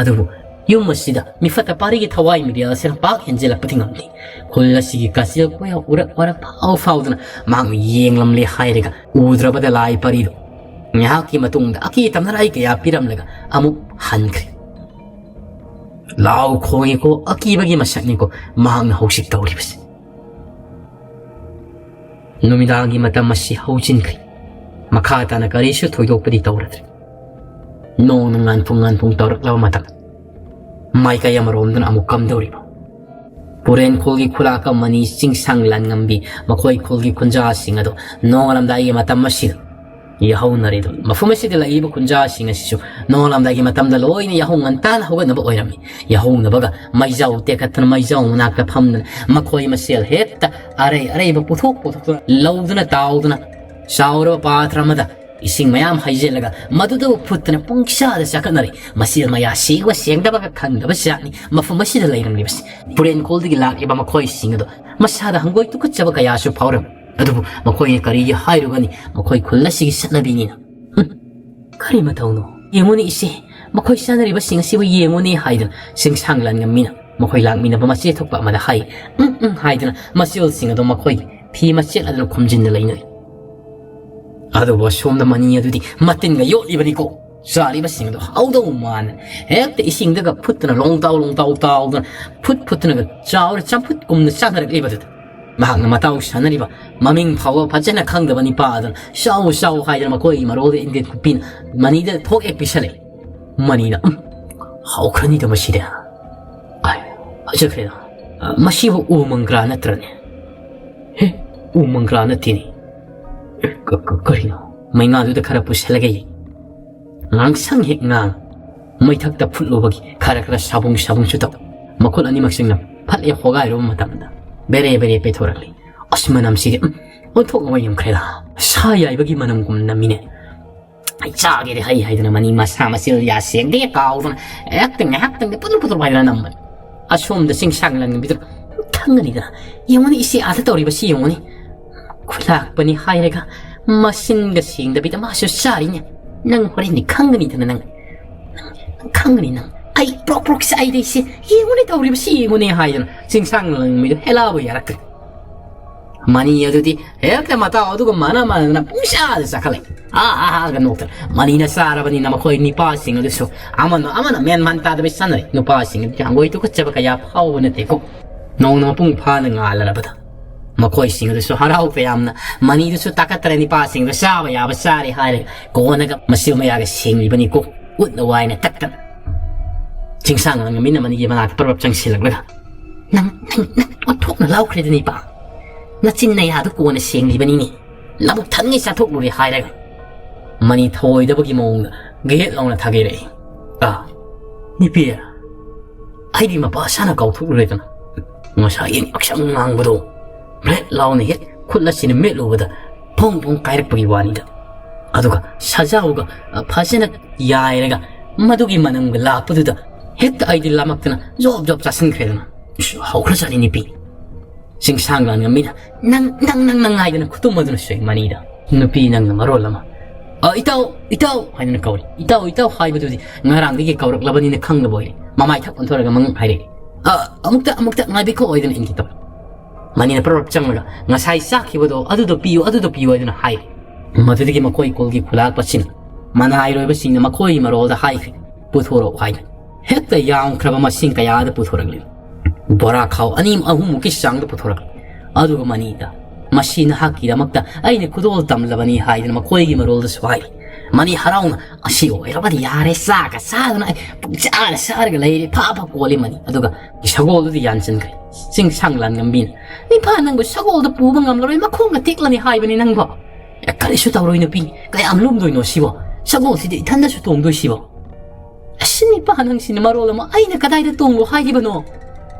ꯑꯗꯨꯕꯨ ꯌꯨꯝ ꯑꯁꯤꯗ ꯃꯤꯐꯠꯇ ꯄꯥꯔꯤꯒꯤ ꯊꯋꯥꯏ ꯃꯤꯔꯦꯜ ꯑꯁꯤꯅ ꯄꯥꯛ ꯍꯦꯟꯖꯤꯜꯂꯛꯄꯗꯤ ꯉꯝꯗꯦ꯫ ꯈꯨꯜ ꯑꯁꯤꯒꯤ ꯀꯥꯆꯤꯜ ꯀꯣꯌꯥ ꯎꯔꯛ ꯋꯥꯔꯛ ꯐꯥꯎ ꯐꯥꯎꯗꯨꯅ ꯃꯍꯥꯛꯅ ꯌꯦꯡꯂꯝꯂꯦ ꯍꯥꯏꯔꯒ ꯎꯗ꯭ꯔꯕꯗ ꯂꯥꯏ ꯄꯥꯔꯤꯗꯨ꯫ ꯉꯥꯏꯍꯥꯛꯀꯤ ꯃꯇꯨꯡꯗ ꯑꯀꯤ ꯇꯝꯅꯔꯥꯏ ꯀꯌꯥ ꯄꯤꯔꯝꯂꯒ ꯑꯃꯨꯛ ꯍꯟꯈ꯭ꯔꯦ꯫ ꯂꯥꯎ ꯈꯣꯡꯉꯤꯀꯣ, ꯑꯀꯤꯕꯒꯤ ꯃꯁꯛꯅꯤꯀꯣ ꯃꯍꯥꯛꯅ ꯍꯧꯖꯤꯛ ꯇꯧꯔꯤꯕꯁꯤ꯫ ꯅꯨꯃꯤꯗꯥꯡꯒꯤ ꯃꯇꯝ ꯑꯁꯤ ꯍꯧꯖꯤꯟꯈ꯭ꯔꯦ꯫ ꯃꯈꯥ ꯇꯥꯅ ꯀꯔꯤꯁꯨ ꯊꯣꯏꯗꯣꯛꯄꯗꯤ ꯇꯧꯔꯗ꯭ꯔꯦ꯫ ꯅꯣꯡꯅ ꯉꯥꯟꯐꯨꯡ ꯉꯥꯟꯐꯨꯡ ꯇꯧꯔꯛꯂꯕ ꯃꯇꯝ, ꯃꯥꯏꯀꯩ ꯑꯃꯔꯣꯝꯗꯅ ꯑꯃꯨꯛ ꯀꯝꯗꯧꯔꯤꯕ? ꯄꯨꯔꯦꯟ ꯈꯨꯜꯒꯤ ꯈꯨꯂꯥꯛ ꯑꯃꯅꯤ ꯆꯤꯡꯁꯥꯡ ꯂꯥꯟꯉꯝꯕꯤ ꯃꯈꯣꯏ ꯈꯨꯜꯒꯤ ꯈꯨꯟꯖꯥꯁꯤꯡ ꯑꯗꯨ ꯅꯣꯡꯉꯥꯜꯂꯝꯗꯥꯏꯒꯤ ꯃꯇꯝ ꯑꯁꯤꯗ ꯌꯥꯍꯧꯅꯔꯦ꯫ ꯑꯗꯨ ꯃꯐꯝ ꯑꯁꯤꯗ ꯂꯩꯔꯤꯕ ꯈꯨꯟꯖꯥꯁꯤꯡ ꯑꯁꯤꯁꯨ ꯅꯣꯡꯉꯥꯜꯂꯝꯗꯥꯏꯒꯤ ꯃꯇꯝꯗ ꯂꯣꯏꯅ ꯌꯥꯍꯧ ꯉꯟꯇꯥꯅ ꯍꯧꯒꯠꯅꯕ ꯑꯣꯏꯔꯝꯃꯤ꯫ ꯌꯥꯍꯧꯅꯕꯒ ꯃꯩꯖꯥꯎ ꯇꯦꯛꯈꯠꯇꯅ ꯃꯩꯖꯥꯎ ꯃꯅꯥꯛꯇ ꯐꯝꯗꯅ ꯃꯈꯣꯏ ꯃꯁꯦꯜ ꯍꯦꯛꯇ ꯑꯔꯩ ꯑꯔꯩꯕ ꯄꯨꯊꯣꯛ ꯄꯨꯊꯣꯛꯇꯨꯅ ꯂꯧꯗꯨꯅ ꯇꯥꯎꯗꯨꯅ ꯆꯥꯎꯔꯕ ꯄꯥꯇ꯭ꯔ ꯑꯃꯗ ꯏꯁꯤꯡ ꯃꯌꯥꯝ ꯍꯩꯖꯤꯜꯂꯒ ꯃꯗꯨꯗꯕꯨ ꯐꯨꯠꯇꯅ ꯄꯨꯡꯆꯥꯗ ꯆꯥꯈꯠꯅꯔꯤ꯫ ꯃꯁꯦꯜ ꯃꯌꯥ ꯁꯦꯡꯕ ꯁꯦꯡꯗꯕꯒ ꯈꯪꯗꯕ ꯖꯥꯠꯅꯤ ꯃꯐꯝ ꯑꯁꯤꯗ ꯂꯩꯔꯝꯂꯤꯕꯁꯤ꯫ ꯄꯨꯔꯦꯟꯈꯣꯜꯗꯒꯤ ꯂꯥꯛꯂꯤꯕ ꯃꯈꯣꯏꯁꯤꯡ ꯑꯗꯨ ꯃꯁꯥꯗ ꯍꯪꯒꯣꯏ ꯇꯨꯀꯠꯆꯕ ꯀꯌꯥꯁꯨ ꯐꯥꯎꯔꯝꯃꯤ꯫ ꯑꯗꯨꯕꯨ ꯃꯈꯣꯏꯅ ꯀꯔꯤꯒꯤ ꯍꯥꯏꯔꯨꯒꯅꯤ? ꯃꯈꯣꯏ ꯈꯨꯜ ꯑꯁꯤꯒꯤ ꯆꯠꯅꯕꯤꯅꯤꯅ꯫ ꯍꯨꯝ, ꯀꯔꯤ ꯃꯊꯧꯅꯣ? ꯌꯦꯡꯉꯨꯅꯦ ꯏꯆꯦ, ꯃꯈꯣꯏ ꯆꯥꯅꯔꯤꯕꯁꯤꯡ ꯑꯁꯤꯕꯨ ꯌꯦꯡꯉꯨꯅꯦ ꯍꯥꯏꯗꯨꯅ ꯆꯤꯡꯁꯥꯡ ꯂꯥꯟꯉꯝꯃꯤꯅ ꯃꯈꯣꯏ ꯂꯥꯛꯃꯤꯟꯅꯕ ꯃꯆꯦ ꯊꯣꯛꯄ ꯑꯃꯗ ꯍꯥꯏ꯫ ꯎꯝ, ꯎꯝ ꯍꯥꯏꯗꯨꯅ ꯃꯆꯦꯜꯁꯤꯡ ꯑꯗꯨ ꯃꯈꯣꯏꯒꯤ ꯐꯤ ꯃꯆꯦꯠ ꯑꯗꯨꯅ ꯈꯨꯝꯖꯤꯟꯅ ꯂꯩꯅꯔꯤ꯫ ꯑꯗꯨꯕꯨ ꯑꯁꯣꯝꯗ ꯃꯅꯤ ꯑꯗꯨꯗꯤ ꯃꯇꯤꯟꯒ ꯌꯣꯠꯂꯤꯕꯅꯤꯀꯣ꯫ ꯆꯥꯔꯤꯕꯁꯤꯡ ꯑꯗꯨ ꯍꯥꯎꯗꯧ ꯃꯥꯟꯗꯅ ꯍꯦꯛꯇ ꯏꯁꯤꯡꯗꯒ ꯐꯨꯠꯇꯅ ꯂꯣꯡꯇꯥꯎ ꯂꯣꯡꯇꯥꯎ ꯇꯥꯎꯗꯅ ꯐꯨꯠ ꯐꯨꯠꯇꯨꯅꯒ ꯆꯥꯎꯔ ꯆꯝꯐꯨꯠꯀꯨꯝꯅ ꯆꯥꯅꯔꯛꯂꯤꯕꯗꯨꯗ ꯃꯍꯥꯛꯅ ꯃꯇꯥꯎ ꯁꯥꯟꯅꯔꯤꯕ ꯃꯃꯤꯡ ꯐꯥꯎꯕ ꯐꯖꯅ ꯈꯪꯗꯕ ꯅꯤꯄꯥ ꯑꯗꯨꯅ ꯆꯥꯎ ꯆꯥꯎ ꯍꯥꯏꯗꯅ ꯃꯈꯣꯏꯒꯤ ꯃꯔꯣꯜꯗ ꯏꯟꯗꯤꯌꯟ ꯀꯨꯞꯄꯤꯅ ꯃꯅꯤꯗ ꯊꯣꯛ ꯍꯦꯛ ꯄꯤꯁꯜꯂꯛꯏ꯫ ꯃꯅꯤꯅ "ꯎꯝ, ꯍꯥꯎꯈ꯭ꯔꯅꯤꯗ ꯃꯁꯤꯗꯤ꯫ ꯑꯥꯏ, ꯐꯖꯈ꯭ꯔꯦꯗ꯫ ꯃꯁꯤꯕꯨ ꯎ ꯃꯪꯒ꯭ꯔꯥ ꯅꯠꯇ꯭ꯔꯅꯦ? ꯍꯦ, ꯎ ꯃꯪꯒ꯭ꯔꯥ ꯅꯠꯇꯦꯅꯦ꯫ ꯀ-, ꯀ-, ꯀꯔꯤꯅꯣ?" ꯃꯩꯉꯥꯗꯨꯗ ꯈꯔ ꯄꯨꯁꯜꯂꯒ ꯌꯦꯡ꯫ ꯉꯥꯡꯁꯪ ꯍꯦꯛ ꯉꯥꯡ꯫ ꯃꯩꯊꯛꯇ ꯐꯨꯠꯂꯨꯕꯒꯤ ꯈꯔ ꯈꯔ ꯁꯥꯕꯨꯡ ꯁꯥꯕꯨꯡꯁꯨ ꯇꯧ꯫ ꯃꯈꯨꯠ ꯑꯅꯤꯃꯛꯁꯤꯡꯅ ꯐꯠ ꯍꯦꯛ ꯍꯣꯒꯥꯏꯔꯨꯕ ꯃꯇꯝꯗ ꯕꯦꯔꯦ ꯕꯦꯔꯦ ꯄꯩꯊꯣꯔꯛꯂꯤ꯫ ꯑꯁ, ꯃꯅꯝꯁꯤꯗꯤ, ꯎꯝ, ꯑꯣꯟꯊꯣꯛꯅ ꯌꯥꯝꯈ꯭ꯔꯦꯗ꯫ ꯁꯥ ꯌꯥꯏꯕꯒꯤ ꯃꯅꯝꯒꯨꯝ ꯅꯝꯃꯤꯅꯦ꯫ ꯑꯩ ꯆꯥꯒꯦꯗꯤ ꯍꯩ ꯍꯥꯏꯗꯅ ꯃꯅꯤ ꯃꯁꯥ ꯃꯆꯤꯜ ꯌꯥ ꯁꯦꯡꯗꯦ ꯀꯥꯎꯗꯅ ꯍꯦꯛꯇ ꯉꯥꯏꯍꯥꯛꯇꯪꯗꯤ ꯄꯨꯇ꯭ꯔꯨꯞ ꯄꯨꯇ꯭ꯔꯨꯞ ꯍꯥꯏꯗꯅ ꯅꯝꯕꯅꯤ꯫ ꯑꯁꯣꯝꯗ ꯆꯤꯡꯁꯥꯡ ꯂꯪꯕꯤꯗꯨ ꯈꯪꯒꯅꯤꯗꯅ꯫ "ꯌꯦꯡꯉꯨꯅꯤ, ꯏꯆꯦ ꯑꯥꯗ ꯇꯧꯔꯤꯕꯁꯤ ꯌꯦꯡꯉꯨꯅꯤ꯫ ꯈꯨꯂꯥꯛꯄꯅꯤ ꯍꯥꯏꯔꯒ ꯃꯆꯤꯟꯒ ꯁꯦꯡꯗꯕꯤꯗ ꯃꯥꯁꯨ ꯆꯥꯔꯤꯅꯦ꯫ ꯅꯪ ꯍꯣꯔꯦꯟꯗꯤ ꯈꯪꯒꯅꯤꯗꯅ ꯅꯪ꯫ ꯅꯪ, ꯅꯪ ꯈꯪꯒꯅꯤ ꯅꯪ꯫ ꯑꯩ ꯄ꯭ꯔꯣꯛ ꯄ꯭ꯔꯣꯛ ꯆꯥꯏꯗ ꯏꯆꯦ꯫ ꯌꯦꯡꯉꯨꯅꯦ ꯇꯧꯔꯤꯕꯁꯤ ꯌꯦꯡꯉꯨꯅꯦ" ꯍꯥꯏꯗꯅ ꯆꯤꯡꯁꯥꯡ ꯂꯪꯕꯤꯗꯨ ꯍꯦꯂꯥꯕꯨ ꯌꯥꯔꯛꯇ꯭ꯔꯦ꯫ ꯃꯅꯤ ꯑꯗꯨꯗꯤ ꯍꯦꯛꯇ ꯃꯇꯥꯎ ꯑꯗꯨꯒ ꯃꯥꯟꯅ ꯃꯥꯟꯅꯗꯅ ꯄꯨꯡꯆꯥꯗ ꯆꯥꯈꯠꯂꯛꯏ꯫ ꯑꯥ, ꯑꯥ, ꯑꯥꯒ ꯅꯣꯛꯇꯅ꯫ ꯃꯅꯤꯅ ꯆꯥꯔꯕꯅꯤꯅ ꯃꯈꯣꯏ ꯅꯤꯄꯥꯁꯤꯡ ꯑꯗꯨꯁꯨ ꯑꯃꯅ ꯑꯃꯅ ꯃꯦꯟ ꯃꯥꯟ ꯇꯥꯗꯕꯩ ꯆꯥꯅꯔꯦ꯫ ꯅꯨꯄꯥꯁꯤꯡ ꯑꯗꯨꯗꯤ ꯍꯪꯒꯣꯏ ꯇꯨꯀꯠꯆꯕ ꯀꯌꯥ ꯐꯥꯎꯕ ꯅꯠꯇꯦꯀꯣ꯫ ꯅꯣꯡꯅ ꯃꯄꯨꯡ ꯐꯥꯅ ꯉꯥꯜꯂꯔꯕꯗ ꯃꯈꯣꯏꯁꯤꯡ ꯑꯗꯨꯁꯨ ꯍꯔꯥꯎ ꯇꯌꯥꯝꯅ ꯃꯅꯤꯗꯨꯁꯨ ꯇꯥꯀꯠꯇꯅ ꯅꯤꯄꯥꯁꯤꯡꯗꯨ ꯆꯥꯕ ꯌꯥꯕ ꯆꯥꯔꯦ ꯍꯥꯏꯔꯒ ꯀꯣꯟꯅꯒ ꯃꯆꯤꯜ ꯃꯌꯥꯒ ꯁꯦꯡꯂꯤꯕꯅꯤꯀꯣ꯫ ꯎꯠꯅ ꯋꯥꯏꯅ ꯇꯛꯇꯅ꯫ ꯆꯤꯡꯁꯥꯡ ꯂꯪꯉꯝꯃꯤꯅ ꯃꯅꯤꯒꯤ ꯃꯅꯥꯛꯇ ꯄꯔꯞ ꯆꯪꯁꯤꯜꯂꯛꯂꯒ, "ꯅꯪ, ꯅꯪ, ꯅꯪ ꯑꯣꯟꯊꯣꯛꯅ ꯂꯥꯎꯈ꯭ꯔꯦꯗꯅꯤꯄꯥ꯫ ꯅꯆꯤꯟ ꯅꯌꯥꯗꯨ ꯀꯣꯟꯅ ꯁꯦꯡꯂꯤꯕꯅꯤꯅꯦ꯫ ꯂꯕꯨꯛ ꯊꯟꯉꯩ ꯆꯥꯊꯣꯛꯂꯨꯔꯦ" ꯍꯥꯏꯔꯒ ꯃꯅꯤ ꯊꯧꯑꯣꯏꯗꯕꯒꯤ ꯃꯑꯣꯡꯗ ꯒꯦꯠ ꯂꯥꯎꯅ ꯊꯥꯒꯩꯔꯛꯏ꯫ "ꯑꯥ, ꯅꯨꯄꯤ, ꯑꯩꯗꯤ ꯃꯄꯥ ꯁꯥꯅ ꯀꯥꯎꯊꯣꯛꯂꯨꯔꯦꯗꯅ꯫ ꯉꯁꯥꯏꯒꯤ ꯉꯛꯁꯪ ꯉꯥꯡꯕꯗꯣ ꯕ꯭ꯔꯦꯠ ꯂꯥꯎꯅ ꯍꯦꯛ ꯈꯨꯠ ꯑꯁꯤꯅ ꯃꯦꯠꯂꯨꯕꯗ ꯐꯣꯡ ꯐꯣꯡ ꯀꯥꯏꯔꯛꯄꯒꯤ ꯋꯥꯅꯤꯗ꯫ ꯑꯗꯨꯒ ꯁꯖꯥꯎꯒ, ꯑ, ꯐꯖꯅ ꯌꯥꯏꯔꯒ ꯃꯗꯨꯒꯤ ꯃꯅꯝꯒ ꯂꯥꯛꯄꯗꯨꯗ ꯍꯦꯛꯇ ꯑꯩꯗꯤ ꯂꯥꯃꯛꯇꯅ ꯖꯣꯞ ꯖꯣꯞ ꯆꯥꯁꯤꯟꯈ꯭ꯔꯦꯗꯅ꯫ ꯏꯁ, ꯍꯧꯈ꯭ꯔꯖꯥꯠꯅꯤ ꯅꯨꯄꯤ꯫" ꯆꯤꯡꯁꯥꯡ ꯂꯥꯟꯒ ꯃꯤꯅ "ꯅꯪ, ꯅꯪ, ꯅꯪ, ꯅꯪ" ꯍꯥꯏꯗꯅ ꯈꯨꯇꯨꯝ ꯑꯗꯨꯅ ꯁꯣꯏ ꯃꯅꯤꯗ꯫ ꯅꯨꯄꯤ ꯅꯪꯅ ꯃꯔꯣꯜ ꯑꯃ, "ꯑ, ꯏꯇꯥꯎ, ꯏꯇꯥꯎ" ꯍꯥꯏꯗꯅ ꯀꯧꯔꯤ꯫ "ꯏꯇꯥꯎ, ꯏꯇꯥꯎ" ꯍꯥꯏꯕꯗꯨꯗꯤ ꯉꯔꯥꯡꯗꯒꯤ ꯀꯧꯔꯛꯂꯕꯅꯤꯅ ꯈꯪꯗꯕ ꯑꯣꯏꯔꯦ꯫ ꯃꯃꯥꯏ ꯊꯛ ꯑꯣꯟꯊꯣꯔꯒ ꯃꯉꯛ ꯍꯥꯏꯔꯛꯏ꯫ "ꯑ, ꯑꯃꯨꯛꯇ, ꯑꯃꯨꯛꯇ ꯉꯥꯏꯕꯤꯈꯣ" ꯍꯥꯏꯗꯅ ꯏꯟꯈꯤ ꯇꯧꯔꯤ꯫ ꯃꯅꯤꯅ ꯄ꯭ꯔꯞ ꯆꯪꯂꯒ "ꯉꯁꯥꯏ ꯆꯥꯈꯤꯕꯗꯣ ꯑꯗꯨꯗꯣ ꯄꯤꯌꯨ, ꯑꯗꯨꯗꯣ ꯄꯤꯌꯨ" ꯍꯥꯏꯗꯨꯅ ꯍꯥꯏꯔꯤ꯫ ꯃꯗꯨꯗꯒꯤ ꯃꯈꯣꯏ ꯀꯨꯜꯒꯤ ꯈꯨꯂꯥꯛꯄꯁꯤꯅ ꯃꯅꯥꯏꯔꯣꯏꯕꯁꯤꯡꯅ ꯃꯈꯣꯏꯒꯤ ꯃꯔꯣꯜꯗ ꯍꯥꯏꯈ꯭ꯔꯦ, "ꯄꯨꯊꯣꯔꯛꯎ" ꯍꯥꯏꯅ꯫ ꯍꯦꯛꯇ ꯌꯥꯝꯈ꯭ꯔꯕ ꯃꯁꯤꯡ ꯀꯌꯥꯗ ꯄꯨꯊꯣꯔꯛꯂꯤ꯫ ꯕꯣꯔꯥ ꯈꯥꯎ ꯑꯅꯤ ꯑꯍꯨꯝꯃꯨꯛꯀꯤ ꯆꯥꯡꯗ ꯄꯨꯊꯣꯔꯛꯂꯤ꯫ ꯑꯗꯨꯒ ꯃꯅꯤꯗ, "ꯃꯁꯤ ꯅꯍꯥꯛꯀꯤꯗꯃꯛꯇ ꯑꯩꯅ ꯈꯨꯗꯣꯜ ꯇꯝꯂꯕꯅꯤ" ꯍꯥꯏꯗꯅ ꯃꯈꯣꯏꯒꯤ ꯃꯔꯣꯜꯗꯁꯨ ꯍꯥꯏꯔꯤ꯫ ꯃꯅꯤ ꯍꯔꯥꯎꯅ, "ꯑꯁꯤ ꯑꯣꯏꯔꯕꯗꯤ ꯌꯥꯔꯦ, ꯆꯥꯒ ꯆꯥꯗꯅ ꯑꯩ ꯄꯨꯡꯆꯥꯗ ꯆꯥꯔꯒ ꯂꯩꯔꯦ, ꯐꯥ ꯐꯥ ꯀꯣꯜꯂꯤ ꯃꯅꯤ"꯫ ꯑꯗꯨꯒ ꯁꯒꯣꯜꯗꯨꯗꯤ ꯌꯥꯟꯁꯤꯟꯈ꯭ꯔꯦ꯫ ꯆꯤꯡꯁꯥꯡ ꯂꯥꯟꯉꯝꯕꯤꯅ, "ꯅꯤꯄꯥ ꯅꯪꯕꯨ ꯁꯒꯣꯜꯗ ꯄꯨꯕ ꯉꯝꯂꯔꯣꯏ, ꯃꯈꯣꯡꯒ ꯇꯦꯛꯂꯅꯤ ꯍꯥꯏꯕꯅꯤ ꯅꯪꯕꯣ"꯫ "ꯑꯦ, ꯀꯔꯤꯁꯨ ꯇꯧꯔꯣꯏ ꯅꯨꯄꯤ, ꯀꯌꯥꯝ ꯂꯨꯝꯗꯣꯏꯅꯣ ꯁꯤꯕꯣ? ꯁꯒꯣꯜꯁꯤꯗꯤ ꯏꯊꯟꯗꯁꯨ ꯇꯣꯡꯗꯣꯏꯁꯤꯕꯣ"꯫ "ꯑꯁꯤ ꯅꯤꯄꯥ ꯅꯪꯁꯤꯅ ꯃꯔꯣꯜ ꯑꯃ, ꯑꯩꯅ ꯀꯗꯥꯏꯗ ꯇꯣꯡꯂꯣ ꯍꯥꯏꯈꯤꯕꯅꯣ?"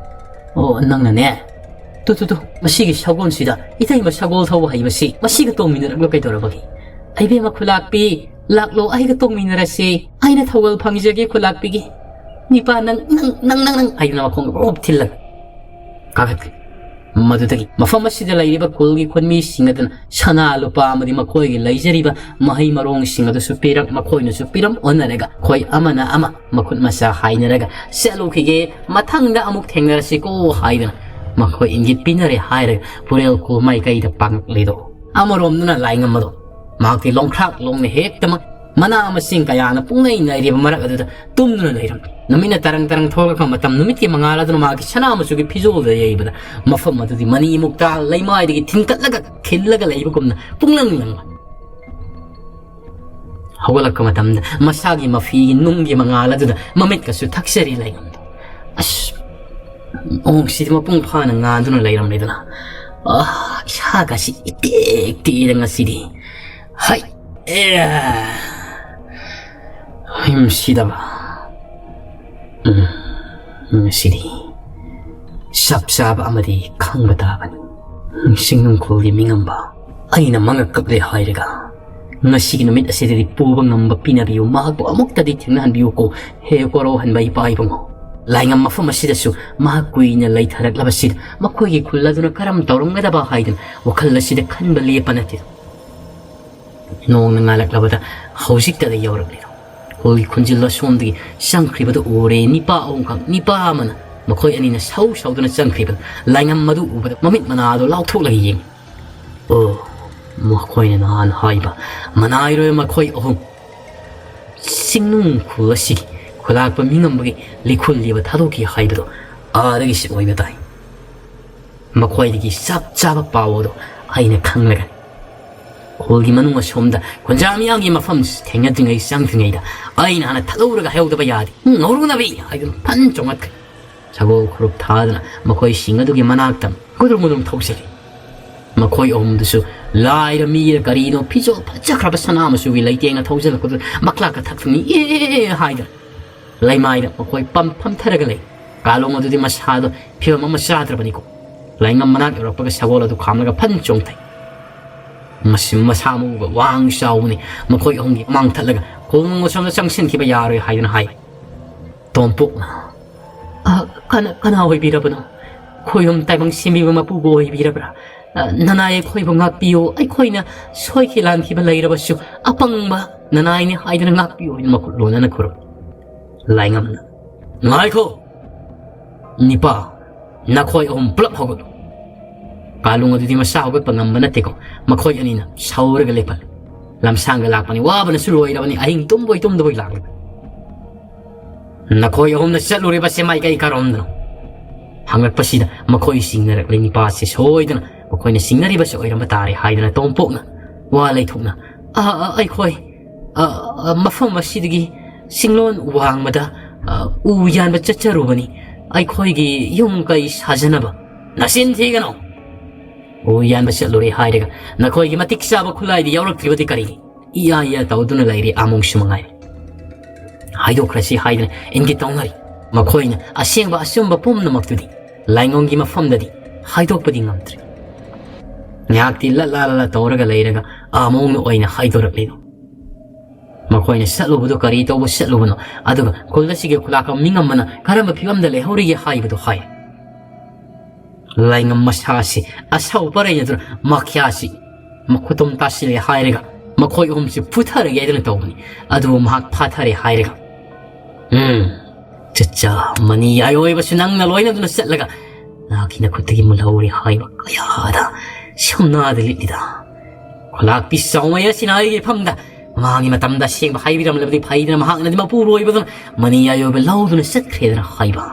"ꯑꯣ, ꯅꯪꯅꯅꯦ꯫ ꯇꯨ, ꯇꯨ, ꯇꯨ, ꯃꯁꯤꯒꯤ ꯁꯒꯣꯜꯁꯤꯗ, ꯏꯇꯩꯃ ꯁꯒꯣꯜ ꯊꯧꯕ ꯍꯩꯕꯁꯤ, ꯃꯁꯤꯒ ꯇꯣꯡꯃꯤꯟꯅꯔꯛꯂꯣ ꯀꯩꯗꯧꯔꯕꯒꯦ?" "ꯑꯩꯕꯦꯝꯃ ꯈꯨꯂꯥꯛꯄꯤ, ꯂꯥꯛꯂꯣ, ꯑꯩꯒ ꯇꯣꯡꯃꯤꯟꯅꯔꯁꯤ꯫ ꯑꯩꯅ ꯊꯧꯒꯜ ꯐꯪꯖꯒꯦ ꯈꯨꯂꯥꯛꯄꯤꯒꯤ꯫ ꯅꯤꯄꯥ ꯅꯪ, ꯅꯪ, ꯅꯪ, ꯅꯪ, ꯅꯪ" ꯍꯥꯏꯗꯨꯅ ꯃꯈꯣꯡꯗ ꯄꯨꯂꯞ ꯊꯤꯜꯂꯒ ꯀꯥꯈꯠꯈ꯭ꯔꯦ꯫ ꯃꯗꯨꯗꯒꯤ ꯃꯐꯝ ꯑꯁꯤꯗ ꯂꯩꯔꯤꯕ ꯈꯨꯜꯒꯤ ꯈꯨꯟꯃꯤꯁꯤꯡ ꯑꯗꯨꯅ ꯁꯅꯥ ꯂꯨꯄꯥ ꯑꯃꯗꯤ ꯃꯈꯣꯏꯒꯤ ꯂꯩꯖꯔꯤꯕ ꯃꯍꯩ ꯃꯔꯣꯡꯁꯤꯡ ꯑꯗꯨꯁꯨ ꯄꯤꯔꯛ, ꯃꯈꯣꯏꯅꯁꯨ ꯄꯤꯔꯝ ꯑꯣꯟꯅꯔꯒ, ꯑꯩꯈꯣꯏ ꯑꯃꯅ ꯑꯃ ꯃꯈꯨꯠ ꯃꯁꯥ ꯍꯥꯏꯅꯔꯒ, "ꯆꯠꯂꯨꯈꯤꯒꯦ, ꯃꯊꯪꯗ ꯑꯃꯨꯛ ꯊꯦꯡꯅꯔꯁꯤꯀꯣ" ꯍꯥꯏꯗꯨꯅ ꯃꯈꯣꯏ ꯏꯪꯒꯤꯠ ꯄꯤꯅꯔꯦ ꯍꯥꯏꯔꯒ ꯄꯨꯔꯦꯜ ꯈꯨꯜ ꯃꯥꯏꯀꯩꯗ ꯄꯥꯡꯂꯛꯂꯤꯗꯣ꯫ ꯑꯃꯔꯣꯝꯗꯅ ꯂꯥꯏꯉꯝꯕꯗꯣ ꯃꯍꯥꯛꯇꯤ ꯂꯣꯡꯈ꯭ꯔꯥꯛ ꯂꯣꯡꯅ ꯍꯦꯛꯇꯃꯛ ꯃꯅꯥ ꯃꯁꯤꯡ ꯀꯌꯥꯅ ꯄꯨꯡꯅꯩ ꯅꯩꯔꯤꯕ ꯃꯔꯛ ꯑꯗꯨꯗ ꯇꯨꯝꯗꯨꯅ ꯂꯩꯔꯝꯃꯤ꯫ ꯅꯨꯃꯤꯠꯅ ꯇꯔꯪ ꯇꯔꯪ ꯊꯣꯛꯂꯛꯄ ꯃꯇꯝ, ꯅꯨꯃꯤꯠꯀꯤ ꯃꯉꯥꯜ ꯑꯗꯨꯅ ꯃꯍꯥꯛꯀꯤ ꯁꯅꯥ ꯃꯆꯨꯒꯤ ꯐꯤꯖꯣꯜꯗ ꯌꯩꯕꯗ, ꯃꯐꯝ ꯑꯗꯨꯗꯤ ꯃꯅꯤ ꯃꯨꯛꯇꯥ ꯂꯩꯃꯥꯏꯗꯒꯤ ꯊꯤꯟꯀꯠꯂꯒ ꯈꯤꯜꯂꯒ ꯂꯩꯕꯒꯨꯝꯅ ꯄꯨꯡꯂꯪ ꯂꯪꯂꯝꯃꯤ꯫ ꯍꯧꯒꯠꯂꯛꯄ ꯃꯇꯝꯗ ꯃꯁꯥꯒꯤ ꯃꯐꯤꯒꯤ ꯅꯨꯡꯒꯤ ꯃꯉꯥꯜ ꯑꯗꯨꯗ ꯃꯃꯤꯠꯀꯁꯨ ꯊꯛꯆꯔꯤ ꯂꯩꯉꯝꯗꯣ꯫ ꯑꯁ, ꯅꯣꯡꯁꯤꯗꯤ ꯃꯄꯨꯡ ꯐꯥꯅ ꯉꯥꯟꯗꯨꯅ ꯂꯩꯔꯝꯂꯦꯗꯅ꯫ ꯑꯥ, ꯏꯁꯥꯒꯁꯤ ꯏꯇꯦꯛ ꯇꯦꯛꯏꯗ ꯉꯁꯤꯗꯤ꯫ ꯍꯩ, ꯑꯦ, ꯍꯤꯝ ꯁꯤꯗꯕ꯫ ꯎꯝ, ꯉꯁꯤꯗꯤ ꯆꯞ ꯆꯥꯕ ꯑꯃꯗꯤ ꯈꯪꯕ ꯇꯥꯕꯅꯤ꯫ ꯆꯤꯡꯅꯨꯡꯈꯣꯜꯒꯤ ꯃꯤꯉꯝꯕ, ꯑꯩꯅ ꯃꯉꯛ ꯀꯛꯂꯦ ꯍꯥꯏꯔꯒ ꯉꯁꯤꯒꯤ ꯅꯨꯃꯤꯠ ꯑꯁꯤꯗꯗꯤ ꯄꯨꯕ ꯉꯝꯕ ꯄꯤꯅꯕꯤꯌꯨ, ꯃꯍꯥꯛꯄꯨ ꯑꯃꯨꯛꯇꯗꯤ ꯊꯦꯡꯅꯍꯟꯕꯤꯌꯨꯀꯣ, ꯍꯦ ꯀꯣꯔꯧꯍꯟꯕ ꯏꯄꯥ ꯏꯕꯨꯡꯉꯣ꯫ ꯂꯥꯏꯉꯝ ꯃꯐꯝ ꯑꯁꯤꯗꯁꯨ ꯃꯍꯥꯛ ꯀꯨꯏꯅ ꯂꯩꯊꯔꯛꯂꯕꯁꯤꯗ ꯃꯈꯣꯏꯒꯤ ꯈꯨꯜ ꯑꯗꯨꯅ ꯀꯔꯝ ꯇꯧꯔꯝꯒꯗꯕ ꯍꯥꯏꯗꯨꯅ ꯋꯥꯈꯜ ꯑꯁꯤꯗ ꯈꯟꯕ ꯂꯦꯞꯄ ꯅꯠꯇꯦ꯫ ꯅꯣꯡꯅ ꯉꯥꯜꯂꯛꯂꯕꯗ ꯍꯧꯖꯤꯛꯇꯗ ꯌꯧꯔꯛꯂꯦ꯫ ꯈꯨꯜꯒꯤ ꯈꯨꯟꯖꯤꯜ ꯑꯁꯣꯝꯗꯒꯤ ꯆꯪꯈ꯭ꯔꯤꯕꯗꯨ ꯎꯔꯦ꯫ ꯅꯤꯄꯥ ꯑꯍꯨꯝꯈꯛ, ꯅꯤꯄꯥ ꯑꯃꯅ ꯃꯈꯣꯏ ꯑꯅꯤꯅ ꯁꯧ ꯁꯧꯗꯨꯅ ꯆꯪꯈ꯭ꯔꯤꯕ ꯂꯥꯏꯉꯝ ꯑꯗꯨ ꯎꯕꯗ ꯃꯃꯤꯠ ꯃꯅꯥꯗꯨ ꯂꯥꯎꯊꯣꯛꯂꯒ ꯌꯦꯡꯉꯤ꯫ ꯑꯣ, ꯃꯈꯣꯏꯅ ꯅꯍꯥꯟ ꯍꯥꯏꯕ ꯃꯅꯥꯏꯔꯣꯏ ꯃꯈꯣꯏ ꯑꯍꯨꯝ꯫ ꯆꯤꯡꯅꯨꯡ ꯈꯨꯜ ꯑꯁꯤꯒꯤ ꯈꯨꯂꯥꯛꯄ ꯃꯤꯉꯝꯕꯒꯤ ꯂꯤꯈꯨꯜ ꯂꯤꯕ ꯊꯥꯗꯣꯛꯈꯤ ꯍꯥꯏꯕꯗꯣ ꯑꯥꯗꯒꯤ ꯁꯤ ꯑꯣꯏꯕ ꯇꯥꯏ꯫ ꯃꯈꯣꯏꯗꯒꯤ ꯆꯞ ꯆꯥꯕ ꯄꯥꯎ ꯑꯗꯣ ꯑꯩꯅ ꯈꯪꯂꯒ ꯈꯨꯜꯒꯤ ꯃꯅꯨꯡ ꯑꯁꯣꯝꯗ ꯈꯨꯟꯖꯥ ꯃꯤꯌꯥꯝꯒꯤ ꯃꯐꯝ ꯊꯦꯡꯅꯗ꯭ꯔꯤꯉꯩ ꯆꯪꯗ꯭ꯔꯤꯉꯩꯗ ꯑꯩꯅ ꯍꯥꯟꯅ ꯊꯥꯗꯣꯛꯎꯔꯒ ꯍꯥꯏꯍꯧꯗꯕ ꯌꯥꯗꯦ꯫ ꯎꯝ, ꯉꯧꯔꯨꯅꯕꯤ ꯍꯥꯏꯗꯨꯅ ꯐꯟ ꯆꯣꯡꯉꯠꯈ꯭ꯔꯦ꯫ ꯁꯒꯣꯜ ꯈꯨꯔꯨꯞ ꯊꯥꯗꯨꯅ ꯃꯈꯣꯏꯁꯤꯡ ꯑꯗꯨꯒꯤ ꯃꯅꯥꯛꯇ ꯒꯨꯗꯨꯡ ꯒꯨꯗꯨꯡ ꯊꯧꯖꯤꯜꯂꯤ꯫ ꯃꯈꯣꯏ ꯑꯍꯨꯝꯗꯨꯁꯨ ꯂꯥꯏꯔ ꯃꯤꯔ ꯀꯔꯤꯅꯣ ꯐꯤꯖꯣꯜ ꯐꯖꯈ꯭ꯔꯕ ꯁꯅꯥ ꯃꯆꯨꯒꯤ ꯂꯩꯇꯦꯡꯅ ꯊꯧꯖꯤꯜꯂꯛꯄꯗꯨꯗ ꯃꯈ꯭ꯂꯥꯛꯀ ꯊꯛ ꯊꯛꯅꯤ ꯑꯦ ꯍꯥꯏꯗꯅ ꯂꯩꯃꯥꯏꯗ ꯃꯈꯣꯏ ꯄꯝ ꯐꯝꯊꯔꯒ ꯂꯩ꯫ ꯀꯥꯂꯣꯡ ꯑꯗꯨꯗꯤ ꯃꯁꯥꯗꯣ ꯐꯤꯕꯝ ꯑꯃ ꯆꯥꯗ꯭ꯔꯕꯅꯤꯀꯣ꯫ ꯂꯥꯏꯉꯝ ꯃꯅꯥꯛ ꯌꯧꯔꯛꯄꯒ ꯁꯒꯣꯜ ꯑꯗꯨ ꯈꯥꯝꯂꯒ ꯐꯟ ꯆꯣꯡꯊꯩ꯫ ꯃꯁꯤ ꯃꯁꯥ ꯃꯎꯒ ꯋꯥꯡ ꯆꯥꯎꯕꯅꯤ꯫ ꯃꯈꯣꯏ ꯑꯍꯨꯝꯒꯤ ꯃꯥꯡ ꯊꯠꯂꯒ ꯈꯣꯡ ꯑꯁꯣꯝꯗ ꯆꯪꯁꯤꯟꯈꯤꯕ ꯌꯥꯔꯣꯏ ꯍꯥꯏꯗꯨꯅ ꯍꯥꯏ꯫ ꯇꯣꯝꯄꯣꯛꯅ, "ꯑ, ꯀꯅꯥ, ꯀꯅꯥ ꯑꯣꯏꯕꯤꯔꯕꯅꯣ? ꯈꯣꯏꯔꯨꯝ ꯇꯥꯏꯕꯪ ꯁꯦꯝꯕꯤꯕ ꯃꯄꯨꯕꯨ ꯑꯣꯏꯕꯤꯔꯕ꯭ꯔꯥ? ꯑ, ꯅꯅꯥꯏ ꯑꯩꯈꯣꯏꯕꯨ ꯉꯥꯛꯄꯤꯌꯨ, ꯑꯩꯈꯣꯏꯅ ꯁꯣꯏꯈꯤ ꯂꯥꯟꯈꯤꯕ ꯂꯩꯔꯕꯁꯨ ꯑꯄꯪꯕ ꯅꯅꯥꯏꯅꯤ ꯍꯥꯏꯗꯨꯅ ꯉꯥꯛꯄꯤꯌꯨ" ꯍꯥꯏꯅ ꯃꯈꯨꯠ ꯂꯣꯟꯅꯅ ꯈꯨꯔꯨꯝ꯫ ꯂꯥꯏꯉꯝꯅ, "ꯉꯥꯏꯈꯣ! ꯅꯤꯄꯥ, ꯅꯈꯣꯏ ꯑꯍꯨꯝ ꯄꯨꯂꯞ ꯍꯧꯒꯠꯂꯨ"꯫ ꯀꯥꯂꯨꯡ ꯑꯗꯨꯗꯤ ꯃꯁꯥ ꯍꯧꯒꯠꯄ ꯉꯝꯕ ꯅꯠꯇꯦꯀꯣ꯫ ꯃꯈꯣꯏ ꯑꯅꯤꯅ ꯁꯧꯔꯒ ꯂꯦꯞꯍꯜꯂꯤ꯫ ꯂꯝꯁꯥꯡꯗ ꯂꯥꯛꯄꯅꯤ, ꯋꯥꯕꯅꯁꯨ ꯂꯣꯏꯔꯕꯅꯤ, ꯑꯍꯤꯡ ꯇꯨꯝꯕꯣꯏ ꯇꯨꯝꯗꯕꯣꯏ ꯂꯥꯛꯂꯤ꯫ "ꯅꯈꯣꯏ ꯑꯍꯨꯝꯅ ꯆꯠꯂꯨꯔꯤꯕꯁꯦ ꯃꯥꯏꯀꯩ ꯀꯔꯣꯝꯗꯅꯣ?" ꯍꯪꯂꯛꯄꯁꯤꯗ ꯃꯈꯣꯏ ꯆꯤꯡꯅꯔꯛꯂꯤ꯫ ꯅꯤꯄꯥꯁꯦ ꯁꯣꯏꯗꯅ ꯃꯈꯣꯏꯅ ꯆꯤꯡꯅꯔꯤꯕꯁꯦ ꯑꯣꯏꯔꯝꯕ ꯇꯥꯔꯦ ꯍꯥꯏꯗꯅ ꯇꯣꯝꯄꯣꯛꯅ ꯋꯥ ꯂꯩꯊꯣꯛꯅ, "ꯑ, ꯑ, ꯑꯩꯈꯣꯏ, ꯑ, ꯑ, ꯃꯐꯝ ꯑꯁꯤꯗꯒꯤ ꯆꯤꯡꯂꯣꯟ ꯋꯥꯡꯃꯗ, ꯑ, ꯎ ꯌꯥꯟꯕ ꯆꯠꯆꯔꯨꯕꯅꯤ꯫ ꯑꯩꯈꯣꯏꯒꯤ ꯌꯨꯝ ꯀꯩ ꯁꯥꯖꯅꯕ"꯫ "ꯅꯆꯤꯟ ꯊꯤꯒꯅꯨ! ꯎ ꯌꯥꯟꯕ ꯆꯠꯂꯨꯔꯦ ꯍꯥꯏꯔꯒ ꯅꯈꯣꯏꯒꯤ ꯃꯇꯤꯛ ꯆꯥꯕ ꯈꯨꯠꯂꯥꯏꯗꯤ ꯌꯥꯎꯔꯛꯇ꯭ꯔꯤꯕꯗꯤ ꯀꯔꯤꯒꯤ? ꯏꯌꯥ ꯏꯌꯥ ꯇꯧꯗꯨꯅ ꯂꯩꯔꯤ ꯑꯃꯨꯛꯁꯨ ꯃꯉꯥꯏꯔꯦ꯫ ꯍꯥꯏꯗꯣꯛꯈ꯭ꯔꯁꯤ ꯍꯥꯏꯗꯅ ꯏꯪꯒꯤꯠ ꯇꯧꯅꯔꯤ꯫ ꯃꯈꯣꯏꯅ ꯑꯁꯦꯡꯕ ꯑꯆꯨꯝꯕ ꯄꯨꯝꯅꯃꯛꯇꯨꯗꯤ ꯂꯥꯏꯉꯝꯒꯤ ꯃꯐꯝꯗꯗꯤ ꯍꯥꯏꯗꯣꯛꯄꯗꯤ ꯉꯝꯗ꯭ꯔꯦ꯫ ꯉꯥꯏꯍꯥꯛꯇꯤ ꯂꯠꯂꯥ ꯂꯠꯂꯥ ꯇꯧꯔꯒ ꯂꯩꯔꯒ ꯑꯃꯨꯛꯅ ꯑꯣꯏꯅ ꯍꯥꯏꯗꯣꯔꯛꯂꯤꯗꯣ꯫ ꯃꯈꯣꯏꯅ ꯆꯠꯂꯨꯕꯗꯨ ꯀꯔꯤ ꯇꯧꯕ ꯆꯠꯂꯨꯕꯅꯣ, ꯑꯗꯨꯒ ꯈꯨꯜ ꯑꯁꯤꯒꯤ ꯈꯨꯂꯥꯛꯄ ꯃꯤꯉꯝꯕꯅ ꯀꯔꯝꯕ ꯐꯤꯕꯝꯗ ꯂꯩꯍꯧꯔꯤꯒꯦ ꯍꯥꯏꯕꯗꯨ ꯍꯥꯏ꯫ ꯂꯥꯏꯉꯝ ꯃꯁꯥꯁꯤ ꯑꯁꯥꯎ ꯄꯔꯩꯅꯗꯨꯅ ꯃꯈ꯭ꯌꯥꯁꯤ ꯃꯈꯨꯇꯨꯝ ꯇꯥꯁꯤꯜꯂꯦ ꯍꯥꯏꯔꯒ ꯃꯈꯣꯏ ꯑꯍꯨꯝꯁꯤ ꯐꯨꯊꯔꯒꯦ ꯍꯥꯏꯗꯨꯅ ꯇꯧꯕꯅꯤ꯫ ꯑꯗꯨꯕꯨ ꯃꯍꯥꯛ ꯐꯥꯊꯔꯦ ꯍꯥꯏꯔꯒ, "ꯎꯝ, ꯆꯠꯆꯥ, ꯃꯅꯤ ꯌꯥꯏꯑꯣꯏꯕꯁꯨ ꯅꯪꯅ ꯂꯣꯏꯅꯗꯨꯅ ꯆꯠꯂꯒ ꯅꯍꯥꯛꯀꯤ ꯅꯈꯨꯠꯇꯒꯤ ꯃꯨꯜꯍꯧꯔꯦ ꯍꯥꯏꯕ ꯀꯌꯥꯗ ꯁꯝꯅꯥꯗ ꯂꯤꯠꯂꯤꯗ꯫ ꯈꯨꯂꯥꯛꯄꯤ ꯆꯥꯎꯃꯩ ꯑꯁꯤꯅ ꯑꯩꯒꯤ ꯐꯝꯗ ꯃꯥꯒꯤ ꯃꯇꯝꯗ ꯑꯁꯦꯡꯕ ꯍꯥꯏꯕꯤꯔꯝꯂꯕꯗꯤ ꯐꯩꯗꯅ, ꯃꯍꯥꯛꯅꯗꯤ ꯃꯄꯨꯔꯣꯏꯕꯗꯨꯅ ꯃꯅꯤꯌꯥꯏ ꯑꯣꯏꯕ ꯂꯧꯗꯨꯅ ꯆꯠꯈ꯭ꯔꯦꯗꯅ ꯍꯥꯏꯕ꯫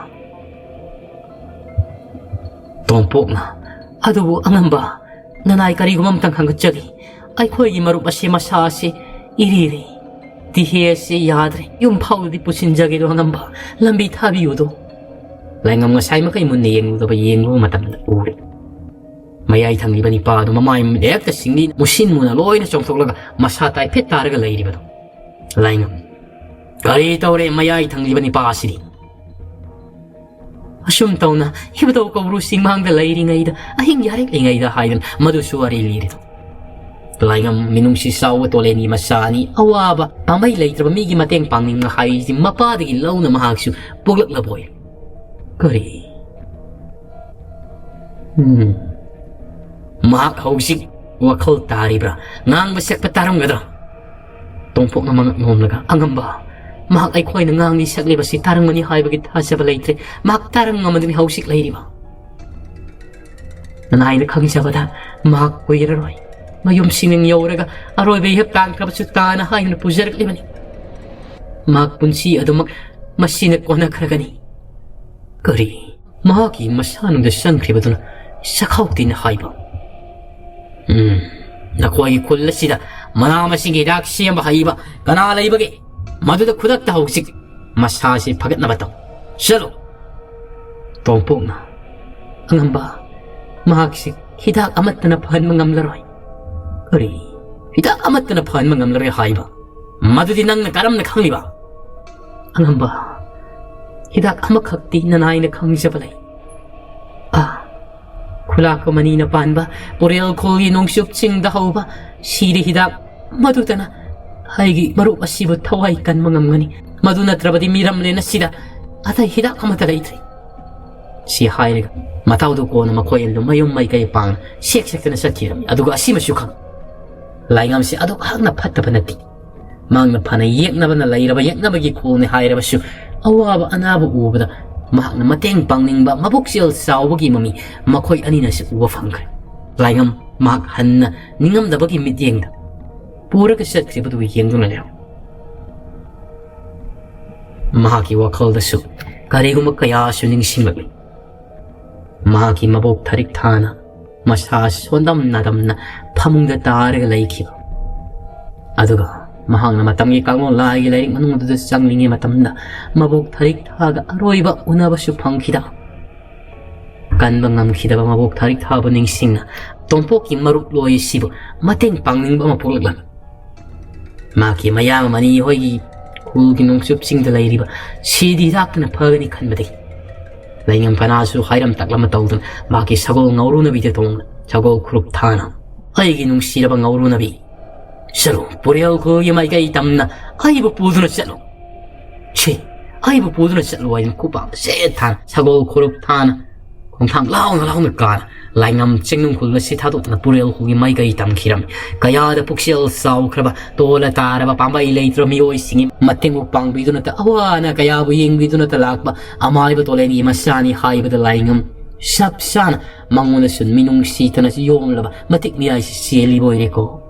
ꯇꯣꯝꯄꯣꯛꯅ, "ꯑꯗꯨꯕꯨ ꯑꯉꯝꯕ, ꯅꯅꯥꯏ ꯀꯔꯤꯒꯨꯝꯕ ꯑꯃꯇꯪ ꯈꯪꯒꯠꯆꯒꯦ꯫ ꯑꯩꯈꯣꯏꯒꯤ ꯃꯔꯨꯞ ꯑꯁꯤ ꯃꯁꯥ ꯑꯁꯤ ꯏꯔꯤꯔꯤ꯫ ꯇꯤꯍꯦ ꯑꯁꯤ ꯌꯥꯗ꯭ꯔꯦ꯫ ꯌꯨꯝ ꯐꯥꯎꯗꯗꯤ ꯄꯨꯁꯤꯟꯖꯒꯦꯗꯣ ꯑꯉꯝꯕ, ꯂꯝꯕꯤ ꯊꯥꯕꯤꯌꯨꯗꯣ꯫" ꯂꯥꯏꯉꯝ ꯉꯁꯥꯏ ꯃꯈꯩ ꯃꯨꯟꯅ ꯌꯦꯡꯂꯨꯗꯕ ꯌꯦꯡꯂꯨꯕ ꯃꯇꯝꯗ ꯎꯔꯦ꯫ ꯃꯌꯥꯏ ꯊꯪꯂꯤꯕ ꯅꯤꯄꯥ ꯑꯗꯨ ꯃꯃꯥꯏ ꯃꯤꯠ ꯍꯦꯛꯇ ꯁꯤꯡꯂꯤ, ꯃꯨꯁꯤꯟ ꯃꯨꯅ ꯂꯣꯏꯅ ꯆꯣꯡꯊꯣꯛꯂꯒ ꯃꯁꯥ ꯇꯥꯏꯐꯦꯠ ꯇꯥꯔꯒ ꯂꯩꯔꯤꯕꯗꯣ꯫ ꯂꯥꯏꯉꯝ, "ꯀꯔꯤ ꯇꯧꯔꯦ ꯃꯌꯥꯏ ꯊꯪꯂꯤꯕ ꯅꯤꯄꯥ ꯑꯁꯤꯗꯤ?" "ꯑꯁꯨꯝ ꯇꯧꯅ ꯏꯕꯨꯙꯧ ꯀꯧꯕ꯭ꯔꯨ ꯆꯤꯡꯃꯥꯡꯗ ꯂꯩꯔꯤꯉꯩꯗ, ꯑꯍꯤꯡ ꯌꯥꯔꯦꯛꯂꯤꯉꯩꯗ" ꯍꯥꯏꯗꯅ ꯃꯗꯨꯁꯨ ꯋꯥꯔꯤ ꯂꯤꯔꯤꯗꯣ꯫ ꯂꯥꯏꯉꯝ, ꯃꯤꯅꯨꯡꯁꯤ ꯆꯥꯎꯕ ꯇꯣꯂꯦꯟꯒꯤ ꯃꯆꯥꯅꯤ, ꯑꯋꯥꯕ ꯄꯥꯝꯕꯩ ꯂꯩꯇ꯭ꯔꯕ ꯃꯤꯒꯤ ꯃꯇꯦꯡ ꯄꯥꯡꯅꯤꯡꯕ ꯍꯥꯏꯁꯤ ꯃꯄꯥꯗꯒꯤ ꯂꯧꯅ ꯃꯍꯥꯛꯁꯨ ꯄꯣꯛꯂꯛꯂꯕ ꯑꯣꯏ꯫ ꯀꯔꯤ? ꯎꯝ꯫ ꯃꯍꯥꯛ ꯍꯧꯖꯤꯛ ꯋꯥꯈꯜ ꯇꯥꯔꯤꯕ꯭ꯔꯥ? ꯉꯥꯡꯕ ꯁꯛꯄ ꯇꯥꯔꯝꯒꯗ꯭ꯔꯥ? ꯇꯣꯝꯄꯣꯛꯅ ꯃꯉꯛ ꯅꯣꯝꯂꯒ, "ꯑꯉꯝꯕ, ꯃꯍꯥꯛ ꯑꯩꯈꯣꯏꯅ ꯉꯥꯡꯂꯤ ꯁꯛꯂꯤꯕꯁꯤ ꯇꯥꯔꯝꯒꯅꯤ ꯍꯥꯏꯕꯒꯤ ꯊꯥꯖꯕ ꯂꯩꯇ꯭ꯔꯦ꯫ ꯃꯍꯥꯛ ꯇꯥꯔꯝꯒꯅꯤ ꯍꯧꯖꯤꯛ ꯂꯩꯔꯤꯕ꯫ ꯅꯅꯥꯏꯅ ꯈꯪꯖꯕꯗ ꯃꯍꯥꯛ ꯀꯨꯏꯔꯔꯣꯏ꯫ ꯃꯌꯨꯝ ꯁꯤꯅꯤꯡ ꯌꯧꯔꯒ ꯑꯔꯣꯏꯕ ꯏꯍꯞ ꯇꯥꯟꯈ꯭ꯔꯕꯁꯨ ꯇꯥꯅ ꯍꯥꯏꯗꯨꯅ ꯄꯨꯖꯔꯛꯂꯤꯕꯅꯤ꯫ ꯃꯍꯥꯛ ꯄꯨꯟꯁꯤ ꯑꯗꯨꯃꯛ ꯃꯁꯤꯅ ꯀꯣꯟꯅꯈ꯭ꯔꯒꯅꯤ꯫" ꯀꯔꯤ? ꯃꯍꯥꯛꯀꯤ ꯃꯁꯥꯅꯨꯡꯗ ꯆꯪꯈ꯭ꯔꯤꯕꯗꯨꯅ ꯆꯈꯥꯎ ꯇꯦꯟꯅ ꯍꯥꯏꯕ꯫ "ꯎꯝ, ꯅꯈꯣꯏꯒꯤ ꯈꯨꯜ ꯑꯁꯤꯗ ꯃꯅꯥ ꯃꯁꯤꯡꯒꯤ ꯍꯤꯗꯥꯛ ꯁꯦꯝꯕ ꯍꯩꯕ ꯀꯅꯥ ꯂꯩꯕꯒꯦ? ꯃꯗꯨꯗ ꯈꯨꯗꯛꯇ ꯍꯧꯖꯤꯛ ꯃꯁꯥꯁꯤ ꯐꯒꯠꯅꯕ ꯇꯧ꯫ ꯆꯠꯂꯨ꯫" ꯇꯣꯝꯄꯣꯛꯅ, "ꯑꯉꯝꯕ, ꯃꯍꯥꯛꯁꯤ ꯍꯤꯗꯥꯛ ꯑꯃꯠꯇꯅ ꯐꯍꯟꯕ ꯉꯝꯂꯔꯣꯏ꯫" "ꯀꯔꯤ? ꯍꯤꯗꯥꯛ ꯑꯃꯠꯇꯅ ꯐꯍꯟꯕ ꯉꯝꯂꯔꯣꯏ ꯍꯥꯏꯕ? ꯃꯗꯨꯗꯤ ꯅꯪꯅ ꯀꯔꯝꯅ ꯈꯪꯂꯤꯕ?" "ꯑꯉꯝꯕ, ꯍꯤꯗꯥꯛ ꯑꯃꯈꯛꯇꯤ ꯅꯅꯥꯏꯅ ꯈꯪꯖꯕ ꯂꯩ꯫ ꯑꯥ, ꯈꯨꯂꯥꯛꯄ ꯃꯅꯤꯅ ꯄꯥꯟꯕ ꯄꯨꯔꯦꯜ ꯈꯨꯜꯒꯤ ꯅꯣꯡꯆꯨꯞ ꯆꯤꯡꯗ ꯍꯧꯕ ꯁꯤꯔꯤ ꯍꯤꯗꯥꯛ ꯃꯗꯨꯇꯅ ꯑꯩꯒꯤ ꯃꯔꯨꯞ ꯑꯁꯤꯕꯨ ꯊꯋꯥꯏ ꯀꯟꯕ ꯉꯝꯒꯅꯤ꯫ ꯃꯗꯨ ꯅꯠꯇ꯭ꯔꯕꯗꯤ ꯃꯤꯔꯝꯂꯦꯟ ꯑꯁꯤꯗ ꯑꯇꯩ ꯍꯤꯗꯥꯛ ꯑꯃꯠꯇ ꯂꯩꯇ꯭ꯔꯦ꯫" ꯁꯤ ꯍꯥꯏꯔꯒ ꯃꯇꯥꯎꯗꯨ ꯀꯣꯟꯅ ꯃꯈꯣꯏ ꯑꯅꯤꯗꯨ ꯃꯌꯨꯝ ꯃꯥꯏꯀꯩ ꯄꯥꯡꯅ ꯁꯦꯛ ꯁꯦꯛꯇꯅ ꯆꯠꯈꯤꯔꯝꯃꯤ꯫ ꯑꯗꯨꯒ ꯑꯁꯤꯃꯁꯨ ꯈꯪ, ꯂꯥꯏꯉꯝꯁꯤ ꯑꯗꯨꯛ ꯍꯥꯛꯅ ꯐꯠꯇꯕ ꯅꯠꯇꯦ꯫ ꯃꯍꯥꯛꯅ ꯐꯅ ꯌꯦꯛꯅꯕꯅ ꯂꯩꯔꯕ ꯌꯦꯛꯅꯕꯒꯤ ꯈꯨꯜꯅꯤ ꯍꯥꯏꯔꯕꯁꯨ, ꯑꯋꯥꯕ ꯑꯅꯥꯕ ꯎꯕꯗ ꯃꯍꯥꯛꯅ ꯃꯇꯦꯡ ꯄꯥꯡꯅꯤꯡꯕ ꯃꯕꯨꯛꯆꯦꯜ ꯆꯥꯎꯕꯒꯤ ꯃꯃꯤ ꯃꯈꯣꯏ ꯑꯅꯤꯅꯁꯨ ꯎꯕ ꯐꯪꯈ꯭ꯔꯦ꯫ ꯂꯥꯏꯉꯝ ꯃꯍꯥꯛ ꯍꯟꯅ ꯅꯤꯡꯉꯝꯗꯕꯒꯤ ꯃꯤꯠꯌꯦꯡꯗ ꯄꯨꯔꯒ ꯆꯠꯈ꯭ꯔꯤꯕꯗꯨ ꯌꯦꯡꯗꯨꯅ ꯂꯩꯍꯧ꯫ ꯃꯍꯥꯛꯀꯤ ꯋꯥꯈꯜꯗꯁꯨ ꯀꯔꯤꯒꯨꯝꯕ ꯀꯌꯥꯁꯨ ꯅꯤꯡꯁꯤꯡꯂꯛꯂꯤ꯫ ꯃꯍꯥꯛꯀꯤ ꯃꯕꯣꯛ ꯊꯥꯔꯤꯛ ꯊꯥꯅ ꯃꯁꯥ ꯁꯣꯟꯗꯝ ꯅꯥꯗꯝꯅ ꯐꯃꯨꯡꯗ ꯇꯥꯔꯒ ꯂꯩꯈꯤꯕ꯫ ꯑꯗꯨꯒ ꯃꯍꯥꯛꯅ ꯃꯇꯝꯒꯤ ꯀꯥꯡꯂꯣꯟ ꯂꯥꯏꯒꯤ ꯂꯥꯏꯔꯤꯛ ꯃꯅꯨꯡ ꯑꯗꯨꯗ ꯆꯪꯂꯤꯉꯩ ꯃꯇꯝꯗ ꯃꯕꯣꯛ ꯊꯥꯔꯤꯛ ꯊꯥꯒ ꯑꯔꯣꯏꯕ ꯎꯅꯕꯁꯨ ꯐꯪꯈꯤꯗꯕ꯫ ꯀꯟꯕ ꯉꯝꯈꯤꯗꯕ ꯃꯕꯣꯛ ꯊꯥꯔꯤꯛ ꯊꯥꯕꯨ ꯅꯤꯡꯁꯤꯡꯅ ꯇꯣꯝꯄꯣꯛꯀꯤ ꯃꯔꯨꯞ ꯂꯣꯏꯁꯤꯕꯨ ꯃꯇꯦꯡ ꯄꯥꯡꯅꯤꯡꯕ ꯑꯃ ꯄꯣꯛꯂꯛꯂꯝꯃꯤ꯫ ꯃꯍꯥꯛꯀꯤ ꯃꯌꯥꯝꯕ ꯃꯅꯤ ꯍꯣꯏꯒꯤ ꯈꯨꯜꯒꯤ ꯅꯣꯡꯆꯨꯞꯁꯤꯡꯗ ꯂꯩꯔꯤꯕ ꯁꯤꯗꯤ ꯍꯤꯗꯥꯛꯇꯨꯅ ꯐꯒꯅꯤ ꯈꯟꯕꯗꯒꯤ ꯂꯩꯉꯝ ꯀꯅꯥꯁꯨ ꯍꯥꯏꯔꯝ ꯇꯥꯛꯂꯝꯕ ꯇꯧꯗꯨꯅ ꯃꯍꯥꯛꯀꯤ ꯁꯒꯣꯜ ꯉꯧꯔꯨꯅꯕꯤꯗ ꯇꯣꯡꯅ ꯁꯒꯣꯜ ꯈꯨꯔꯨꯞ ꯊꯥꯅ, "ꯑꯩꯒꯤ ꯅꯨꯡꯁꯤꯔꯕ ꯉꯧꯔꯨꯅꯕꯤ, ꯆꯠꯂꯨ, ꯄꯨꯔꯦꯜ ꯈꯨꯜꯒꯤ ꯃꯥꯏꯀꯩ ꯇꯝꯅ ꯑꯩꯕꯨ ꯄꯨꯗꯨꯅ ꯆꯠꯂꯨ꯫ ꯁꯤ, ꯑꯩꯕꯨ ꯄꯨꯗꯨꯅ ꯆꯠꯂꯨ" ꯍꯥꯏꯗꯨꯅ ꯈꯨꯄꯥꯛ ꯁꯦꯠ ꯊꯥꯅ ꯁꯒꯣꯜ ꯈꯨꯔꯨꯞ ꯊꯥꯅ ꯈꯣꯡꯊꯥꯡ ꯂꯥꯎꯅ ꯂꯥꯎꯅ ꯀꯥꯅ ꯂꯥꯏꯉꯝ ꯆꯤꯡꯅꯨꯡ ꯈꯨꯜ ꯑꯁꯤ ꯊꯥꯗꯣꯛꯇꯨꯅ ꯄꯨꯔꯦꯜ ꯈꯨꯜꯒꯤ ꯃꯥꯏꯀꯩ ꯇꯝꯈꯤꯔꯝꯃꯤ꯫ ꯀꯌꯥꯗ ꯄꯨꯛꯆꯦꯜ ꯆꯥꯎꯈ꯭ꯔꯕ, ꯇꯣꯜꯂ ꯇꯥꯔꯕ ꯄꯥꯝꯕꯩ ꯂꯩꯇ꯭ꯔꯕ ꯃꯤꯑꯣꯏꯁꯤꯡꯒꯤ ꯃꯇꯦꯡꯕꯨ ꯄꯥꯡꯕꯤꯗꯨꯅꯇ, ꯑꯋꯥ ꯑꯅꯥ ꯀꯌꯥꯕꯨ ꯌꯦꯡꯕꯤꯗꯨꯅꯇ ꯂꯥꯛꯄ ꯑꯃꯥꯏꯕ ꯇꯣꯂꯦꯟꯒꯤ ꯃꯆꯥꯅꯤ ꯍꯥꯏꯕꯗ ꯂꯥꯏꯉꯝ ꯆꯞ ꯆꯥꯅ ꯃꯉꯣꯟꯗꯁꯨ ꯃꯤꯅꯨꯡꯁꯤꯇꯅꯁꯨ ꯌꯣꯝꯂꯕ ꯃꯇꯤꯛ ꯃꯤꯔꯥꯏꯁꯤ ꯆꯦꯜꯂꯤꯕ ꯑꯣꯏꯔꯦꯀꯣ꯫